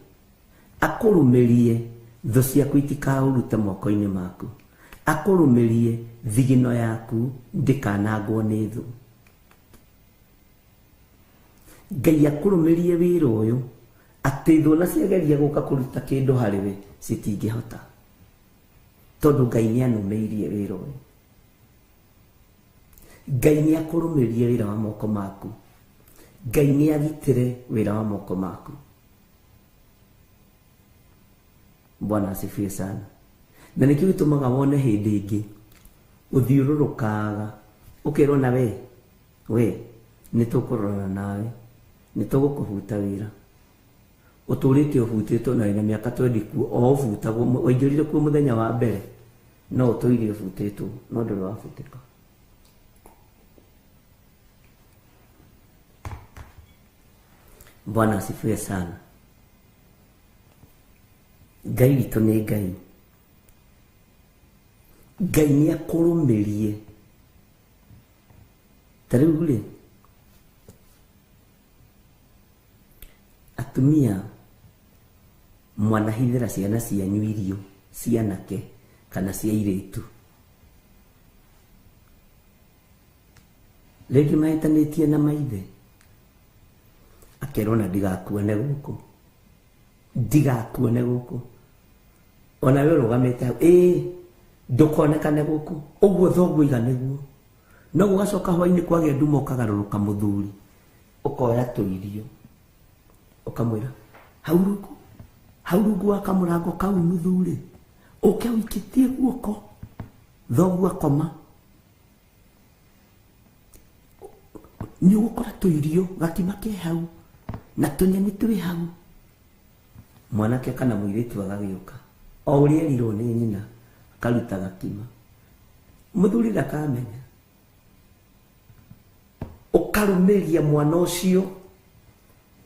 Speaker 4: Akũrũmĩrie thũ ciaku itikaũrute moko-inĩ maku, akũrũmĩrie thigino yaku ndĩkanangwo nĩ thũ. Ngai akũrũmĩrie wĩra ũyũ atĩ thũ ona ciageria gũka kũruta kĩndũ harĩ we citingĩhota, tondũ Ngai nĩ anũmĩirie wĩra ũyũ. Ngai nĩ akũrũmĩrie wĩra wa moko maku. Ngai nĩ agitĩre wĩra wa moko maku. Bwana asifiwe sana. Na nĩkĩo gĩtũmaga wone hĩndĩ ĩngĩ ũthiũrũrũkaga ũkerwo na we, we nĩ tũkũrorana nawe, nĩ tũgũkũbuta wĩra. Ũtũrĩte ũbutĩtwo na wĩna mĩaka 20 kuo, o ũbutagwo, waingĩrire kuo mũthenya wa mbere, no ũtũire ũbutĩtwo, no ndũrĩ wabutĩka. Bwana asifiwe sana. Ngai witũ nĩ Ngai. Ngai nĩ akũrũmĩrie. Ta rĩu rĩ, atumia Mwanahithĩra ciana cianyu irio cianake kana cia airĩtu. Rĩngĩ mahĩtanĩtie na maithe, akerwo na ndigakuone gũkũ, ndigakuone gũkũ. Ona we ũrũgamĩte hau, ĩĩ ndũkonekane gũkũ, ũguo thoguo iga nĩguo. No gũgacoka hwainĩ kwagĩa nduma ũkagarũrũka mũthuri, ũkoya tũirio ũkamwĩra hau rungu, hau rungu wa kamũrango kau nuthu rĩ, ũke ũikĩtie guoko, thoguo akoma. Nĩ ũgũkora tũirio gakima ke hau na tũnyeni twĩ hau. Mwanake kana mũirĩtu agagĩũka o ũrĩa erirwo nĩ nyina, akaruta gakima. Mũthuri ndakamenya. Ũkarũmĩria mwana ũcio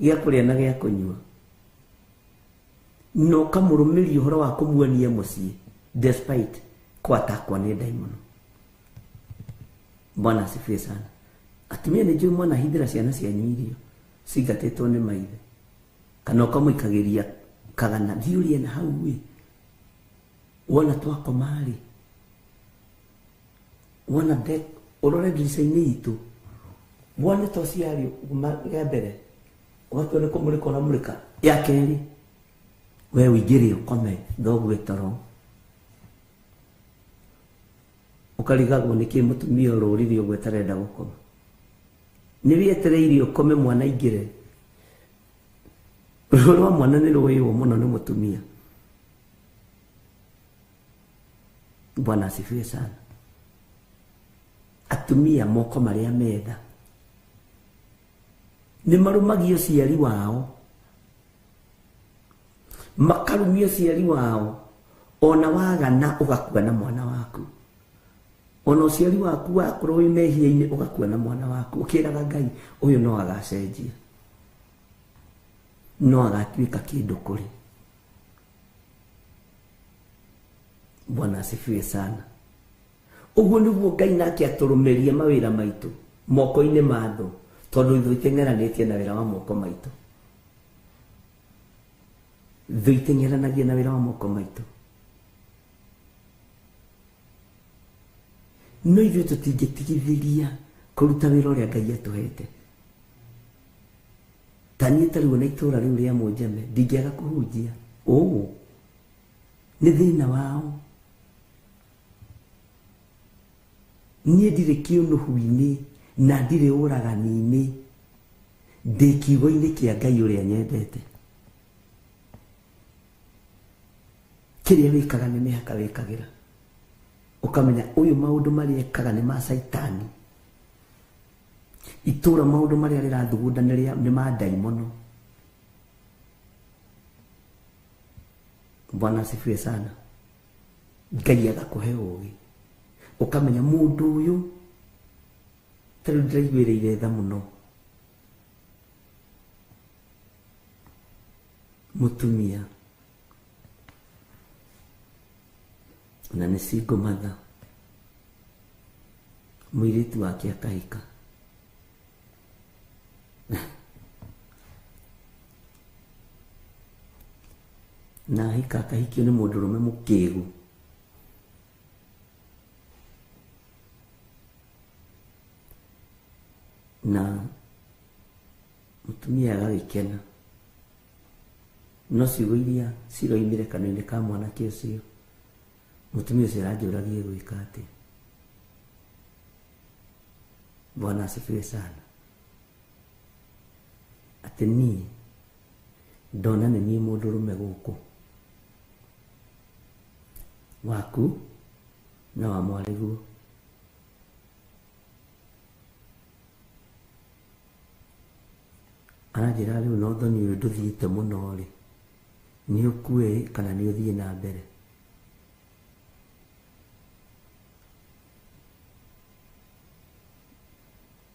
Speaker 4: gĩa kũrĩa na gĩa kũnyua, na ũkamũrũmĩria ũhoro wa kũmuonia mũciĩ despite kwatakwa nĩ ndaimono. Bwana asifiwe sana. Atumia nĩ njũĩ mwanahithĩra ciana cianyu irio cingatĩtwo nĩ maithe, kana ũkamũikagĩria kagana, thiĩ ũrĩe na hau ĩ, wona twakoma rĩ, wona ũrore ndirica-inĩ itũ, wone toci yarĩ ya mbere, ũgatua nĩ kũmũrĩka ũramũrĩka, ya kerĩ we ũingĩre ũkome thoguo toro. Ũkarigagwo nĩkĩ mũtumia ũrũrire ũguo atarenda gũkoma. Nĩ wĩetereire ũkome mwana aingĩre. Ruo rwa mwana nĩ rũĩywo mũno nĩ mũtumia. Bwana asifiwe sana. Atumia moko marĩa metha nĩ marũmagia ũciari wao, makarumia ũciari wao, ona wagana ũgakua na mwana waku, ona ũciari waku wakorwo wĩ mehia-inĩ ũgakua na mwana waku, ũkĩraga Ngai ũyũ no agacenjia, no agatuĩka kĩndũ kũrĩ. Bwana asifiwe sana. Ũguo nĩguo Ngai nake atũrũmĩrie mawĩra maitũ moko-inĩ ma thũ, tondũ ithuĩ iteng'eranĩtie na wĩra wa moko maitũ. Thũ iteng'eranagia na wĩra wa moko maitũ. No ithuĩ tũtingĩtigithĩria kũruta wĩra ũrĩa Ngai atũhete. Ta niĩ ta rĩu ona itũũra rĩu rĩa Mũnjeme ndingĩaga kũhunjia. Ũũ nĩ thĩna wao. Niĩ ndirĩ kĩũnũhu-inĩ na ndirĩ ũragani-inĩ, ndĩ kiugo-inĩ kĩa Ngai ũrĩa nyendete. Kĩrĩa wĩkaga nĩ mĩhaka wĩkagĩra, ũkamenya ũyũ maũndũ marĩa ekaga nĩ ma Caitani. Itũũra maũndũ marĩa rĩrathugunda nĩ ma ndaimono. Bwana asifiwe sana. Ngai agakũhe ũũgĩ, ũkamenya mũndũ ũyũ ta rĩu ndĩraiguĩrĩire tha mũno. Mũtumia na nĩ single mother, mũirĩtu wake akahika. Na ahika akahikio nĩ mũndũrũme mũkĩgu. Na mũtumia agagĩkena, no ciugo iria ciroimire kanua-inĩ ka mwanake ũcio, mũtumia ũcio aranjũragia gwĩka atĩa. Bwana asifiwe sana. Atĩ niĩ ndona nĩ niĩ mũndũrũme gũkũ waku na wa mwarĩguo. Aranjĩra rĩu no thoni ũyũ ndũthiĩte mũno rĩ, nĩ ũkue kana nĩ ũthiĩ na mbere.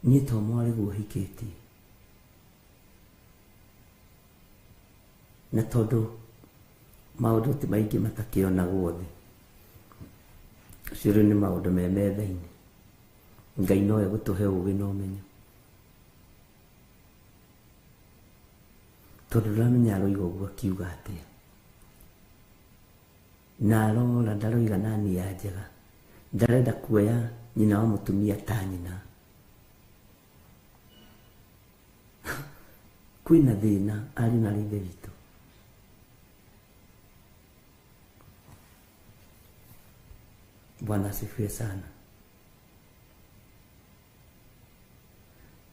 Speaker 4: Niĩ to mwarĩguo hikĩtie, na tondũ maũndũ ti maingĩ matakĩonagwo thĩ, ũcio rĩu nĩ maũndũ me metha-inĩ. Ngai no egũtũhe ũũgĩ na ũmenyo, tondũ ndũramenya aroiga ũguo akiuga atĩa. Na arora ndaroiga na nia njega, ndarenda kuoya nyina wa mũtumia ta nyina. Kwĩna thĩna ariũ na ithe witũ. Bwana asifiwe sana.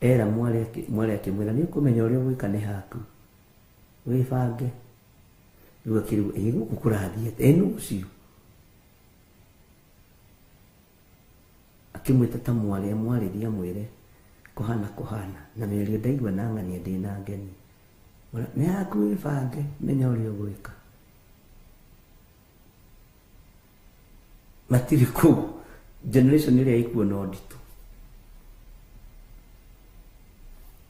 Speaker 4: Era mwari akĩmwĩra nĩ ũkũmenya ũrĩa ũgwĩka nĩ haku, wĩbange. Rĩu akĩrigwo ĩ gũkũ kũrathiĩ atĩa, ĩ nũ ũcio? Akĩmwĩta ta mwarĩ amwarĩrie amwĩre kũhana kũhana, na mĩario ndaigua na ng'ania ndĩna ngeni. Nĩ haku wĩbange, menya ũrĩa ũgwĩka. Matirĩ kũu, generation ĩrĩa ĩkuo no nditũ.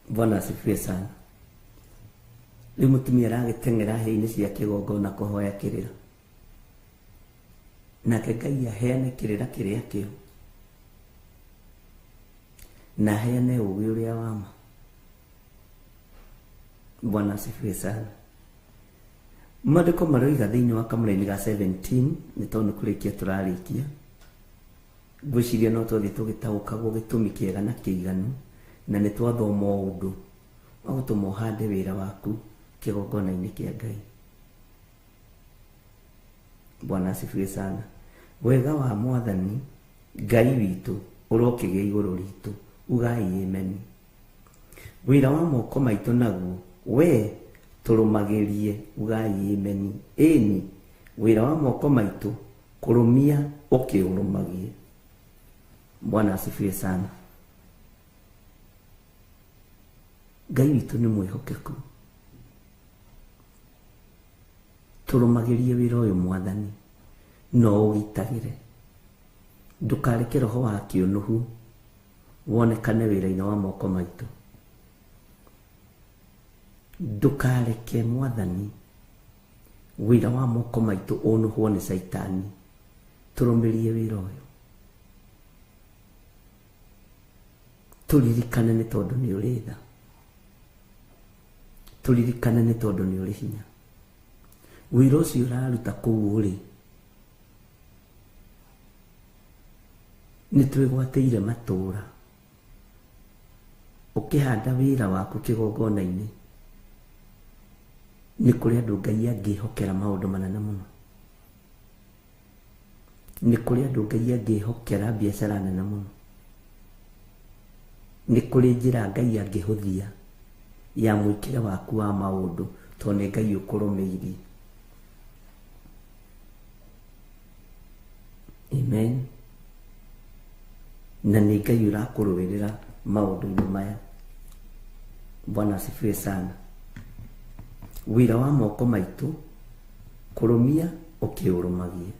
Speaker 4: Bwana asifiwe sana. Rĩu mũtumia aragĩteng'era hĩa-inĩ cia kĩgongona kũhoya kĩrĩra, nake Ngai aheane kĩrĩra kĩrĩa kĩo, na aheane ũũgĩ ũrĩa wa ma. Bwana asifiwe sana. Maandĩko maroiga thĩinĩ wa kamũraini ga 17, nĩ tondũ nĩ kũrĩkia tũrarĩkia, ngwĩciria no twathiĩ tũgĩtaũkagwo gĩtũmi kĩega na kĩiganu, na nĩ twathoma ũndũ wa gũtũma ũhande wĩra waku kĩgongona-inĩ kĩa Ngai. Bwana asifiwe sana. Wega wa Mwathani Ngai witũ ũrokĩgĩa igũrũ ritũ, ugai amen. Wĩra wa moko maitũ naguo we tũrũmagĩrie, ugai amen. Ĩni, wĩra wa moko maitũ kũrũmia ũkĩũrũmagie. Bwana asifiwe sana. Ngai witũ nĩ mwĩhokeku. Tũrũmagĩrie wĩra ũyũ Mwathani, no ũgitagĩre. Ndũkareke roho wa kĩũnũhu wonekane wĩra-inĩ wa moko maitũ. Ndũkareke Mwathani wĩra wa moko maitũ ũnũhwo nĩ Caitani. Tũrũmĩrie wĩra ũyũ, tũririkane nĩ tondũ nĩ ũrĩ tha, tũririkane nĩ tondũ nĩ ũrĩ hinya. Wĩra ũcio ũraruta kũu ũrĩ, nĩ twĩgwatĩire matũũra. Ũkĩhanda wĩra waku kĩgongona-inĩ, nĩ kũrĩ andũ Ngai angĩhokera maũndũ manene mũno, nĩ kũrĩ andũ Ngai angĩhokera biacara nene mũno, nĩ kũrĩ njĩra Ngai angĩhũthia ya mwĩkĩre waku wa maũndũ, tondũ nĩ Ngai ũkũrũmĩirie. Amen. Na nĩ Ngai ũrakũrũĩrĩra maũndũ-inĩ maya. Bwana asifiwe sana. Wĩra wa moko maitũ kũrũmia ũkĩũrũmagie.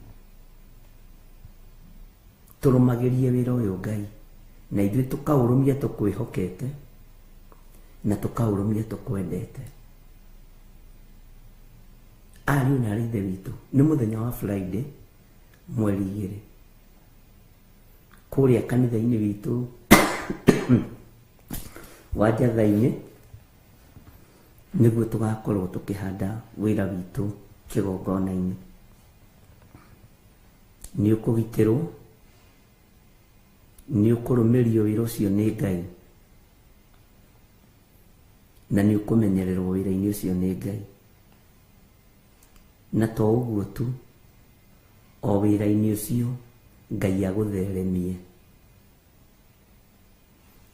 Speaker 4: Tũrũmagĩrie wĩra ũyũ Ngai, na ithuĩ tũkaũrũmia tũkwĩhokete, na tũkaũrũmia tũkwendete. Ariũ na aarĩ ithe witũ, nĩ mũthenya wa Friday mweri 2, kũrĩa kanitha-inĩ witũ wa Njatha-inĩ, nĩguo tũgakorwo tũkĩhanda wĩra witũ kĩgongona-inĩ. Nĩ ũkũgitĩrwo, nĩ ũkũrũmĩrio wĩra ũcio nĩ Ngai, na nĩ ũkũmenyererwo wĩra-inĩ ũcio nĩ Ngai. Na to ũguo tu, o wĩra-inĩ ũcio Ngai agũtheremie,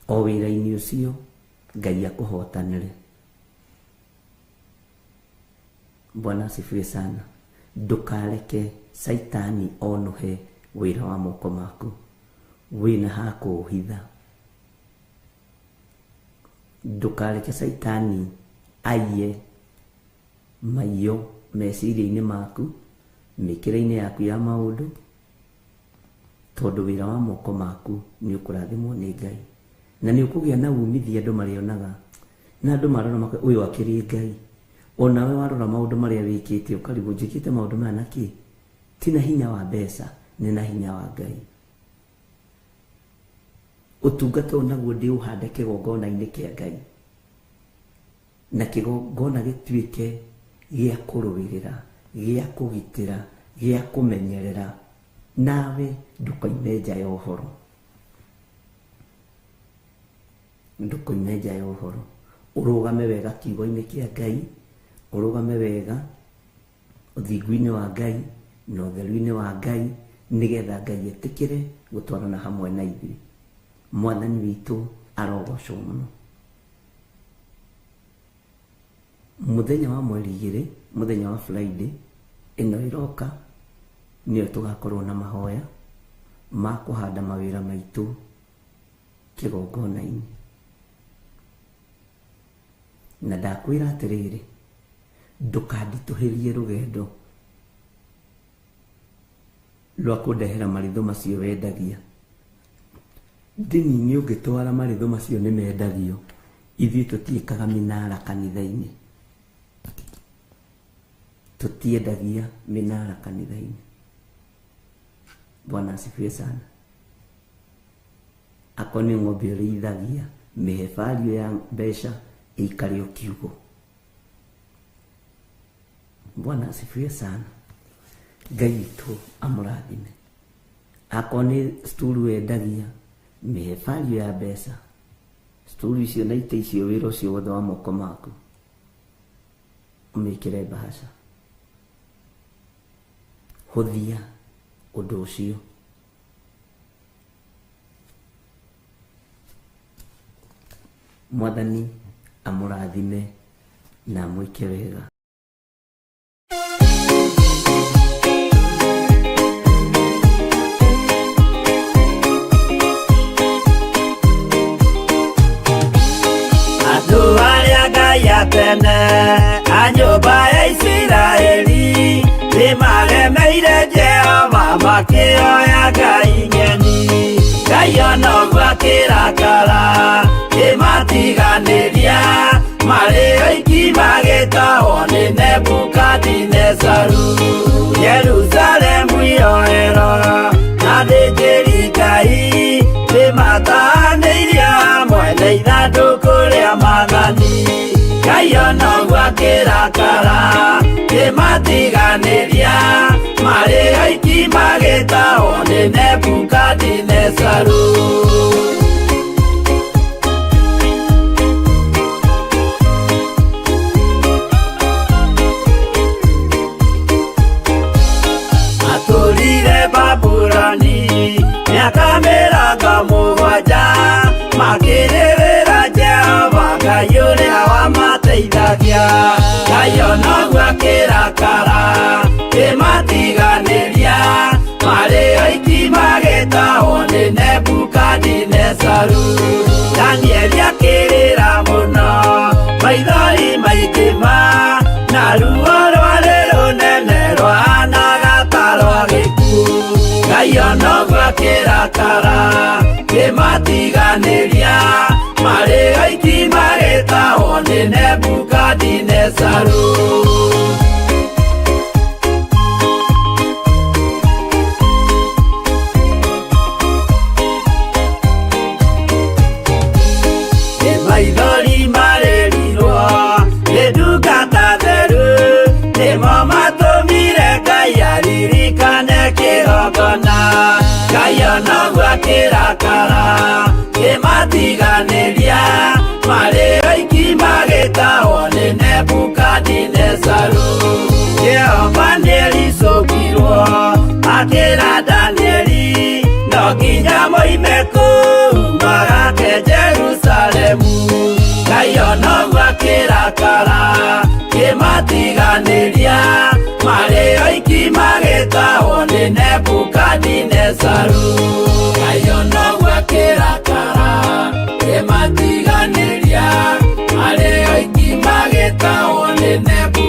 Speaker 4: o wĩra-inĩ ũcio Ngai akũhotanĩre. Bwana asifiwe sana. Ndũkareke Caitani onũhe wĩra wa moko maku, wĩna ha kũũhitha. Ndũkareke Caitani aiye maiyo meciria-inĩ maku, mĩkĩre-inĩ yaku ya maũndũ, tondũ wĩra wa moko maku nĩ ũkũrathimwo nĩ Ngai, na nĩ ũkũgĩa na umithio andũ marĩonaga, na andũ marora makoiga ũyũ akĩrĩ Ngai. Onawe warora maũndũ marĩa wĩkĩte ũkarigwo njĩkĩte maũndũ maya na kĩ? Ti na hinya wa mbeca, nĩ na hinya wa Ngai. Ũtungata ũyũ naguo ndĩũhande kĩgongona-inĩ kĩa Ngai, na kĩgongona gĩtuĩke gĩa kũrũĩrĩra, gĩa kũgitĩra, gĩa kũmenyerera nawe ndũkoime nja ya ũhoro. Ndũkoime nja ya ũhoro, ũrũgame wega kiugo-inĩ kĩa Ngai, ũrũgame wega ũthingu-inĩ wa Ngai na ũtheru-inĩ wa Ngai, nĩgetha Ngai etĩkĩre gũtwarana hamwe na ithuĩ. Mwathani witũ arogocwo mũno. Mũthenya wa mweri 2, mũthenya wa Friday ĩno ĩroka, nĩyo tũgakorwo na mahoya ma kũhanda mawĩra maitũ kĩgongona-inĩ. Na ndakwĩra atĩrĩrĩ, ndũkanditũhĩrie rũgendo rwa kũndehera marĩthũ macio wendagia. Ndini-inĩ ũngĩtwara marĩthũ macio nĩ mendagio, ithuĩ tũtiĩkaga mĩnara kanitha-inĩ, tũtiendagia mĩnara kanitha-inĩ. Bwana asifiwe sana. Akorwo nĩ ng'ombe ũrĩithagia, mĩhe value ya mbeca ĩikare o kiugo. Bwana asifiwe sana. Ngai witũ amũrathime. Akorwo nĩ sturu wendagia, mĩhe value ya mbeca, sturu icio na itĩ icio, wĩra ũcio wothe wa moko maku ũmĩkĩre mbahaca. Hũthia ũndũ ũcio. Mwathani amũrathime na amwĩke wega.
Speaker 5: Andũ arĩa Ngai a tene a nyũmba ya Isiraeli nĩmaremeire Jehova makĩoya ngai ng'eni. Ngai ona ũguo akĩrakara kĩmatiganĩria, marĩ oiki magĩtahwo nĩ Nebukadinezaru. Jerusalemu yoerwo na athĩnjĩri Ngai nĩmatahanĩirio hamwe na ithandũkũ rĩa maathani. Ngai ona ũguo akĩrakara kĩmatiganĩria, marĩ oiki magĩtahwo nĩ Nebukadinezaru. Matũrire Babuloni mĩaka 70, makĩrĩrĩra Jehova Ngai ũrĩa wamateithagia. Ngai ona ũguo akĩrakara kĩmatiganĩria, marĩ oiki magĩtahwo nĩ Nebukadinezaru. Danieli akĩrĩra mũno, maithori maingĩ ma, na ruo rwarĩ rũnene rwahanaga ta rwa gĩkuũ. Ngai ona ũguo akĩrakara kĩmatiganĩria, marĩ oiki magĩtahwo nĩ Nebukadinezaru. Maithori marĩrirwo nĩ ndungata theru, nĩmo matũmire Ngai aririkane kĩgongona. Ngai ona ũguo akĩrakara kĩmatiganĩria, marĩ oiki magĩtahwo nĩ Nebukadinezaru. Jehova nĩericũkirwo akĩra Danieli, no nginya moime kũu magake Jerusalemu. Ngai ona ũguo akĩrakara kĩmatiganĩria, marĩ oiki magĩtahwo nĩ Nebukadinezaru. Ngai ona ũguo akĩrakara kĩmatiganĩria, marĩ oiki magĩtahwo nĩ Nebukadinezaru.